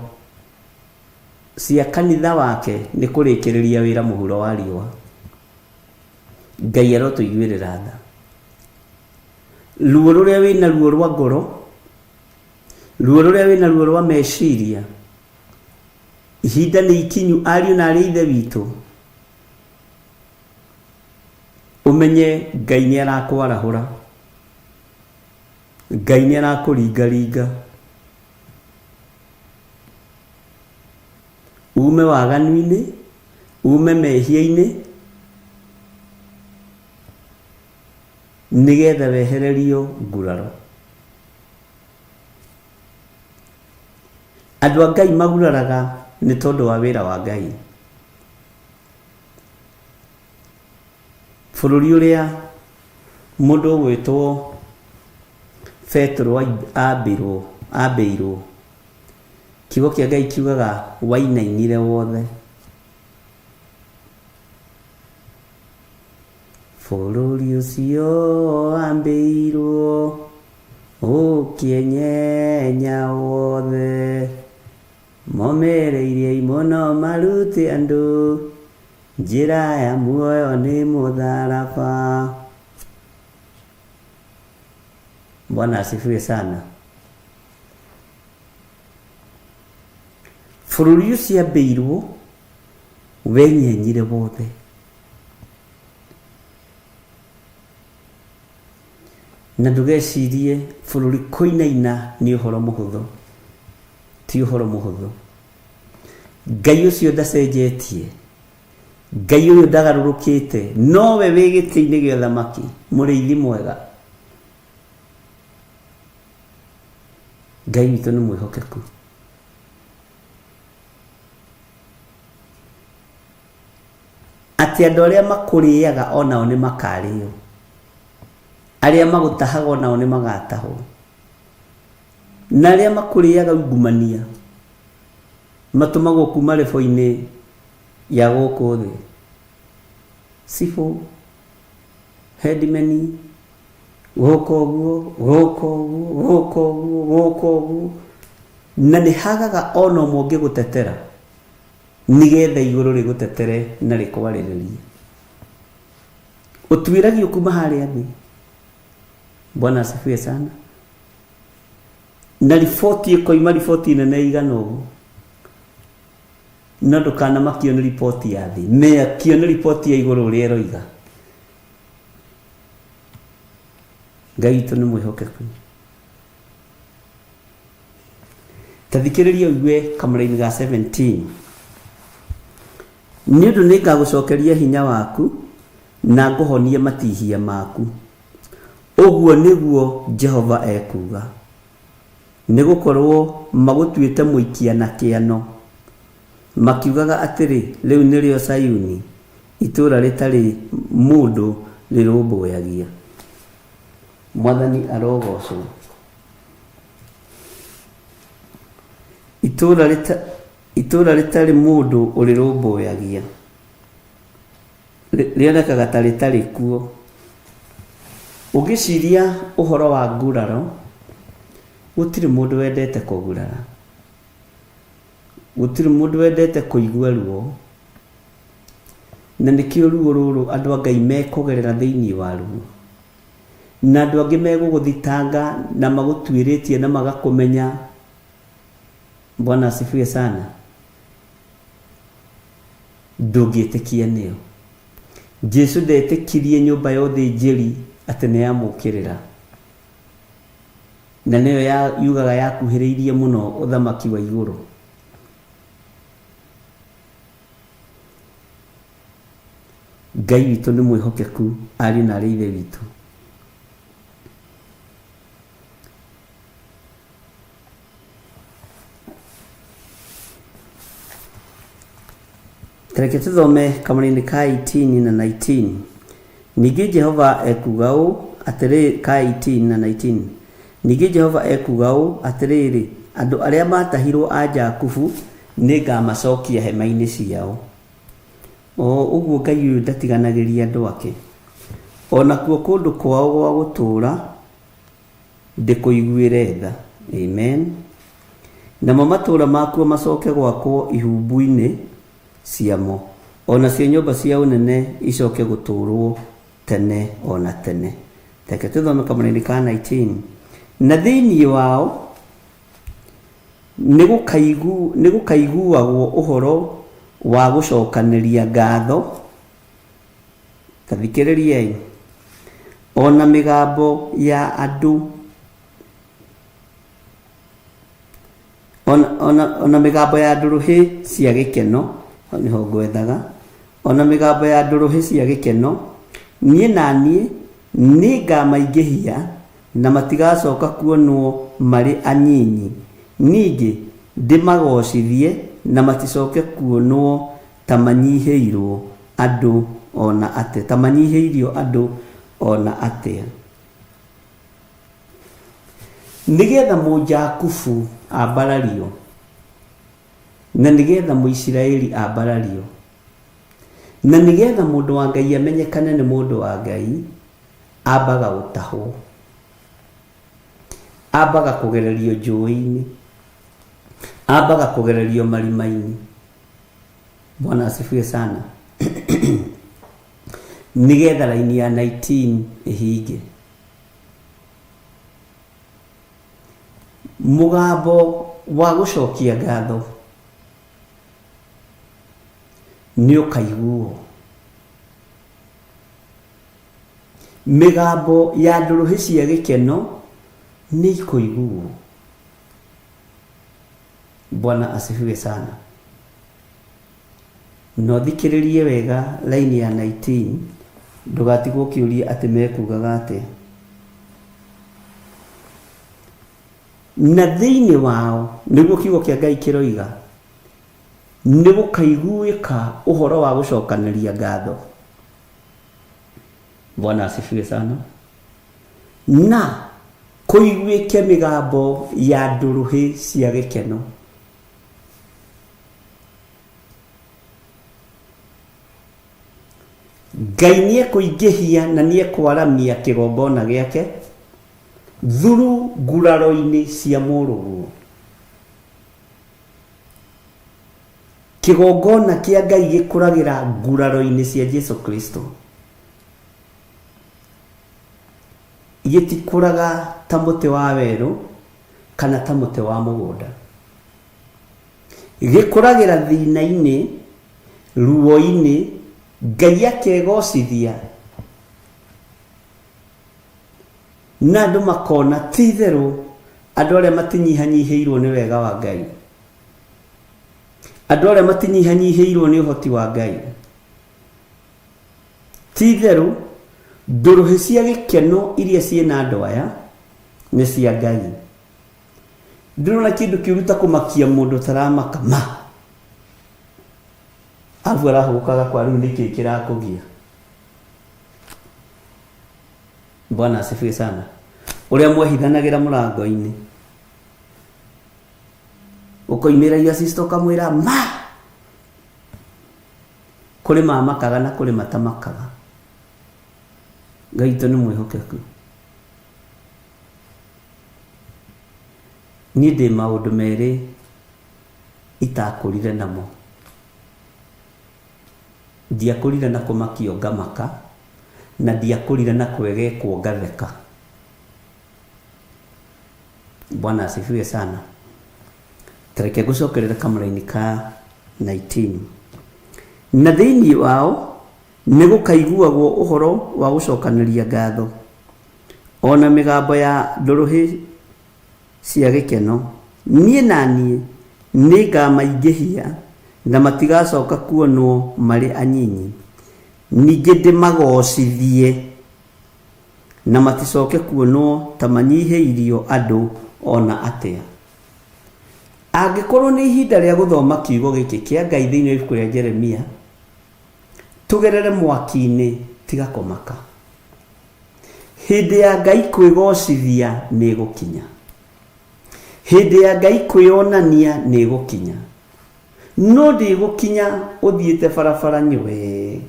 cia kanitha wake nĩ kũrĩkĩrĩria wĩra mũhuro wa riũa. Ngai arotũiguĩrĩra tha. Ruo rũrĩa wĩna ruo rwa ngoro, ruo rũrĩa wĩna ruo rwa meciria, ihinda nĩ ikinyu ariũ na arĩ ithe witũ, ũmenye Ngai nĩ arakwarahũra, Ngai nĩ arakũringaringa, ume waganu-inĩ, ume mehia-inĩ, nĩgetha wehererio nguraro. Andũ a Ngai maguraraga nĩ tondũ wa wĩra wa Ngai. Bũrũri ũrĩa mũndũ ũgwĩtwo Petero ambirwo ambĩirwo, kiugo kĩa Ngai kiugaga wainainire wothe. Bũrũri ũcio ambĩirwo ũkĩenyenya wothe, momĩrĩirie mũno marute andũ njĩra ya muoyo nĩ mũtharaba. Bwana asifiwe sana. Bũrũri ũcio ambĩirwo wenyenyire wothe. Na ndũgecirie bũrũri kũinaina nĩ ũhoro mũhũthũ. Ti ũhoro mũhũthũ. Ngai ũcio ndacenjetie, Ngai ũyũ ndagarũrũkĩte, nowe wĩ gĩtĩ-inĩ gĩa ũthamaki, mũrĩithi mwega. Ngai witũ nĩ mwĩhokeku. Atĩ andũ arĩa makũrĩaga o nao nĩ makarĩo, arĩa magũtahaga o nao nĩ magatahwo, na arĩa makũrĩaga ungumania matũmagwo kuma rebo-inĩ ya gũkũ thĩ. Cibũ, headman, gũka ũguo, gũka ũguo, gũka ũguo, gũka ũguo, na nĩ hagaga ona ũmwe ũngĩgũtetera nĩgetha igũrũ rĩgũtetere na rĩkwarĩrĩrie. Ũtuĩragio kuma harĩa thĩ. Bwana asifiwe sana. Na riboti ĩkoima riboti nene ĩigana ũguo, no ndũkanamakio nĩ riboti ya thĩ, makio nĩ riboti ya igũrũ ũrĩa ĩroiga. Ngai witũ nĩ mwĩhokeku. Ta thikĩrĩria ũigue kamũraini ga 17. Nĩ ũndũ nĩngagũcokeria hinya waku, na ngũhonie matihia maku. Ũguo nĩguo Jehova ekuuga. Nĩ gũkorũo magũtuĩte mũikia na kĩano, makiugaga atĩrĩ, 'Rĩu nĩrĩo Zayuni, itũũra rĩtarĩ mũndũ rĩrũmbũyagia. Mwathani arogoocwo. Itũũra rĩta, itũũra rĩtarĩ mũndũ ũrĩrũmbũyagia, rĩonekaga ta rĩtarĩ kuo. Ũngĩciria ũhoro wa nguraro, Gũtirĩ mũndũ wendete kũgurara, gũtirĩ mũndũ wendete kũigua ruo, na nĩkĩo ruo rũrũ andũ a Ngai mekũgerera thĩinĩ wa ruo, na andũ angĩ megũgũthitanga na magũtuĩrĩtie na magakũmenya. Bwana asifiwe sana. Ndũngĩtĩkia nĩo. Jesu ndetĩkirie nyũmba ya ũthĩnjĩri atĩ nĩ yamũkĩrĩra, na nĩyo yugaga yakuhĩrĩirie mũno ũthamaki wa igũrũ. Ngai witũ nĩ mwĩhokeku, ariũ na arĩ ithe witũ. Reke tũthome kamũra-inĩ ka 18 na 19. Ningĩ Jehova ekuuga ũũ atĩrĩ, ka 18 na 19. Ningĩ Jehova ekuuga ũũ, atĩrĩrĩ, andũ arĩa maatahirwo a Jakubu nĩngamacokia hema-inĩ ciao. O ũguo Ngai ũyũ ndatiganagĩria andũ ake. O nakuo kũndũ kwao gwa gũtũũra ndĩkũiguĩre tha. Amen. Namo matũũra makuo macoke gwakwo ihumbu-inĩ ciamo, o nacio nyũmba cia ũnene icoke gũtũũrwo tene o na tene. Reke tũthome kamũra-inĩ ka 19. Na thĩinĩ wao nĩgũkaiguagwo ũhoro wa gũcokanĩria ngatho, ta thikĩrĩriai, o na mĩgambo ya andũ, ona mĩgambo ya ndũrũhĩ cia gĩkeno, hau nĩho ngwethaga, ona mĩgambo ya ndũrũhĩ cia gĩkeno, niĩ na niĩ nĩngamaingĩhia na matigacoka kuonwo marĩ anyinyi, ningĩ ndĩmagocithie na maticoke kuonwo ta manyihĩirwo andũ ona atĩa, ta manyihĩirio andũ ona atĩa. Nĩgetha Mũjakubu ambarario, na nĩgetha Mũisiraeli ambarario, na nĩgetha mũndũ wa Ngai amenyekane nĩ mũndũ wa Ngai, ambaga gũtahwo, ambaga kũgererio njũĩ-inĩ, ambaga kũgererio marima-inĩ. Bwana asifiwe sana. Nĩgetha raini ya 19 ĩhinge. Mũgambo wa gũcokia ngatho nĩ ũkaiguo. Mĩgambo ya ndũrũhĩ cia gĩkeno nĩ ikũiguo. Bwana asifiwe sana. No thikĩrĩrie wega laini ya 19, ndũgatigwo ũkĩũria atĩ mekugaga atĩa. Na thĩinĩ wao, nĩguo kiugo kĩa Ngai kĩroiga, nĩ gũkaiguĩka ũhoro wa gũcokanĩria ngatho. Bwana asifiwe sana. Na kũiguĩke mĩgambo ya ndũrũhĩ cia gĩkeno. Ngai nĩekũingĩhia na nĩekwaramia kĩgongona gĩake thuru nguraro-inĩ cia mũrũguo. Kĩgongona kĩa Ngai gĩkũragĩra nguraro-inĩ cia Jesu Kristo. Gĩtikũraga ta mũtĩ wa werũ kana ta mũtĩ wa mũgũnda. Gĩkũragĩra thĩna-inĩ, ruo-inĩ, Ngai akegocithia na andũ makona ti itherũ andũ arĩa matinyihanyihĩirwo nĩ wega wa Ngai, andũ arĩa matinyihanyihĩirwo nĩ ũhoti wa Ngai. Ti itherũ ndũrũhĩ cia gĩkeno iria ciĩna andũ aya nĩ cia Ngai. Ndĩrona kĩndũ kĩũru ta kũmakia mũndũ ũtaramaka ma. Arabu arahũgũkaga kwa rĩu nĩkĩ kĩrakũgia. Bwana asifiwe sana. Ũrĩa mwehithanagĩra mũrango-inĩ, ũkoimĩra your sister ũkamwĩra ma, kũrĩ mamakaga na kũrĩ matamakaga. Ngai witũ nĩ mwĩhokeku. Niĩ ndĩ maũndũ merĩ itakũrire namo. Ndiakũrire na kũmakio ngamaka, na ndiakũrire na kwegekwo ngatheka. Bwana asifiwe sana. Tareke ngũcokerere kamũraini ka 19. Na thĩinĩ wao nĩ gũkaiguagwo ũhoro wa gũcokanĩria ngatho, o na mĩgambo ya ndũrũhĩ cia gĩkeno. Niĩ na niĩ nĩngamaingĩhia, na matigacoka kuonwo marĩ anyinyi, ningĩ ndĩmagoocithie, na maticoke kuonwo ta manyihĩirio andũ o na atĩa. Angĩkorwo nĩ ihinda rĩa gũthoma kiugo gĩkĩ kĩa Ngai thĩinĩ wa ibuku rĩa Jeremia, tũgerere mwaki-inĩ, tiga kũmaka. Hĩndĩ ya Ngai kwĩgocithia nĩ ĩgũkinya. Hĩndĩ ya Ngai kwĩonania nĩ ĩgũkinya. No ndĩgũkinya ũthiĩte barabara nywe.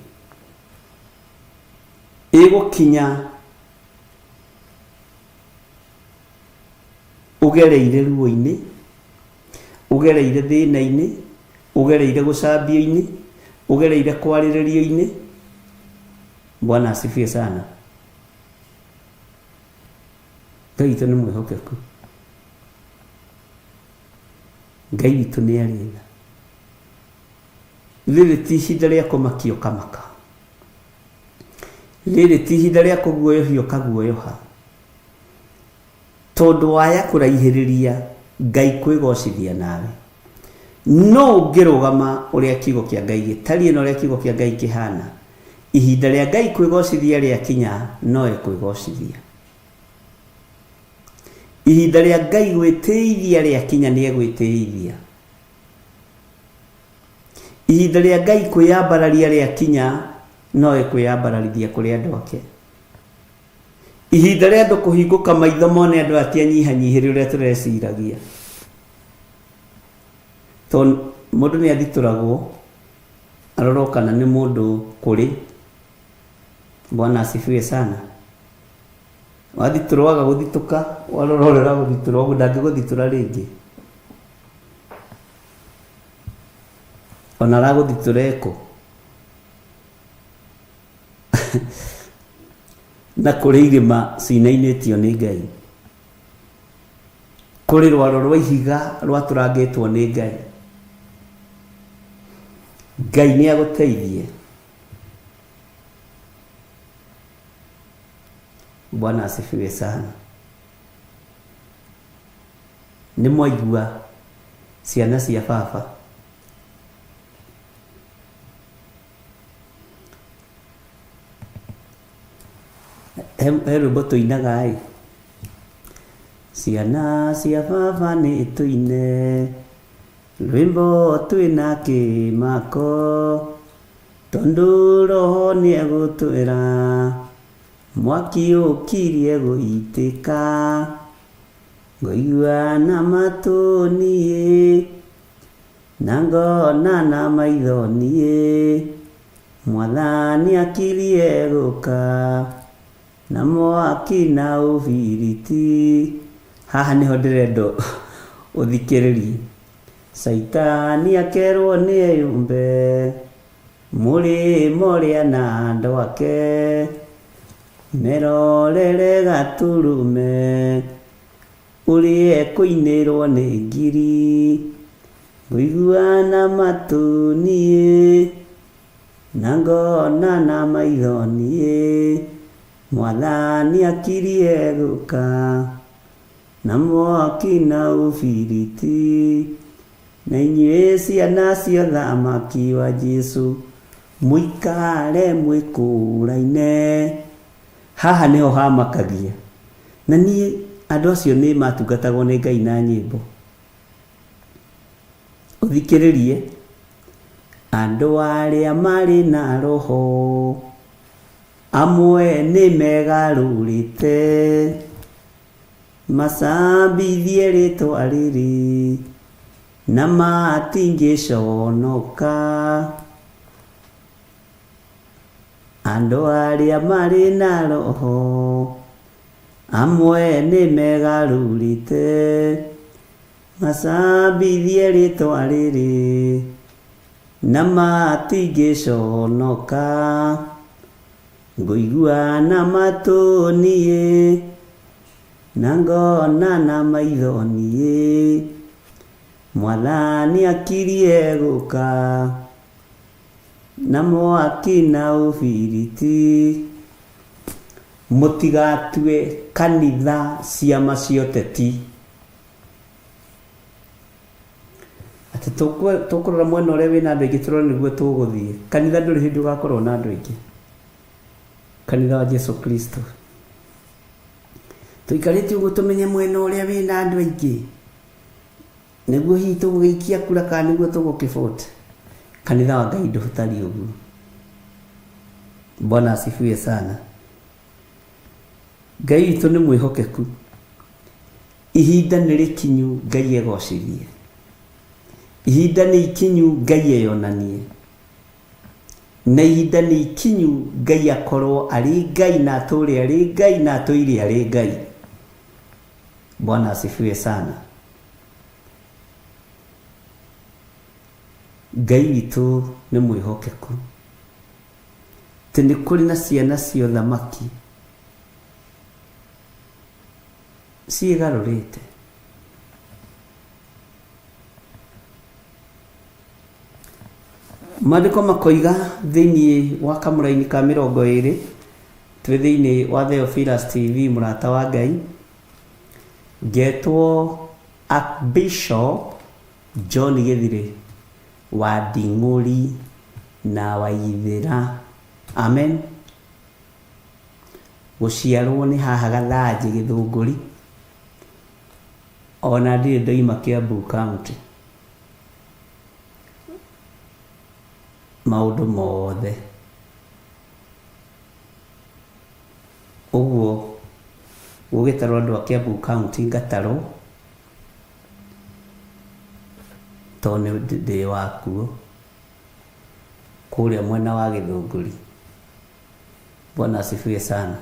Ĩgũkinya ũgereire ruo-inĩ, ũgereire thĩna-inĩ, ũgereire gũcambio-inĩ, ũgereire kwarĩrĩrio-inĩ. Bwana asifiwe sana. Ngai witũ nĩ mwĩhokeku. Ngai witũ nĩ arĩ tha. Rĩrĩ ti ihinda rĩa kũmakio ũkamaka. Rĩrĩ ti ihinda rĩa kũguoyohio ũkaguoyoha. Tondũ waya kũraihĩrĩria Ngai kwĩgocithia nawe. No ũngĩrũgama ũrĩa kiugo kĩa Ngai gĩtariĩ na ũrĩa kiugo kĩa Ngai kĩhana, ihinda rĩa Ngai kwĩgocithia rĩakinya no ekwĩgocithia. Ihinda rĩa Ngai gwĩtĩithia rĩakinya nĩ egwĩtĩithia. Ihinda rĩa Ngai kwĩyambararia rĩakinya no ekwĩyambararithia kũrĩ andũ ake. Ihinda rĩa andũ kũhingũka maitho mone andũ aya ti anyihanyihĩre ũrĩa tũreciragia. Tondũ mũndũ nĩ athitũragwo arorwo kana nĩ mũndũ kũrĩ. Bwana asifiwe sana. Wathitũrwo waga gũthitũka, warora ũrĩa ũragũthitũra ũguo ndangĩgũthitũra rĩngĩ. Ona aragũthitũra ekũ. Na kũrĩ irĩma cinainĩtio nĩ Ngai. Kũrĩ rwaro rwa ihiga rwatũrangĩtwo nĩ Ngai. Ngai nĩ agũteithie. Bwana asifiwe sana. Nĩ mwaigua ciana cia baba. He rwĩmbo tũinaga ĩ, ciana cia baba nĩ tũine rwĩmbo twĩna kĩmako, tondũ roho nĩ egũtwĩra mwaki ũkirie gũitĩka, ngũigua na matũ niĩ na ngona na maitho niĩ, mwathani akirie gũka na mwaki na ũbiriti. Haha nĩho ndĩrenda ũthikĩrĩrie. Caitani akerwo nĩ eyũmbe mũrĩmo ũrĩa na andũ ake, merorere gatũrũme ũrĩa ekũinĩrwo nĩ ngiri, ngũigua na matũ niĩ na ngona na maitho niĩ, mwathani akirie gũka na mwaki na ũbiriti, na inyuĩ ciana cia ũthamaki wa Jesũ mũikare mwĩkũraine. Haha nĩho hamakagia. Na niĩ andũ acio nĩ matungatagwo nĩ Ngai na nyĩmbo. Ũthikĩrĩrie, andũ arĩa marĩ na roho amwe nĩ megarũrĩte, macambithie rĩtwa rĩrĩ na matingĩconoka. Andũ arĩa marĩ na roho amwe nĩ megarũrĩte. Macambithie rĩtwa rĩrĩ na matingĩconoka. Ngũigua na matũ niĩ na ngona na maitho niĩ. Mwathani akirie gũka na mwaki na ũbiriti. Mũtigatue kanitha ciama cia ũteti. Atĩ tũkũrora mwena ũrĩa wĩna andũ aingĩ tũrore nĩguo tũgũthiĩ. Kanitha ndũrĩ hĩndĩ ũgakorwo na andũ aingĩ. Kanitha wa Jesu Kristo. Tũikarĩte ũguo tũmenye mwena ũrĩa wĩna andũ aingĩ. Nĩguo hihi tũgũgĩikia kura kana nĩguo tũgũkĩvote. Kanitha wa Ngai ndũtariĩ ũguo. Bwana asifiwe sana. Ngai witũ nĩ mwĩhokeku. Ihinda nĩ rĩkinyu Ngai egocithie. Ihinda nĩ ikinyu Ngai eyonanie. Na ihinda nĩ ikinyu Ngai akorwo arĩ Ngai na atũre arĩ Ngai na atũire arĩ Ngai. Bwana asifiwe sana. Ngai witũ nĩ mwĩhokeku. Atĩ nĩ kũrĩ na ciana cia ũthamaki ciĩgarũrĩte. Maandĩko makoiga thĩinĩ wa kamũraini ka 20, twĩ thĩinĩ wa Theophilus TV mũrata wa Ngai, ngetwo Archbishop John Gĩthirĩ wa Nding'ũri na Waithĩra. Amen. Gũciarwo nĩ haha Gathanjĩ Gĩthũngũri, ona ndirĩ ndoima Kiambu County. Maũndũ mothe. Ũguo gũgĩtarwo andũ a Kiambu County ngatarwo, tondũ ndĩ wakuo kũrĩa mwena wa Gĩthũngũri. Bwana asifiwe sana.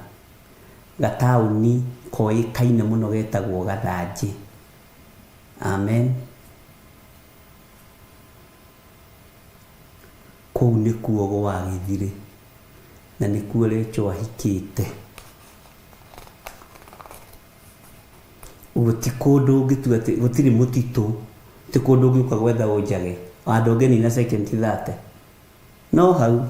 Gataũni koĩkaine mũno getagwo Gathanjĩ. Amen. Kũu nĩkuo gwa Gĩthirĩ na nĩkuo Rachel ahikĩte. Ũguo ti kũndũ ũngĩtua atĩ gũtirĩ mũtitũ, ti kũndũ ũngĩũka gwetha ũnjage. Ona ndũngĩnina second 30. No hau.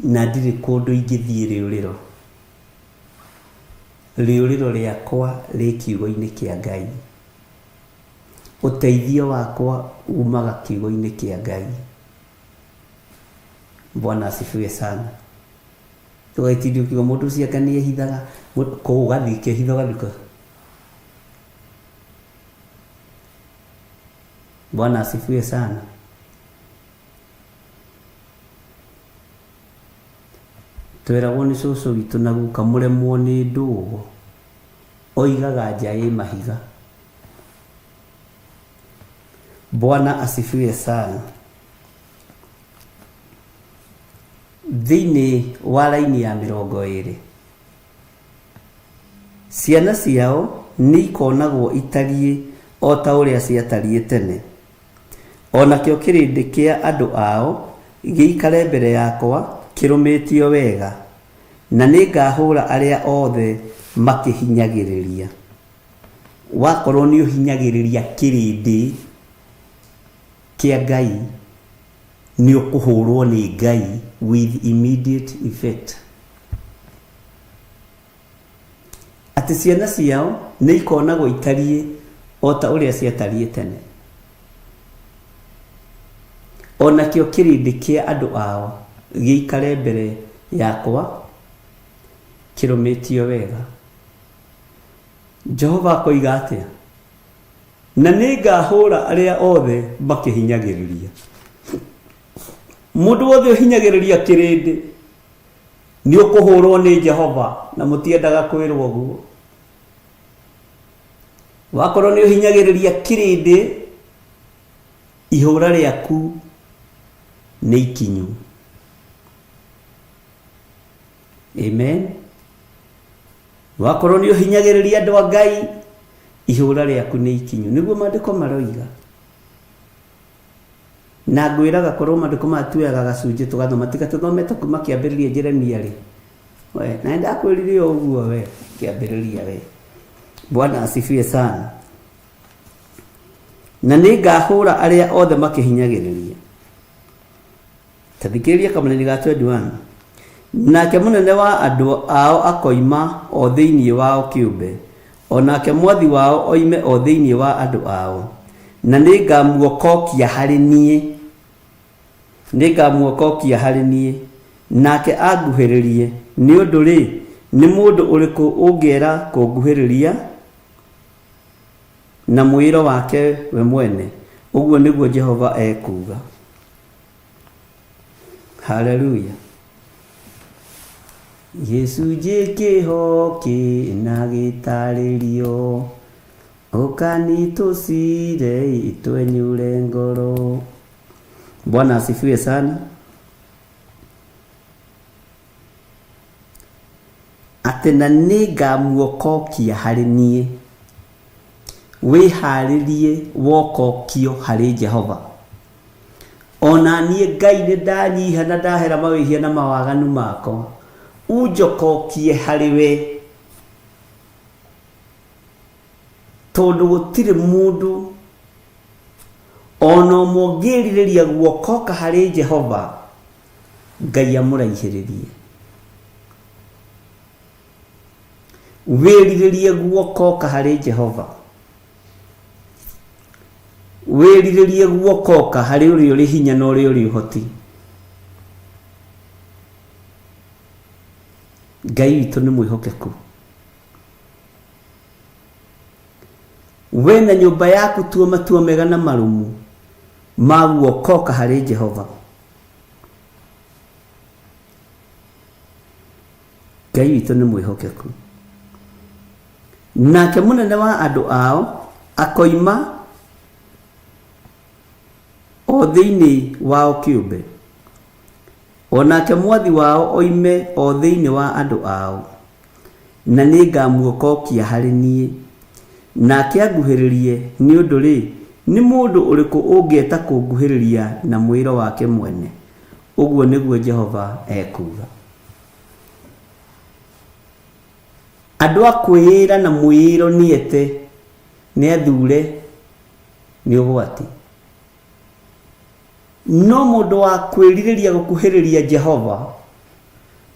Na ndirĩ kũndũ ingĩthiĩ rĩũrĩro. Rĩũrĩro rĩakwa rĩ kiugo-inĩ kĩa Ngai. Ũteithio wakwa umaga kiugo-inĩ kĩa Ngai. Bwana asifiwe sana. Tũgagĩtinda ũkiuga mũndũ ũcio anga nĩ ehithaga, kũ ũgathiĩ ũkehitha ũgathiĩ kũ? Bwana asifiwe sana. Tweragwo nĩ cũcũ witũ na guka mũremwo nĩ ndũgo oigaga nja ĩ mahiga. Bwana asifiwe sana. Thĩinĩ wa raini ya 20, ciana ciao nĩ ikonagwo itariĩ o ta ũrĩa ciatariĩ tene, o nakĩo kĩrĩndĩ kĩa andũ ao gĩikare mbere yakwa kĩrũmĩtio wega, na nĩngahũra arĩa othe makĩhinyagĩrĩria. Wakorwo nĩ ũhinyagĩrĩria kĩrĩndĩ kĩa Ngai, nĩ ũkũhũrwo nĩ Ngai with immediate effect. Atĩ ciana ciao nĩ ikonagwo itariĩ o ta ũrĩa ciatariĩ tene, o nakĩo kĩrĩndĩ kĩa andũ ao gĩikare mbere yakwa kĩrũmĩtio wega. Jehova akoiga atĩa? Na nĩngahũra arĩa othe makĩhinyagĩrĩria. Mũndũ wothe ũhinyagĩrĩria kĩrĩndĩ nĩ ũkũhũrwo nĩ Jehova, na mũtiendaga kwĩrwo ũguo. Wakorwo nĩ ũhinyagĩrĩria kĩrĩndĩ, ihũra rĩaku nĩ ikinyu. Amen. Wakorwo nĩ ũhinyagĩrĩria andũ a Ngai, Ihũra rĩaku nĩ ikinyu. Nĩguo maandĩko maroiga. Na ngwĩraga korwo maandĩko maya tuoyaga gacunjĩ tũgathoma tiga tũthomete kuma kĩambĩrĩria Jeremia rĩ. We, na nĩndakwĩrire o ũguo we, kĩambĩrĩria we. Bwana asifiwe sana. Na nĩngahũra arĩa othe makĩhinyagĩrĩria. Ta thikĩrĩria kamũnene ga 21. Nake mũnene wa andũ ao akoima o thĩinĩ wao kĩũmbe, o nake mwathi wao oime o thĩinĩ wa andũ ao, na nĩngamuokokia harĩ niĩ. Nĩngamuokokia harĩ niĩ, nake anguhĩrĩrie, nĩ ũndũ rĩ, nĩ mũndũ ũrĩkũ ũngĩera kũnguhĩrĩria na mwĩĩro wake we mwene? Ũguo nĩguo Jehova ekuuga. Haleluya. Gĩcunjĩ kĩho kĩna gĩtarĩrio, ũkani tũcire twenyure ngoro. Bwana asifiwe sana. Atĩ na nĩngamuokokia harĩ niĩ. Wĩharĩrie wokokio harĩ Jehova. Ona niĩ Ngai nĩ ndanyiha na ndahera mawĩhia na mawaganu makwa, unjokokie harĩ we. Tondũ gũtirĩ mũndũ ona ũmwe ũngĩrirĩria guokoka harĩ Jehova, Ngai amũraihĩrĩrie. Wĩrirĩrie guokoka harĩ Jehova. Wĩrirĩrie guokoka harĩ ũrĩa ũrĩ hinya na ũrĩa ũrĩ ũhoti. Ngai witũ nĩ mwĩhokeku. We na nyũmba yaku tua matua mega na marũmu ma guokoka harĩ Jehova. Ngai witũ nĩ mwĩhokeku. Nake mũnene wa andũ ao akoima o thĩinĩ wao kĩũmbe, o nake mwathi wao oime o thĩinĩ wa andũ ao, na nĩngamuokokia harĩ niĩ, nake anguhĩrĩrie, nĩ ũndũ rĩ, nĩ mũndũ ũrĩkũ ũngĩeta kũnguhĩrĩria na mwĩĩro wake mwene? Ũguo nĩguo Jehova ekuuga. Andũ a kwĩĩra na mwĩĩro nĩete nĩ athure nĩ ũgwati. No mũndũ wa kwĩrirĩria gũkuhĩrĩria Jehova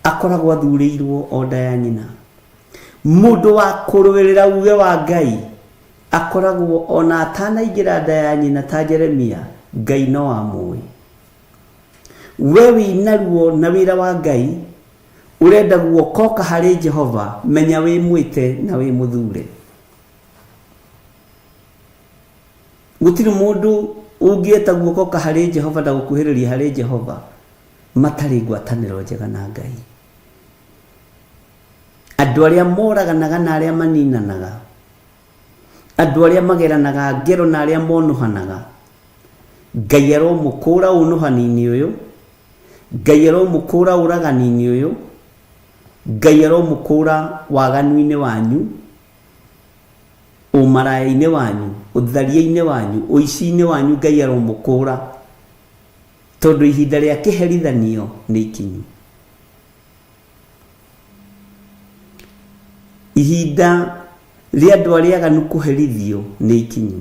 akoragwo athurĩirwo o nda ya nyina. Mũndũ wa kũrũĩrĩra uge wa Ngai akoragwo ona atanaingĩra nda ya nyina ta Jeremia, Ngai no amũĩ. We wĩna ruo na wĩra wa Ngai, ũrenda guokoka harĩ Jehova, menya wĩ mwĩte na wĩ mũthure. Gũtirĩ mũndũ ũngĩeta guokoka harĩ Jehova na gũkuhĩrĩria harĩ Jehova matarĩ ngwatanĩro njega na Ngai. Andũ arĩa moraganaga na arĩa maninanaga, andũ arĩa mageranaga ngero na arĩa monũhanaga, Ngai aromũkũra ũnũhani-inĩ ũyũ, Ngai aromũkũra ũragani-inĩ ũyũ, Ngai aromũkũra waganu-inĩ wanyu, ũmaraya-inĩ wanyu, ũtharia-inĩ wanyu, ũici-inĩ wanyu, Ngai aromũkũra, tondũ ihinda rĩa kĩherithanio nĩ ikinyu. Ihinda rĩa andũ arĩa aganu kũherithio nĩ ikinyu.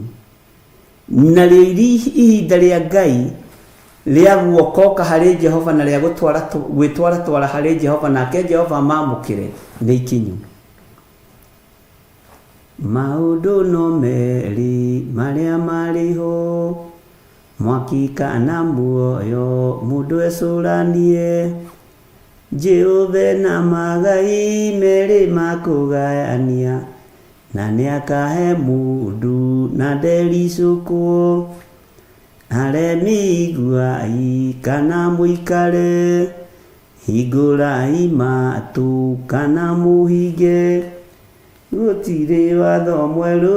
Narĩo ihinda rĩa Ngai rĩa guokoka harĩ Jehova na rĩa gwĩtwara twara harĩ Jehova nake Jehova amamũkĩre nĩ ikinyu. Maũndũ no merĩ marĩa marĩ ho, mwaki kana muoyo mũndũ ecũranie, Jehova na magai merĩ makũgayania, na nĩakahe mũndũ na ndericũkwo. Aremi iguai kana mũikare, hingũrai matũ kana mũhinge, gũtirĩ watho mwerũ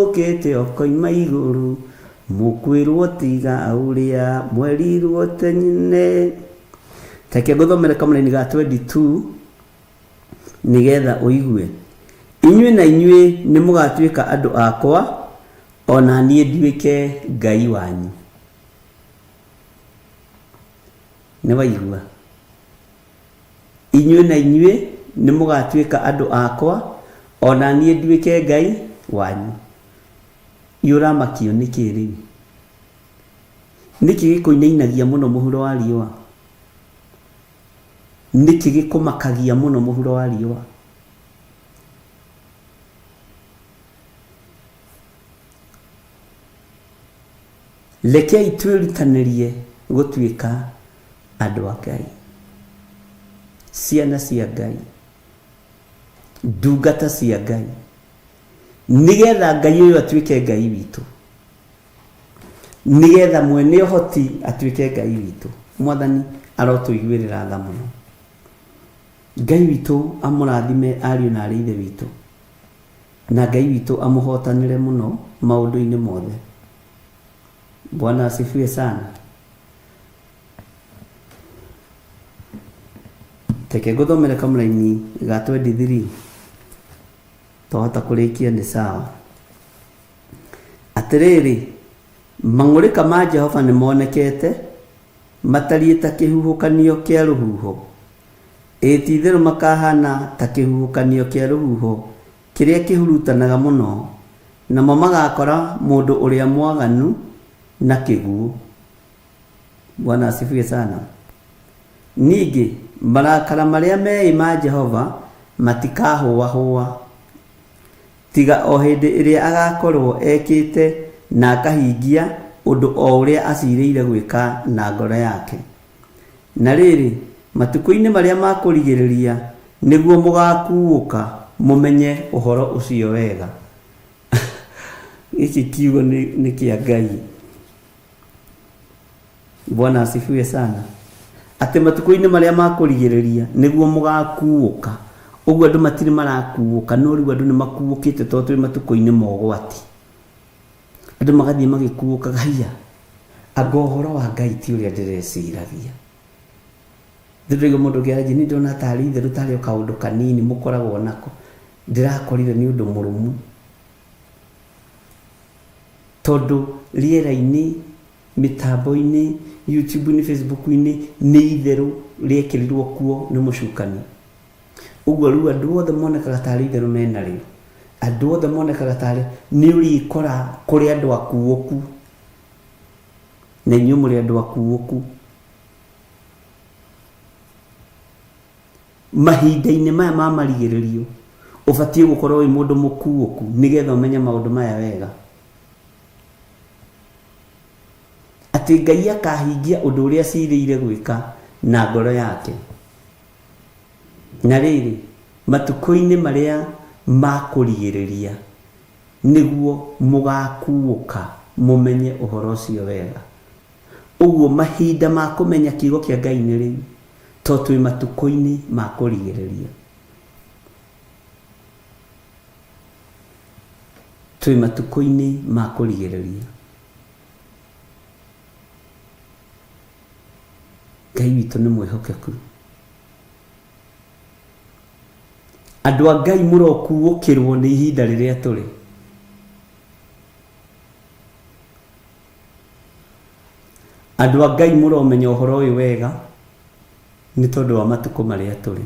ũkĩte ũkoima igũrũ, mũkwĩrwo tiga ũrĩa mwerirwo tene. Reke ngũthomere kamũraini ga 22 nĩgetha ũigue. Inyuĩ na inyuĩ nĩ mũgatuĩka andũ akwa, o na niĩ nduĩke Ngai wanyu. Nĩ waigua? Inyuĩ na inyuĩ nĩ mũgatuĩka andũ akwa, o na niĩ nduĩke Ngai wanyu. Ĩ ũramakio nĩkĩ rĩu? Nĩkĩ gĩkũinainagia mũno mũhuro wa riũa? Nĩkĩ gĩkũmakagia mũno mũhuro wa riũa? Rekei twĩrutanĩrie gũtuĩka andũ a Ngai, ciana cia Ngai, ndungata cia Ngai, nĩgetha Ngai ũyũ atuĩke Ngai witũ, nĩgetha mwene ũhoti atuĩke Ngai witũ. Mwathani arotũiguĩrĩra tha mũno. Ngai witũ amũrathime ariũ na arĩ ithe witũ, na Ngai witũ amũhotanĩre mũno maũndũ-inĩ mothe. Bwana asifiwe sana. Reke ngũthomere kamũraini ga 23 twahota kũrĩkia nĩ sawa. Atĩrĩrĩ, mang'ũrĩka ma Jehova nĩ monekete, matariĩ ta kĩhuhũkanio kĩa rũhuho. Ĩĩ ti-itherũ makahaana ta kĩhuhũkanio kĩa rũhuho kĩrĩa kĩhurutanaga mũno, namo magaakora mũndũ ũrĩa mwaganu na kĩguũ. Bwana asifiwe sana. Ningĩ, marakara marĩa meĩ ma Jehova matikahũahũa, tiga o hĩndĩ ĩrĩa agaakorũo ekĩte na akahingia ũndũ o ũrĩa acirĩire gwĩka na ngoro yake. Na rĩrĩ, matukũ-inĩ marĩa ma kũrigĩrĩria nĩguo mũgaakuũka mũmenye ũhoro ũcio wega. Gĩkĩ kiugo nĩ kĩa Ngai. Bwana asifiwe sana. Atĩ matukũ-inĩ marĩa ma kũrigĩrĩria nĩguo mũgakuũka. Ũguo andũ matirĩ marakuũka, no rĩu andũ nĩ makuũkĩte tondũ tũrĩ matukũ-inĩ ma ũgwati. Andũ magathiĩ magĩkuũkaga, haiya, anga ũhoro wa Ngai ti ũrĩa ndĩreciragia. Ndĩraigua mũndũ ũngĩ aranjĩra, niĩ ndĩrona tarĩ itherũ tarĩ o kaũndũ kanini mũkoragwo nako. Ndĩrakorire nĩ ũndũ mũrũmu. Tondũ rĩera-inĩ, mĩtambo-inĩ, YouTube-inĩ, Facebook-inĩ, nĩ itherũ rĩekĩrirwo kuo nĩ mũcukani. Ũguo rĩu andũ othe monekaga tarĩ itherũ menarĩo. Andũ othe monekaga tarĩ, nĩ ũrĩkora kũrĩ andũ akuũku. Na inyuĩ mũrĩ andũ akuũku. Mahinda-inĩ maya ma marigĩrĩrio, ũbatiĩ gũkorwo wĩ mũndũ mũkuũku nĩgetha ũmenye maũndũ maya wega. Atĩ Ngai akahingia ũndũ ũrĩa acirĩire gwĩka na ngoro yake. Na rĩrĩ, matukũ-inĩ marĩa ma kũrigĩrĩria nĩguo mũgakuũka mũmenye ũhoro ũcio wega. Ũguo mahinda ma kũmenya kiugo kĩa Ngai nĩ rĩu, tondũ twĩ matukũ-inĩ ma kũrigĩrĩria. Twĩ matukũ-inĩ ma kũrigĩrĩria. Ngai witũ nĩ mwĩhokeku. Andũ a Ngai mũrokuũkĩrwo nĩ ihinda rĩrĩa tũrĩ. Andũ a Ngai mũromenya ũhoro ũyũ wega nĩ tondũ wa matukũ marĩa tũrĩ.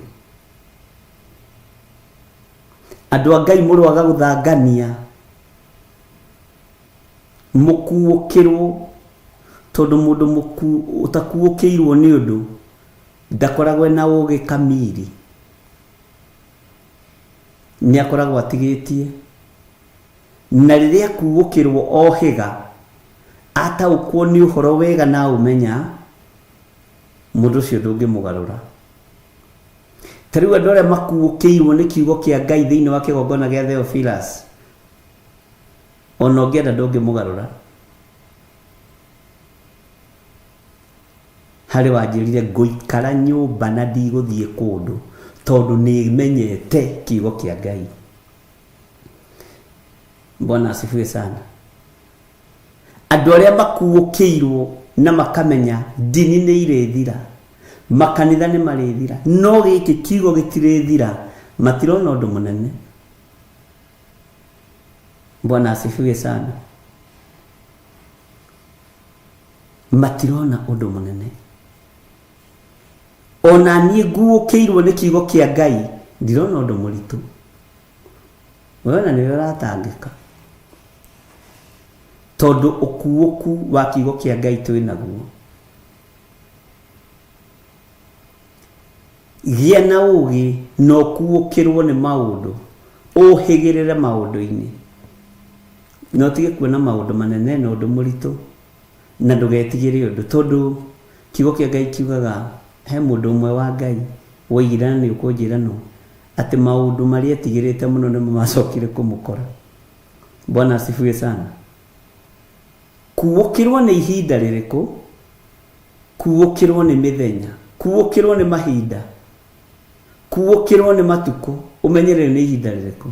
Andũ a Ngai mũroaga gũthangania mũkuũkĩrwo tondũ mũndũ ũtakuũkĩirwo nĩ ũndũ ndakoragwo ena ũgĩ kamiri. Nĩ akoragwo atigĩtie. Na rĩrĩa akuũkĩrwo ohĩga, ataũkwo nĩ ũhoro wega na aũmenya, mũndũ ũcio ndũngĩmũgarũra. Ta rĩu andũ arĩa makuũkĩirwo nĩ kiugo kĩa Ngai thĩinĩ wa kĩgongona gĩa Theophilus, ona ũngĩenda ndũngĩmũgarũra. Harĩ wanjĩrire ngũikara nyũmba na ndigũthiĩ kũndũ tondũ nĩmenyete kiugo kĩa Ngai. Bwana asifiwe sana. Andũ arĩa makuũkĩirwo na makamenya ndini nĩ irĩthira, makanitha nĩ marĩthira, no gĩkĩ kiugo gĩtirĩthira, matirona ũndũ mũnene. Bwana asifiwe sana. Matirona ũndũ mũnene. Ona niĩ nguũkĩirwo nĩ kiugo kĩa Ngai ndirona ũndũ mũritũ. We ona nĩwe ũratangĩka tondũ ũkuũku wa kiugo kĩa Ngai twĩ naguo. Gĩa na ũũgĩ na ũkuũkĩrwo nĩ maũndũ, ũhĩgĩrĩre maũndũ-inĩ, na ũtige kuona maũndũ manene na ũndũ mũritũ, na ndũgetigĩre ũndũ, tondũ kiugo kĩa Ngai kiugaga he mũndũ ũmwe wa Ngai woigire, na nĩ ũkũnjĩra no, atĩ maũndũ marĩa etigĩrĩte mũno nĩmo macokire kũmũkora. Bwana asifiwe sana. Kuũkĩrwo nĩ ihinda rĩrĩkũ? Kuũkĩrwo nĩ mĩthenya, kuũkĩrwo nĩ mahinda, kuũkĩrwo nĩ matukũ, ũmenyerere nĩ ihinda rĩrĩkũ.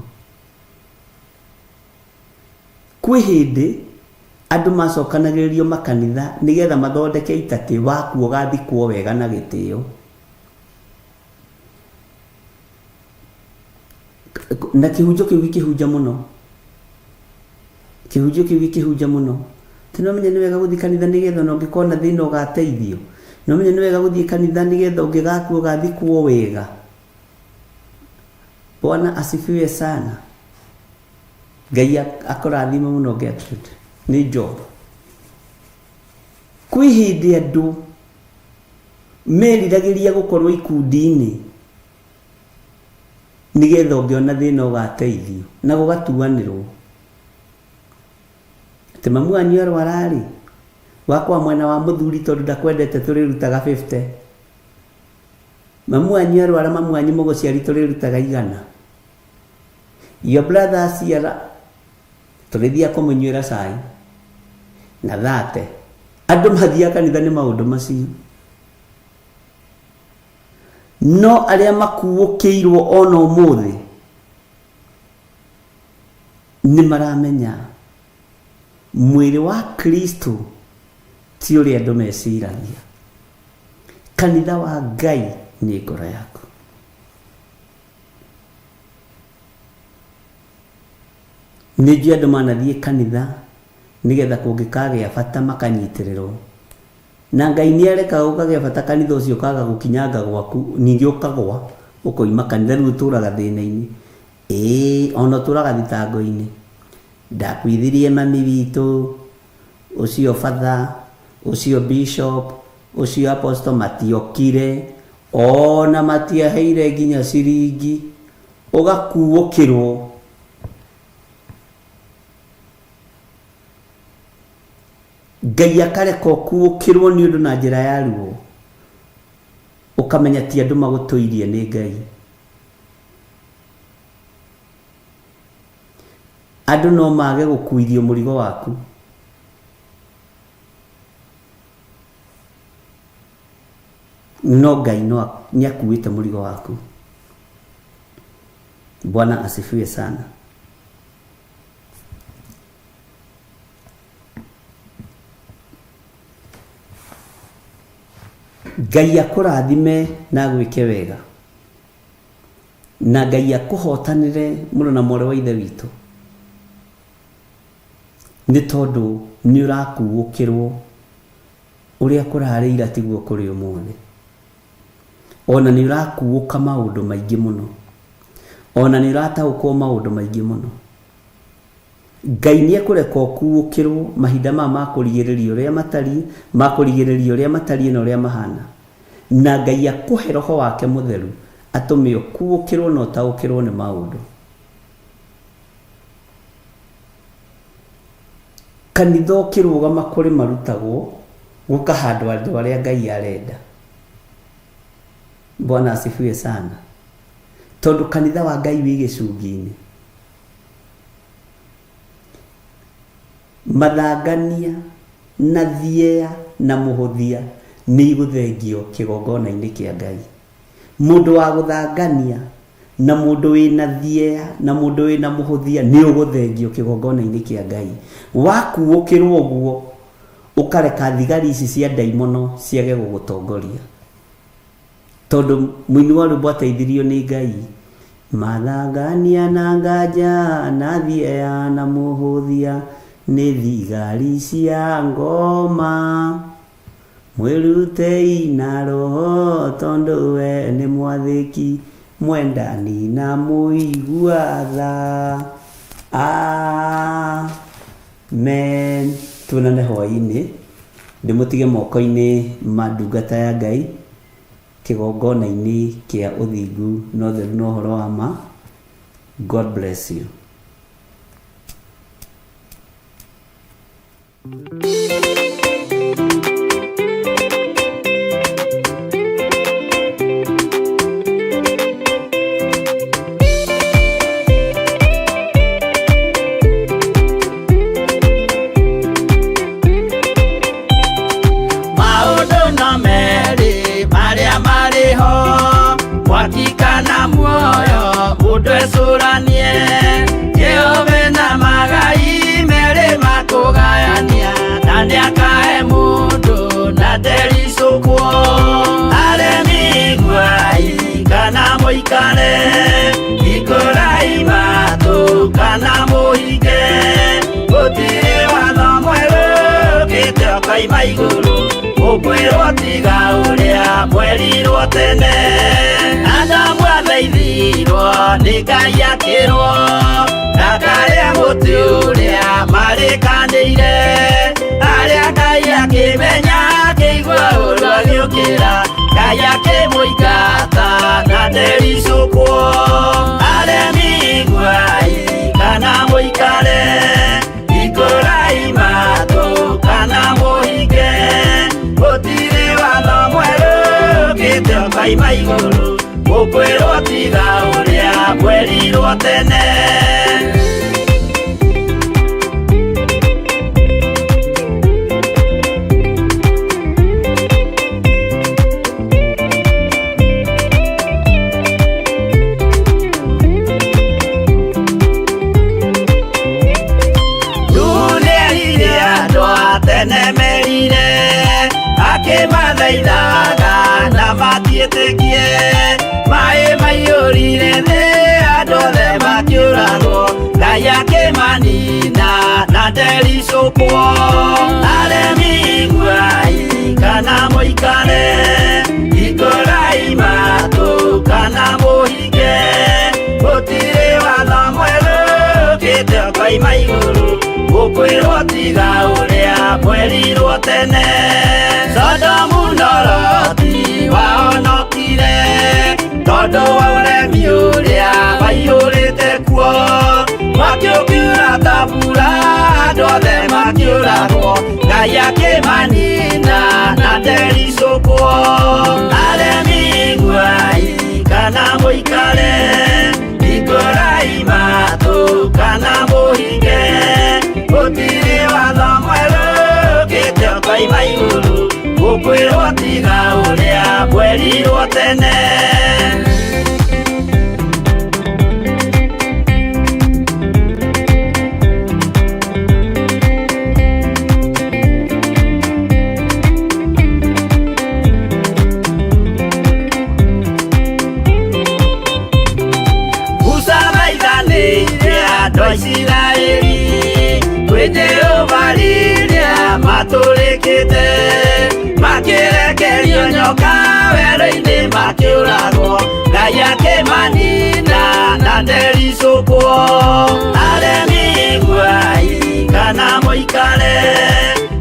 Kwĩ hĩndĩ andũ macokanagĩrĩrio makanitha nĩgetha mathondeke itatĩ waku ũgathikwo wega na gĩtĩo. Na kĩhunjo kĩu gĩkĩhunja mũno. Kĩhunjio kĩu gĩkĩhunja mũno. Atĩ no menye nĩ wega gũthiĩ kanitha nĩgetha ona ũngĩkona thĩna ũgateithio. No menye nĩ wega gũthiĩ kanitha nĩgetha ũngĩgakua ũgathikwo wega. Bwana asifiwe sana. Ngai akũrathime mũno Gertrude. Nĩ job. Kwĩ hĩndĩ andũ meriragĩria gũkorwo ikundi-inĩ nĩgetha ũngĩona thĩna ũgateithio na gũgatuanĩrwo. Atĩ mamu wanyu arwara-rĩ, wakwa mwena wa mũthuri tondũ ndakwendete tũrĩrutaga 50. Mamu wanyu arwara mamu wanyu mũgũciari tũrĩrutaga igana. Your brother aciara tũrĩthiaga kũmũnyuĩra cai na thate. Andũ mathiaga kanitha nĩ maũndũ macio. No arĩa makuũkĩirwo ona ũmũthĩ nĩ maramenya mwĩrĩ wa Kristo ti ũrĩa andũ meciragia. Kanitha wa Ngai nĩ ngoro yaku. Nĩ njũĩ andũ manathiĩ kanitha nĩgetha kũngĩkagĩa bata makanyitĩrĩrwo. Na Ngai nĩ arekaga gũkagĩa bata kanitha ũcio ũkaga gũkinyanga gwaku, ningĩ ũkagwa ũkoima kanitha rĩu ũtũraga thĩna-inĩ. Ĩĩ ona ũtũraga thitango-inĩ. Ndakuithirie mami witũ, ũcio father, ũcio bishop, ũcio apostle matiokire, ona matiaheire nginya ciringi. Ũgakuũkĩrwo. Ngai akareka ũkuũkĩrwo nĩ ũndũ na njĩra ya ruo, ũkamenya ti andũ magũtũirie nĩ Ngai. Andũ no mage gũkuithio mũrigo waku. No Ngai no nĩ akuĩte mũrigo waku. Bwana asifiwe sana. Ngai akũrathime na agwĩke wega. Na Ngai akũhotanĩre mũrũ na mwarĩ wa ithe witũ. Nĩ tondũ nĩ ũrakuũkĩrwo ũrĩa kũrarĩ ira tiguo kũrĩ ũmũthĩ. Ona nĩ ũrakuũka maũndũ maingĩ mũno. Ona nĩ ũrataũkwo maũndũ maingĩ mũno. Ngai nĩ ekũreka ũkuũkĩrwo mahinda maya ma kũrigĩrĩria ũrĩa matariĩ, ma kũrigĩrĩria ũrĩa matariĩ na ũrĩa mahana. Na Ngai akũhe roho wake mũtheru atũme ũkuũkĩrwo na ũtaũkĩrwo nĩ maũndũ. Kanitha ũkĩrũgama kũrĩ marutagwo gũkahandwo andũ arĩa Ngai arenda. Bwana asifiwe sana. Tondũ kanitha wa Ngai wĩ gĩcungi-inĩ. Mathangania na thieya na mũhũthia nĩ igũthengio kĩgongona-inĩ kĩa Ngai. Mũndũ wa gũthangania na mũndũ wĩna thieya na mũndũ wĩna mũhũthia nĩ ũgũthengio kĩgongona-inĩ kĩa Ngai. Wakuũkĩrwo ũguo ũkareka thigari ici cia ndaimono ciage gũgũtongoria. Tondũ mũini wa rwĩmbo ateithirio nĩ Ngai. Mathangania na nganja na thieya na mũhũthia nĩ thigari cia ngoma. Mwĩrutei na roho tondũ we nĩ mwathĩki mwendani na mũigua tha. Amen. Tuonane hwaĩ-inĩ, ndĩmũtige moko-inĩ ma ndungata ya Ngai kĩgongona-inĩ kĩa ũthingu na ũtheru na ũhoro wa ma. God bless you. Maũndũ no merĩ marĩa marĩ ho, mwaki kana muoyo, mũndũ ecũranie. Jehova na magai merĩ makũgayania, na nĩakahe mũndũ na ndericũkwo. Aremi iguai kana mũikare, hingũrai matũ kana mũhinge, gũtirĩ watho mwerũ ũkĩte ũkoima igũrũ, ũkwĩrwo tiga ũrĩa mwerirwo tene. Adamu athaithirwo nĩ Ngai akĩrwo ndakarĩe mũtĩ ũrĩa marĩkanĩire, arĩa Ngai akĩmenya akĩigua ũru agĩũkĩra, Ngai akĩmũingata na ndericũkwo. Aremi iguai kana mũikare, hingũrai matũ kana mũhinge, gũtirĩ watho mwerũ ũkĩte ũkoima igũrũ, ũkwĩrwo tiga ũrĩa mwerirwo tene. Nĩerire andũ a tene merire, akĩmathaithaga na matiĩtĩkie, maĩ maiyũrire thĩ andũ othe makĩũragwo, Ngai akĩmanina na ndericũkwo. Aremi iguai kana mũikare, hingũrai matũ kana mũhinge, gũtirĩ watho mwerũ ũkĩte ũkoima igũrũ, ũkwĩrwo tiga ũrĩa mwerirwo tene. Sodomu na Loti wahonokire tondũ wa ũremi ũrĩa waiyũrĩte kuo, mwaki ũkiura ta mbura andũ othe makĩũragwo, Ngai akĩmanina na ndericũkwo. Aremi iguai kana mũikare, hingũrai matũ kana mũhinge, gũtirĩ watho mwerũ ũkĩte ũkoima igũrũ, ũkwĩrwo tiga ũrĩa mwerirwo tene. Musa thaithanĩire andũ a Isiraeli kwĩ Jehova rĩrĩa matũrĩkĩte, makĩrekerio nyoka werũ-inĩ makĩũragwo, Ngai akĩmanina na ndericũkwo. Aremi iguai kana mũikare,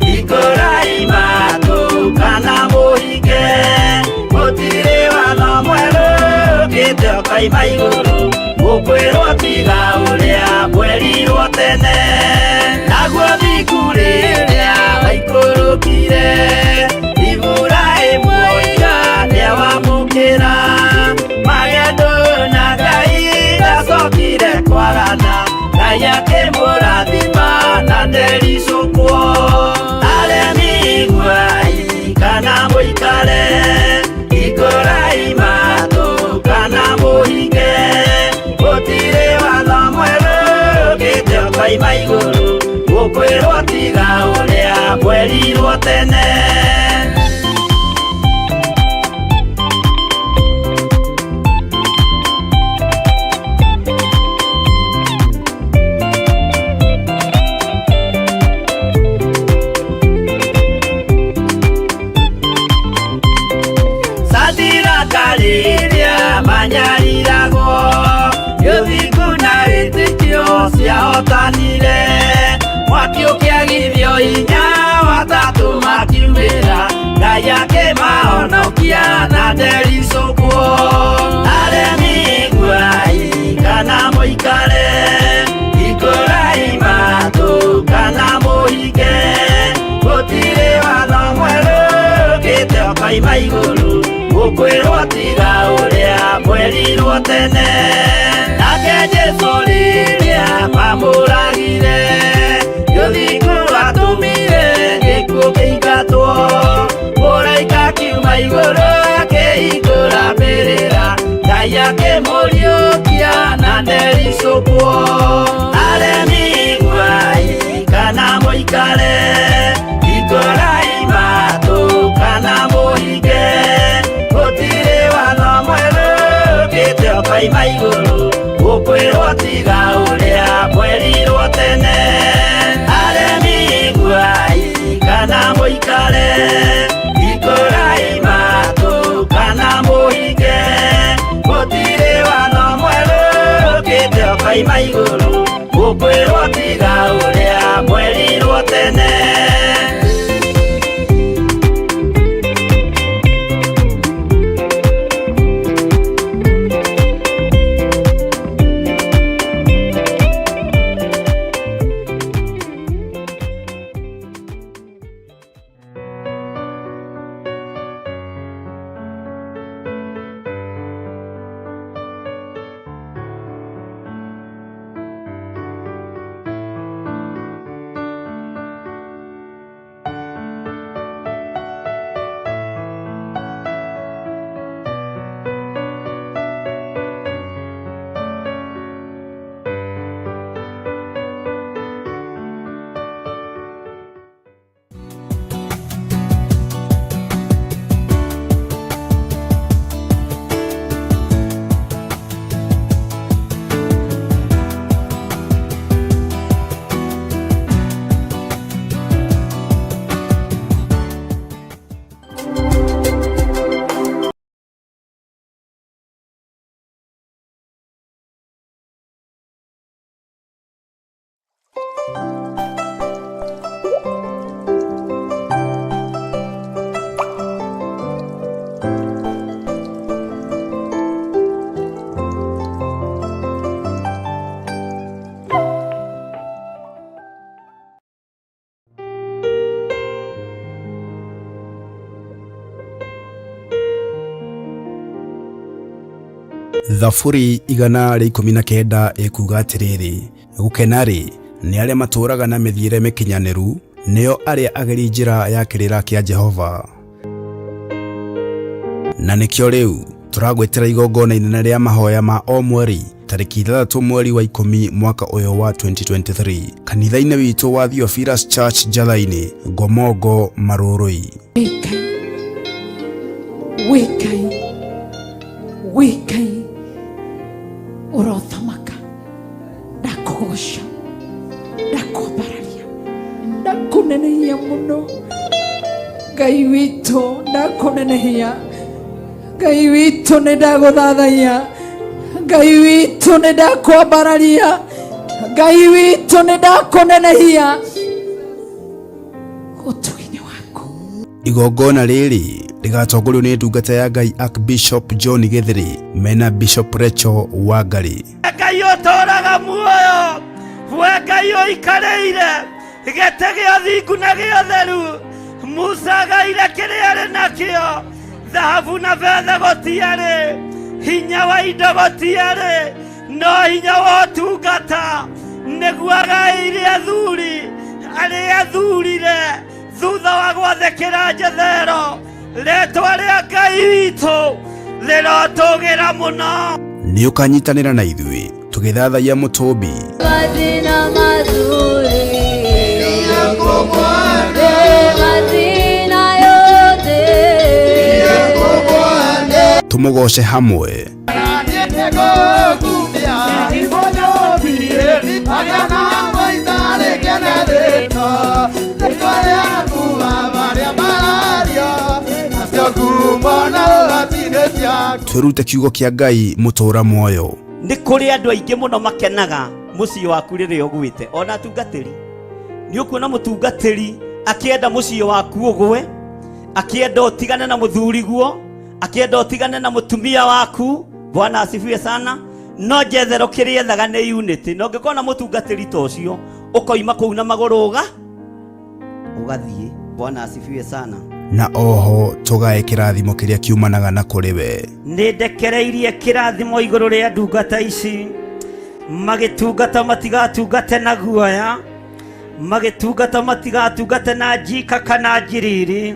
hingũrai matũ kana mũhinge, gũtirĩ watho mwerũ ũkĩte ũkoima igũrũ, ũkwĩrwo tiga ũrĩa mwerirwo tene. Naguo thingu rĩrĩa waikũrũkire, Iburahĩmu oiga nĩawamũkĩra, magendo na Ngai ndacokire kwarana, Ngai akĩmũrathima na ndericũkwo. Aremi iguai kana mũikare, hingũrai matũ kana mũhinge, gũtirĩ watho mwerũ ũkĩte ũkoima igũrũ, ũkwĩrwo tiga ũrĩa mwerirwo tene. nĩmahotanire mwaki ũkĩagithio hinya watatũ makiumĩra Ngai akĩmahonokia na ndericũkwo aremi iguai kana mũikare hingũrai matũ kana mũhinge gũtirĩ watho mwerũ ũkĩte ũkoima igũrũ gũkwĩrwo tiga ũrĩa mwerirwo tene nake Jesũ rĩrĩa mamũragire rũthingo rwatũmire gĩkuũ kĩingatwo mũraika akiuma igũrũ akĩhingũra mbĩrĩra Ngai akĩmũriũkia na ndericũkwo aremi iguai kana mũikare hingũrai matũ kana mũhinge gũtirĩ watho mwerũ ũkĩte ũkoima igũrũ gũkwĩrwo tiga ũrĩa mwerirwo tene aremi iguai kana mũikare hingũrai matũ kana mũhinge gũtirĩ watho mwerũ ũkĩte ũkoima igũrũ gũkwĩrwo tiga ũrĩa mwerirwo tene. Thaburi 119 ĩkuuga atĩrĩrĩ, gũkena-rĩ nĩ arĩa matũũraga na mĩthiĩre mĩkinyanĩru, nĩo arĩa ageri njĩra ya kĩrĩra kĩa Jehova. Na nĩkĩo rĩu tũragwĩtĩra igongona inene rĩa mahoya ma o mweri tarĩki 6 mweri wa 10 mwaka ũyũ wa 2023 kanitha-inĩ witũ wa Theophilus Church Njatha-inĩ, Ngomongo, Marũrũi. Wĩ Ngai ũrothamaka, ndakũgoca, ndakwambararia, ndakũnenehia mũno. Ngai witũ, ndakũnenehia. Ngai witũ, nĩ ndagũthathaiya. Ngai witũ, nĩ ndakwambararia. Ngai witũ, nĩ ndakũnenehia ũtugi-inĩ waku. Igongona rĩrĩ rĩgatongorio nĩ ndungata ya Ngai Archbishop John Githiri mena Bishop Rachel Wangari. Ngai ũtũũraga muoyo, we Ngai ũikarĩire gĩtĩ gĩa thingu na gĩa ũtheru. Musa agaire kĩrĩa arĩ nakĩo, thahabu na betha gũtiarĩ, hinya wa indo gũtiarĩ, no hinya wa ũtungata nĩguo agaĩire athuri arĩa athurire thutha wa gwathĩkĩra Jethero. Rĩtwa rĩa Ngai witũ rĩrotũgĩra mũno. Nĩ ũkanyitanĩra na ithuĩ tũgĩthathaiya mũtũmbi Majina mazuri majina yote tũmũgoce hamwe twĩrute kiugo kĩa Ngai mũtũũra muoyo. Nĩ kũrĩ andũ aingĩ mũno makenaga Mũciĩ waku rĩrĩa ũgwĩte, ona atungatĩri, nĩ ũkuona mũtungatĩri akĩenda mũciĩ waku ũgwe, akĩenda ũtigane na mũthuriguo, akĩenda ũtigane na mũtumia waku. Bwana asifiwe sana. No njethero kĩrĩa ethaga nĩ unity, na ũngĩkona mũtungatĩri ta ũcio, ũkoima kũu na magũrũ ũgathiĩ. Bwana asifiwe sana. Na oho tũgae kĩrathimo kĩrĩa kiumanaga na kũrĩ we. Nĩ ndekereirie kĩrathimo igũrũ rĩa ndungata ici. Magĩtungata matigatungate na guoya, magĩtungata matigatungate na njika kana njiriri.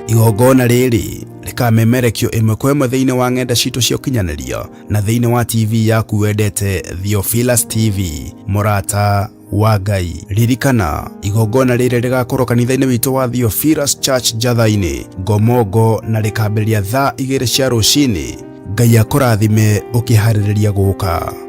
Igongona rĩrĩ rĩkamemerekio ĩmwe kwa ĩmwe thĩinĩ wa ng'enda citũ cia ũkinyanĩria na thĩinĩ wa TV yaku wendete, Theophilus TV, mũrata wa Ngai. Ririkana, igongona rĩrĩ rĩgakorwo kanitha-inĩ witũ wa Theophilus Church, Njatha-inĩ, Ngomongo, na rĩkambĩrĩria thaa 2 cia rũcinĩ. Ngai akũrathime ũkĩharĩrĩria gũka.